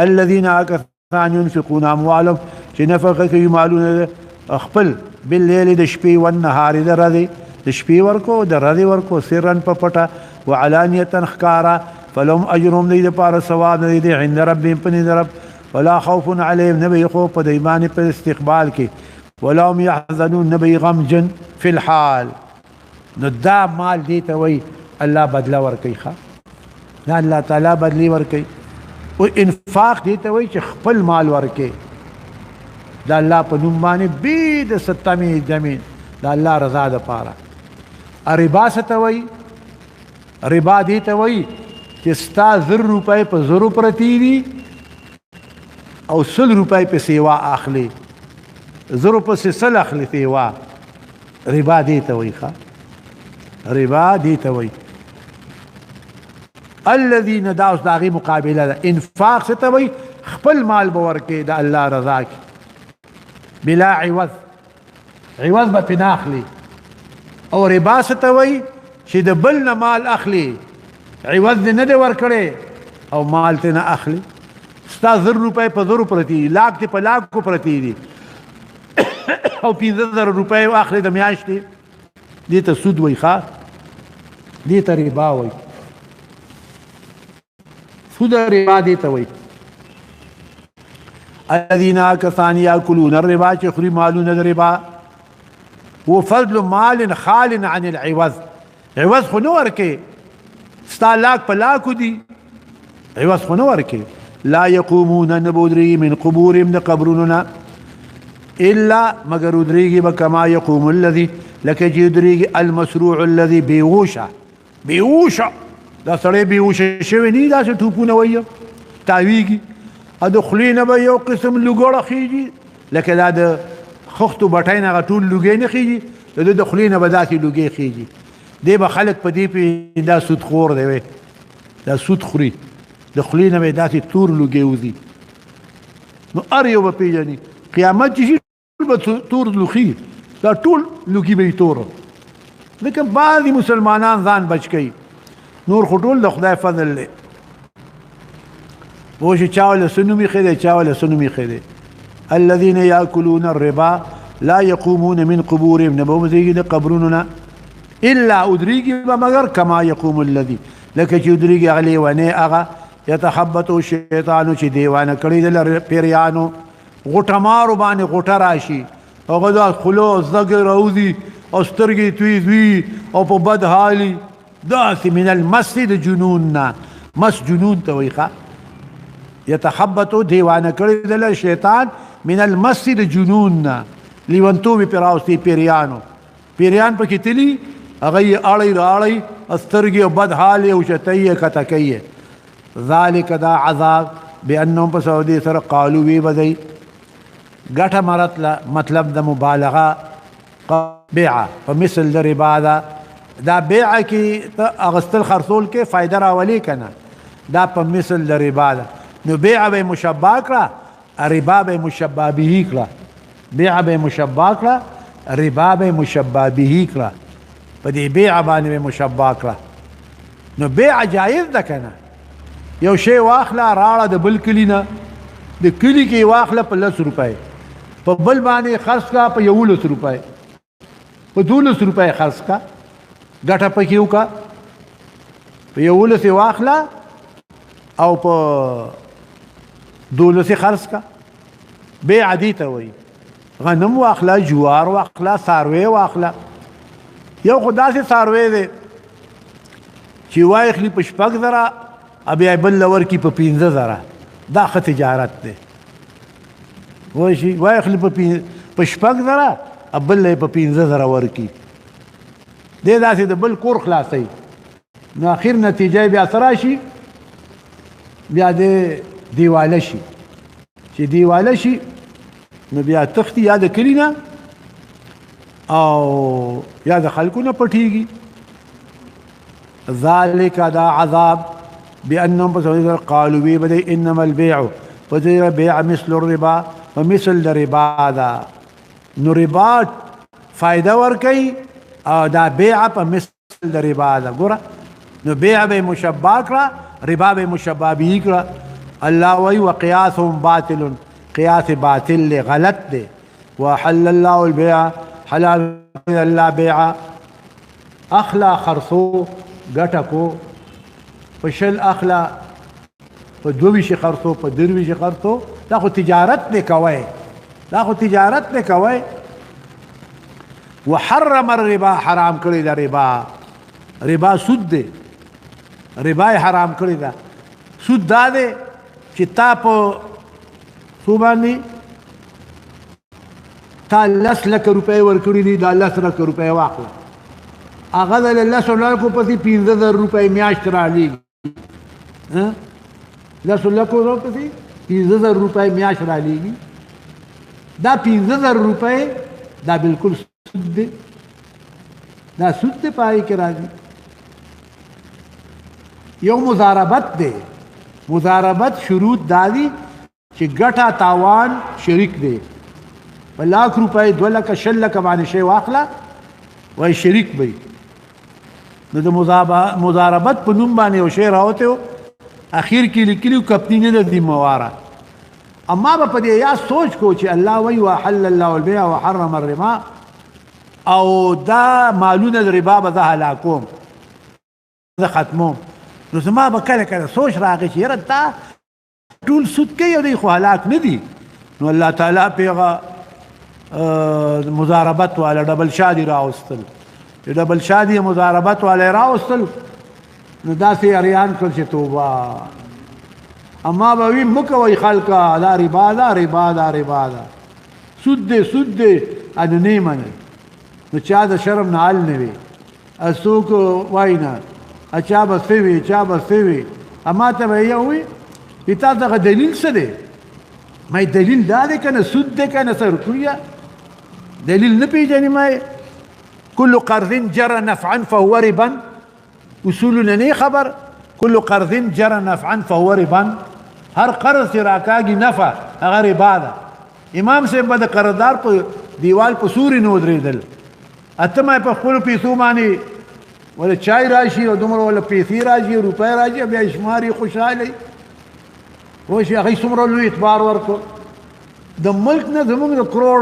Speaker 1: الذين کسان ينفقون اموالهم، چې نفقه کوي مالونه خپل، بالليل د شپې، والنهار د ورځې، د شپې ورکو د ورځې ورکو، سرا په پټه، وعلانیه ښکارا، فلهم اجرهم، دی لپاره ثواب دی، عند ربهم، په نزد رب، ولا خوف عليهم، نه به خوف په دی باندې په استقبال کې، ولا هم يحزنون، نه به غمجن في الحال. نو دا مال دی ته وای الله بدله ورکوي ښه، دا الله تعالی بدلی ورکوي. او انفاق دی ته وای چې خپل مال ورکې دا الله په نوم باندې، بې د ستمې جمین، د الله رضا د پاره. ربا څه ته وای؟ ربا دی ته وای چې ستا 1000 روپۍ په زرو پرتی دي او 100 روپۍ په سیوا اخلي، زرو پسې 100 اخلي سیوا، ربا دی ته وای ښه، ربا دی ته وای. الذين، دا اوس د هغې مقابله ده. انفاق څه ته وایي؟ خپل مال به ورکې د الله رضا کې بلا عوض، عوض به پرې نه اخلي. او ربا څه ته وایي؟ چې د بل نه مال اخلي، عوض دې نه دی ورکړی او مال ترې نه اخلي. ستا 1000 روپۍ په زرو پرتې دي، لاک دې په لاکو پرتې دي، او 5000 روپۍ واخلې د میاشتې، دې ته سود وایي ښه، دې ته ربا وایي. سود ربا دې ته وایي. الذين کسان یاکلون الربا، چې خوري مالونه د ربا، هو فضل مال خال عن العوض. عوض خو نه ورکې، ستا لاک په لاکو دي، عوض خو نه ورکې. لا يقومون، نه به ودرېږي، من قبورهم، د قبرونو نه، الا مگر ودرېږي به، کما يقوم الذي، لکه چې ودرېږي، المصروع الذي، بېهوشه، بېهوشه. دا سړی بېهوشه شوی نه، داسې ټوپونه وایي، تاویږي، ا د خولې نه به یو قسم لوګړه خېږي، لکه دا د خښتو بټۍ نه هغه ټول لوګی نه خېږي، د ده د خولې نه به داسې لوګی خېږي. دی به خلک په دې پېژني دا سودخور دی، وی دا سود خوري، د خولې نه به یې داسې تور لوګی وځي، نو هر یو به پېژني. قیامت چې شي، ټول به تور لوښي، دا ټول لوګي به یې تور. ځکه بعضې مسلمانان ځان بچ کوي، نور خو ټول د خدای فضل دی. پوه شي، چا له څه نوم ایښی دی، چا له څه نوم ایښی دی. الذين ياكلون الربا لا يقومون من قبورهم، نه به ودرېږي د قبرونو نه، الا ودرېږي به مګر کما يقوم الذي، لکه چې ودرېږي هغه لیونی هغه يتخبطو الشیطان چې دیوانه کړی دی لره پیریانو، غوټه مارو باندې غوټه راشي، هغه دا خوله او ځګ راوځي او سترګې تویځوي او په بد حالي، داسې من المس د جنون نه، مس جنون ته وایي ښه، يتخبطو دیوانه کړی دی لره شیطان من المس د جنون نه، لیونتوب یې پرې راوستی، پیریانو، پیریان پکې تلي، هغه یې اړوي رااړوي، سترګې او بد حال یې اوچتوي یې، کته کوي یې. ذلک دا عذاب بأنهم په سبب دې سره قالو وی به دی، ګټه مرتله مطلب د مبالغه، بیعه په مثل د ربا ده، دا بیعه کې ته اغستل خرڅول کې فایده راولي که نه، دا په مثل د ربا ده، نو بیعه به یې مشبه کړه، ربا به یې مشبه به کړه، بیعه به یې مشبه کړه، ربا به یې مشبه به کړه، په دې بیعه باندې به یې مشبه کړه. نو بیعه جایز ده که نه؟ یو شی واخله راړه د بل کلي نه، د کلي کې واخله په لس روپۍ، په بل باندې خرڅ کړه په 11 روپۍ، په 12 روپۍ خرڅ کړه، ګټه پکې وکړه، په 11 یې واخله او په 12 یې خرڅ کړه، بیع دې ته وایي. غنم واخله، جوار واخله، څاروی واخله. یو خو داسې څاروی دی چې واخلي په 6,000 بیا یې بل له ورکړي په 5,000، دا ښه تجارت دی. وایي شي واخلي په 6,000 بل له یې په 5,000 ورکړي، دی داسې د بل کور خلاصوي، نو اخر نتیجه یې بیا څه راشي؟ بیا دی دیواله شي، چې دیواله شي نو بیا تښتي یا د کلي نه او یا د خلکو نه پټېږي. ذلک دا عذاب بأنهم په قالوا وی به دی انما البيع، په دې بیع مثل الربا، په مثل د ربا ده، نو ربا فایده ورکوي او دا بیع په مثل د ربا ده. ګوره نو بیع به مشبه کړه، ربا به مشبه به کړه. الله وایي وقیاسهم باطل، قیاس باطل دی، غلط دی. وحل الله البيع، حلال الله بیع، اخلا خرڅو ګټه کو، په 20 اخلا، په 22 خرڅو، په 23 خرڅو، دا خو تجارت دی کوی، دا خو تجارت دی کوی. وحرم الربا، حرام کړی دا ربا، ربا سود دی، ربا یې حرام کړی ده. سود دا دی چې تا په څو باندې تا 10 لکه روپۍ ورکړي دي، دا 10 لکه روپۍ واخله، هغه د لسو لکو پسې 5,000 روپۍ میاشت رالیږي، لسو لکو پسې 5,000 روپۍ میاشت رالیږي، دا 5,000 روپۍ دا بالکل سود دی، دا سود دی په هغې کې راځي. یو مضاربت دی، مضاربت شروط دا دي چې ګټه تاوان شریک دی، په لاک روپۍ 2 لکه 20 لکه باندې شی واخله وایي شریک به وي. نو د مضاربت په نوم باندې یو شی راوتی و، اخیر کې لیکلي وو کپني نه ده ذمهواره. اما به په دې یا سوچ کو چې الله وایي وحل الله البيع وحرم الربا، او دا مالونه د ربا به زه هلاکوم، زه ختموم. نو زما به کله کله سوچ راغی چې یاره دا ټول سود کوي او دوی خو هلاک نه دي. نو الله تعالی پې هغه مضاربت والا ډبل شادي راوستل، چې ډبل شادي مضاربت والا یې راوستل، نو داسې اریان کړل چې توبه. اما به وي مه کوئ خلکه، دا ربا ده، ربا ده، ربا ده، سود دی، سود دی، نو نه یې منل. نو چا د شرم نه حل نه وي، څوک وایي نه، چا به څه وي، چا به څه وي. اما ته به یې ووایي چې تا دغه دلیل څه دی؟ ما یې دلیل دا دی که نه سود دی که نه څه رکویه، دلیل نه پېژنې. ما یې كل قرض جر نفعا فهو ربا، اصولونه نه خبر. كل قرض جر نفعا فهو ربا، هر قرض چې راکاږي نفع هغه ربا ده. امام صاحب به د قرضدار په دیوال په سوري نه ودرېدل، اته ما یې په خپلو پیسو باندې ولا چای راشي او دومره ولا پیسې راشي روپۍ راشي، بیا یې شماري خوشحاله وي. پوه شوې؟ هغوی څومره لوی اعتبار ورکړو. د ملک نه زمونږ د کروڑ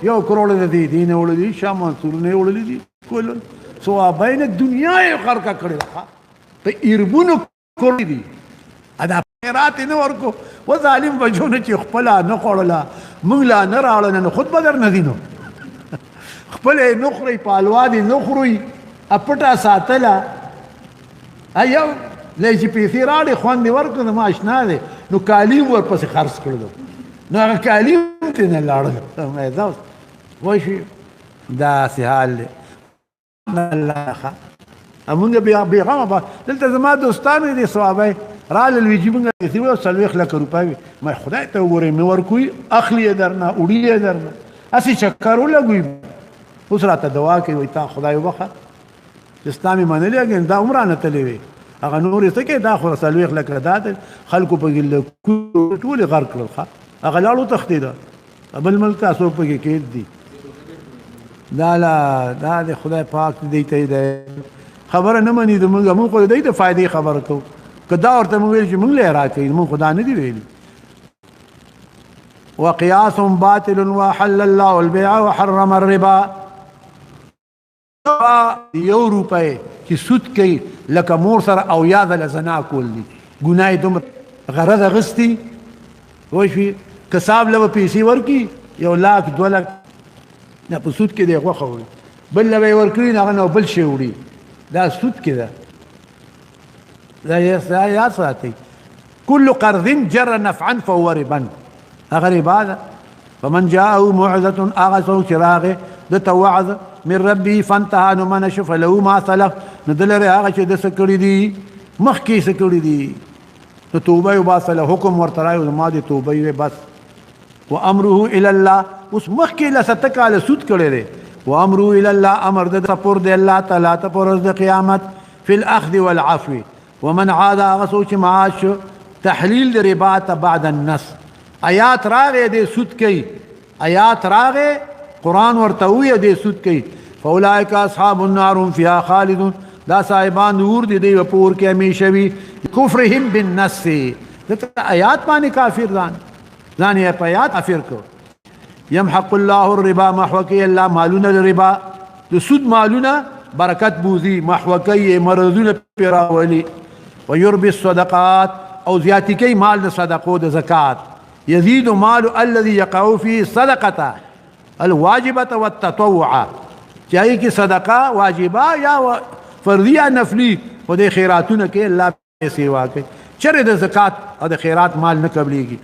Speaker 1: یو کروڑ د دې دین وړلې، شاه منصور نه وړلې دي، کول صوابین دنیا یې خرقه کړې ده په اربونو کړې دي. ادا خیرات نه ورکو و ظالم بجونه چې خپل نه خوړله، مونږ لا نه راړل، نو خود بدر نه دینو خپل نه خوري، پالوا دي نه خوري، اپټه ساتله. ایو لې چې پیسې راړې خوند ورکړ، ما آشنا دی نو کالیم ورپسې خرڅ کړلو، نو هغه کالیم ته نه لاړل. مې دا وای شي داسې حال دی. الله مونږ بیا بیغمه دلته زما دوستانو دي صحابه رالل وی چې مونږ پیسې وو 40 لک روپۍ، ما خدای ته وګورې مې ورکوي، اخلي یې درنه، وړي یې درنه، هسې چکر ولګوي. اوس راته دوا کوي، وایي تا خدای وبخښه چې ستا مې منلې، اګن دا هم رانه تللی وي، هغه نورې څه کوې، دا خو 40 لکه دا دی، خلکو پکې لکونه ټول یې غرق کړل. ښه هغه لاړ وتښتېده بل ملک ته، څوک پکې کېد دي. دا لا دا د خدای پاک دی ته دی خبره نه مني، د موږ موږ خو د دې د فائدې خبره کوو. که دا ورته موږ ویل چې موږ له راکوي، موږ خدا نه دی ویلي. وقياس باطل وحل الله البيع وحرم الربا. یو روپۍ چې سود کوي لکه مور سره او یا ځله زنا کول دي، ګناه یې دومره غرض اخیستي. پوه شوې؟ که صاحب له به پیسې ورکړي 1 لاک 2 لک نه په سود کې دی غوښه وړي، بل له به یې ورکړي نه هغه نه بل شی وړي، دا سود کې ده. دا یاد ساتئ، كل قرض جر نفعا فهو ربا، هغه ربا ده. فمن جاءه موعظة، هغه څوک چې راغی ده ته وعظ من ربه فانتهى، نو منع شو، فله ما سلف، نو ده لرې هغه چې ده څه کړي دي مخکې څه کړي دي، نو توبه یې وباسله، حکم ورته راغی زما دې توبه یې بس. وامره الى الله، اوس مخکې له ست کاله سود کړی دی. وامره الى الله، امر د سپور دی الله تعالی ته پر ورځ د قیامت فی الاخذ والعفو. ومن عاد، هغه څوک چې معاش شو تحلیل د ربا ته بعد النص، آیات راغی دی سود کوي، آیات راغی قرآن ورته ووایي دی سود کوي، فاولئک اصحاب النار هم فیها خالدون، دا صاحبان اور دي، دی به په اور کې همیشه وي. کفرهم بالنص، ځکه آیات باندې کافر ځان ځان یې په آیات کافر کړ. يمحق الله الربا، محو کوي الله مالونه د ربا، د سود مالونه برکت بوزي، محو کوي، مرضونه پرې راولي. ويربي الصدقات، او زیاتي کوي مال د صدقو د زکات. يزيد مال الذي يقع فيه صدقة الواجبة والتطوع، چې هغې کې صدقه واجبه یا فرضي یا نفلي، خو دې خیراتونه کې الله سیوا کوي، چېرې د زکات او د خیرات مال نه قبلېږي.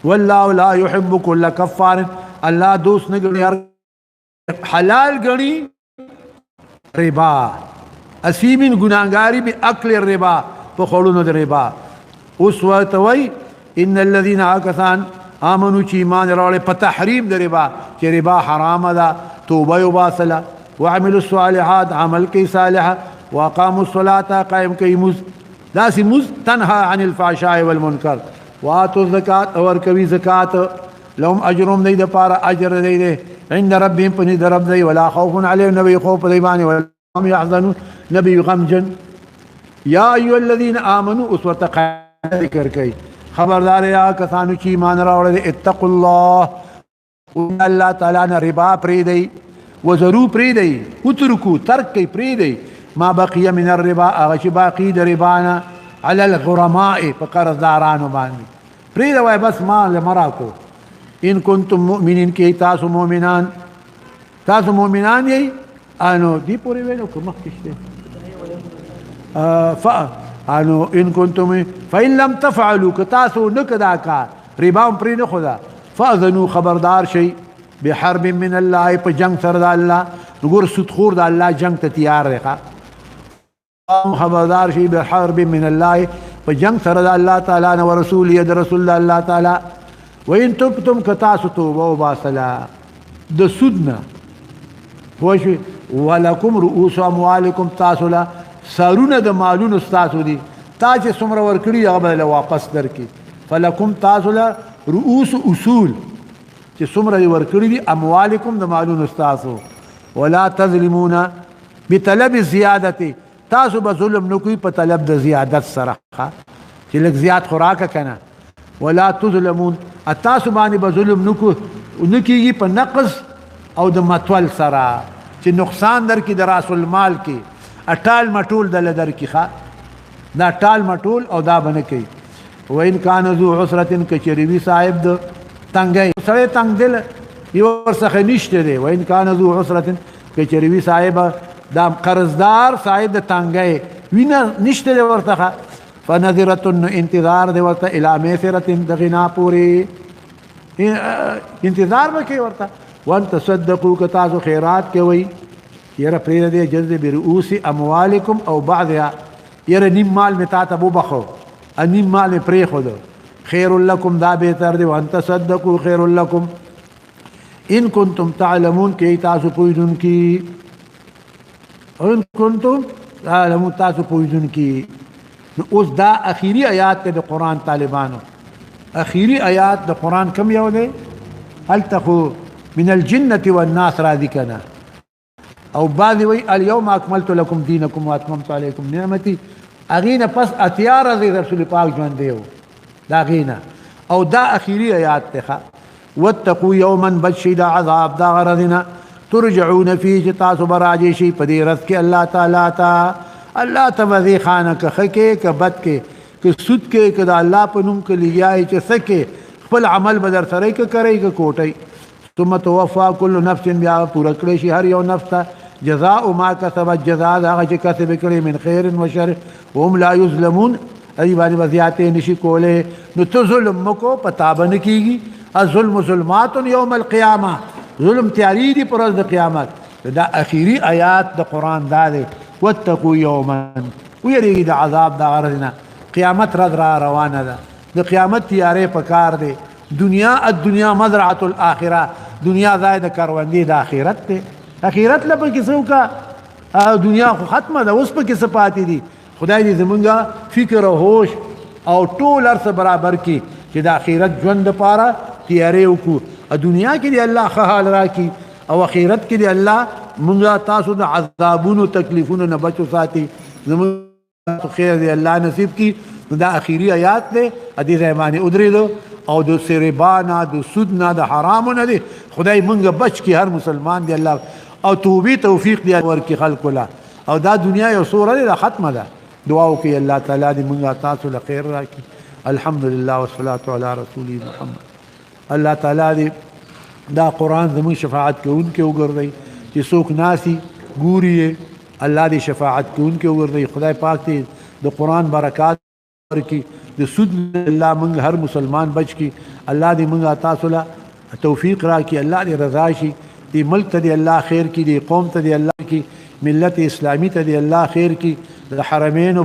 Speaker 1: والله لا يحب كل كفار، الله دوست نه ګڼي هر حلال ګڼي ربا، اسیمین ګناهګاری به اکل الربا، په خوړونو د ربا. اوس ورته وایي ان الذين کسان آمنو چې ایمان راوړی په تحریم د ربا، چې ربا حرامه ده، توبه یې وباسله، وعملوا الصالحات، عمل کوي صالحه، واقاموا الصلاة، قایم کوي مونځ، داسې مونځ تنها عن الفحشاء والمنکر، وآتوا الزکات، او ورکوي زکات، لهم اجرهم، دی دپاره اجر دی دی عند ربهم، په نزد رب دی، ولا خوف علیهم، نه وي خوف په دی باندې، ولا هم يحزنون، نه به وي غمجن. یا ایها الذین آمنو، اوس ورته قاعده ذکر کوي، خبردار یا کسانو چې ایمان راوړی دی، اتقوا الله، الله تعالی نه ربا پرېږدئ، وزرو پرېږدئ، اترکو ترک کوي پرېږدئ، ما بقي من الربا، هغه چې باقي د ربا نه، علی الغرماء، په قرضدارانو باندې پرېږده، وایي بس ما له مه راکو. ان کنتم مؤمنین، کې تاسو مؤمنان، تاسو مؤمنان یئ. انو دې پورې ویلو که مخکې شته؟ انو ان کنتم فإن لم تفعلوا، که تاسو نه که دا کار ربا هم پرې نه ښوده، فأذنوا، خبردار شئ، بحرب من الله، په جنگ سره د الله. نو ګوره سودخور د الله جنگ ته تیار دی، خبردار شي بحرب من الله، په جنگ سره د الله تعالی نه، ورسول د رسول الله الله تعالی. وإن تبتم، که تاسو توبه وباسله د سود نه، پوه شوې، ولکم رؤوس اموالکم، تاسو له سرونه د مالونو ستاسو دي، تا چې څومره ورکړي هغه به له واپس درکړي. فلکم، تاسو له رؤوس اصول چې څومره یې ورکړي دي، اموالکم د مالونو ستاسو. ولا تظلمون بطلب الزیادة، تاسو به ظلم نه کوئ په طلب د زیادت سره، چې لږ زیات خوراکه که نه. ولا تظلمون، تاسو باندې به ظلم نه کوو نه کېږي په نقص او د متول سره چې نقصان درکړي د راس المال کې، اټال مټول دله درکړي. ښه دا ټال مټول او دا به نه کوي. وإن کان ذو عسرة، که چېرې وي صاحب د تنګۍ، سړی تنګ دل یو ورڅخه نشته دی. وإن کان ذو عسرة، که چېرې وي صاحب دا قرضدار صاحب د تنګۍ وینه نشته دی ورڅخه، فنظرة، نو انتظار دی ورته الی میسرة، د غنا پورې انتظار به کوي ورته. وان تصدقوا، که تاسو خیرات کوئ، یاره پرېږده دی جز برؤوس اموالکم او بعضها، یاره نیم مال مې تا ته وبخښو، نیم مال مې پرېښودو، خیر لکم، دا بهتر دی. وان تصدقوا خیر لکم ان کنتم تعلمون، که تاسو پوهېدونکي، ان کنتم تعلمون، تاسو پوهېدونکي. نو اوس دا اخیری آیات دی د قرآن طالبانو، اخیری آیات د قرآن کم یو دی؟ هلته خو من الجنة والناس راځي که نه؟ او بعضې وایي الیوم اکملت لکم دینکم واتممت علیکم نعمتي، هغې نه پس 80 ورځې رسول پاک ژوندی و د هغې نه. او دا اخیری آیات دی. ښه، واتقوا یوما، بچ شئ د عذاب د هغه ورځې نه، ترجعون فيه، چې تاسو به راجع شئ په دې ورځ کې الله تعالی ته. الله ته به ځې خانه، که ښه کې که بد کې، که سود کې که د الله په نوم کې لګیا یې چې څه کې، خپل عمل به در سره که کوي که کوټئ. ثم توفا كل نفس، بیا پوره کړی شي هر یو نفس ته جزاء ما کسبت، جزا د هغه چې کسب یې کړی، من خیر و شر وهم لا یظلمون، هغې باندې به زیاتې نشي کولی. نو ته ظلم مه کوه، په تا به نه کېږي. الظلم ظلمات یوم القیامه، ظلم تیارې دي پر ورځ د قیامت. دا اخیری آیات د قرآن دا دی، واتقوا یوما، ویرېږي د عذاب د هغه ورځې نه. قیامت ورځ را روانه ده، د قیامت تیارې په کار دی. دنیا الدنیا مزرعة الآخرة، دنیا ځای د کروندې د آخرت دی. آخرت له پکې څه وکړه، دنیا خو ختمه ده، اوس پکې څه پاتې دي؟ خدای دې زمونږ فکر او هوش او ټول هر څه برابر کړي چې د آخرت ژوند دپاره تیارې وکړو. دنیا کې دې الله ښه حال راکړي او آخرت کې دې الله مونږ تاسو د عذابونو تکلیفونو نه بچ وساتي. زمونږ خیر دې الله نصیب کړي. نو دا اخیری آیات دی، دې ځای باندې ودرېدو. او د سربا نه، د سود نه، د حرامو نه دی خدای مونږ بچ کړي، هر مسلمان دی الله او توبې توفیق دی ورکړي خلکو له. او دا دنیا یو څو ورځې ده، ختمه ده. دعا وکړئ الله تعالی دې مونږ تاسو له خیر راکړي. الحمدلله والصلاة علی رسول محمد. الله تعالی دې دا قرآن زموږ شفاعت کوونکی وګرځوي، چې څوک ناسي ګوري یې، الله دې شفاعت کوونکی وګرځوي. خدای پاک دې د قرآن برکات ورکړي، د سود الله مونږ هر مسلمان بچ کړي. الله دې مونږ تاسو له توفیق راکړي، الله دې رضا شي، دې ملک ته دې الله خیر کړي، دې قوم ته دې الله کړي، ملت اسلامي ته دې الله خیر کړي، د حرمینو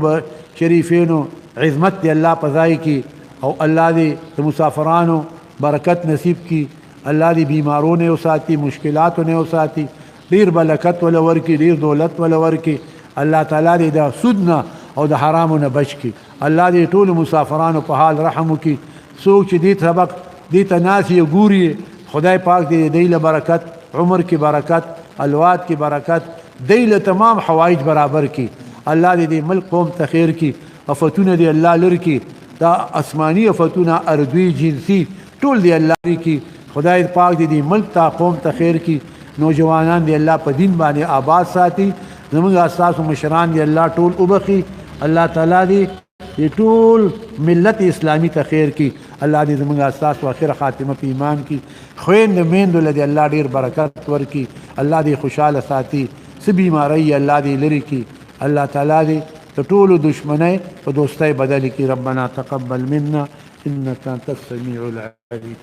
Speaker 1: شریفینو عظمت دې الله په ځای کړي، او الله دې د مسافرانو برکت نصیب کړي. الله دې بیمارو نه وساتي، مشکلاتو نه وساتي، ډیر برکت وله ورکړي، ډیر دولت وله ورکړي. الله تعالی دې د سود نه او د حرامو نه بچ کړي. الله دې ټولو مسافرانو په حال رحم وکړي. څوک چې دې سبق دې ته ناست یې ګوري، خدای پاک دې دی له برکت، عمر کې برکت، الواد کې برکت، دی له تمام حوایج برابر کړي. الله دې دې ملک قوم ته خیر کړي، افتونه دې الله لرې کړي، دا آسماني افتونه، اردوي، جنسي، ټول دې الله لرې کړي. خدای پاک دې دې ملک ته قوم ته خیر کړي. نوجوانان دې الله په دین باندې آباد ساتي. زموږ استاسو مشران دې الله ټول وبخښي. الله تعالی دې دې ټول ملت اسلامي ته خیر کړي. الله دې زموږ استاسو اخره خاتمه په ایمان کړي. خویندو میندو له دې الله ډېر برکت ورکړي. الله دې خوشحاله ساتي. څه بیمارۍ الله دې لرې کړي. الله تعالی دې د ټولو دشمنۍ په دوستۍ بدلې کړي. ربنا تقبل منا انك انت السميع العليم.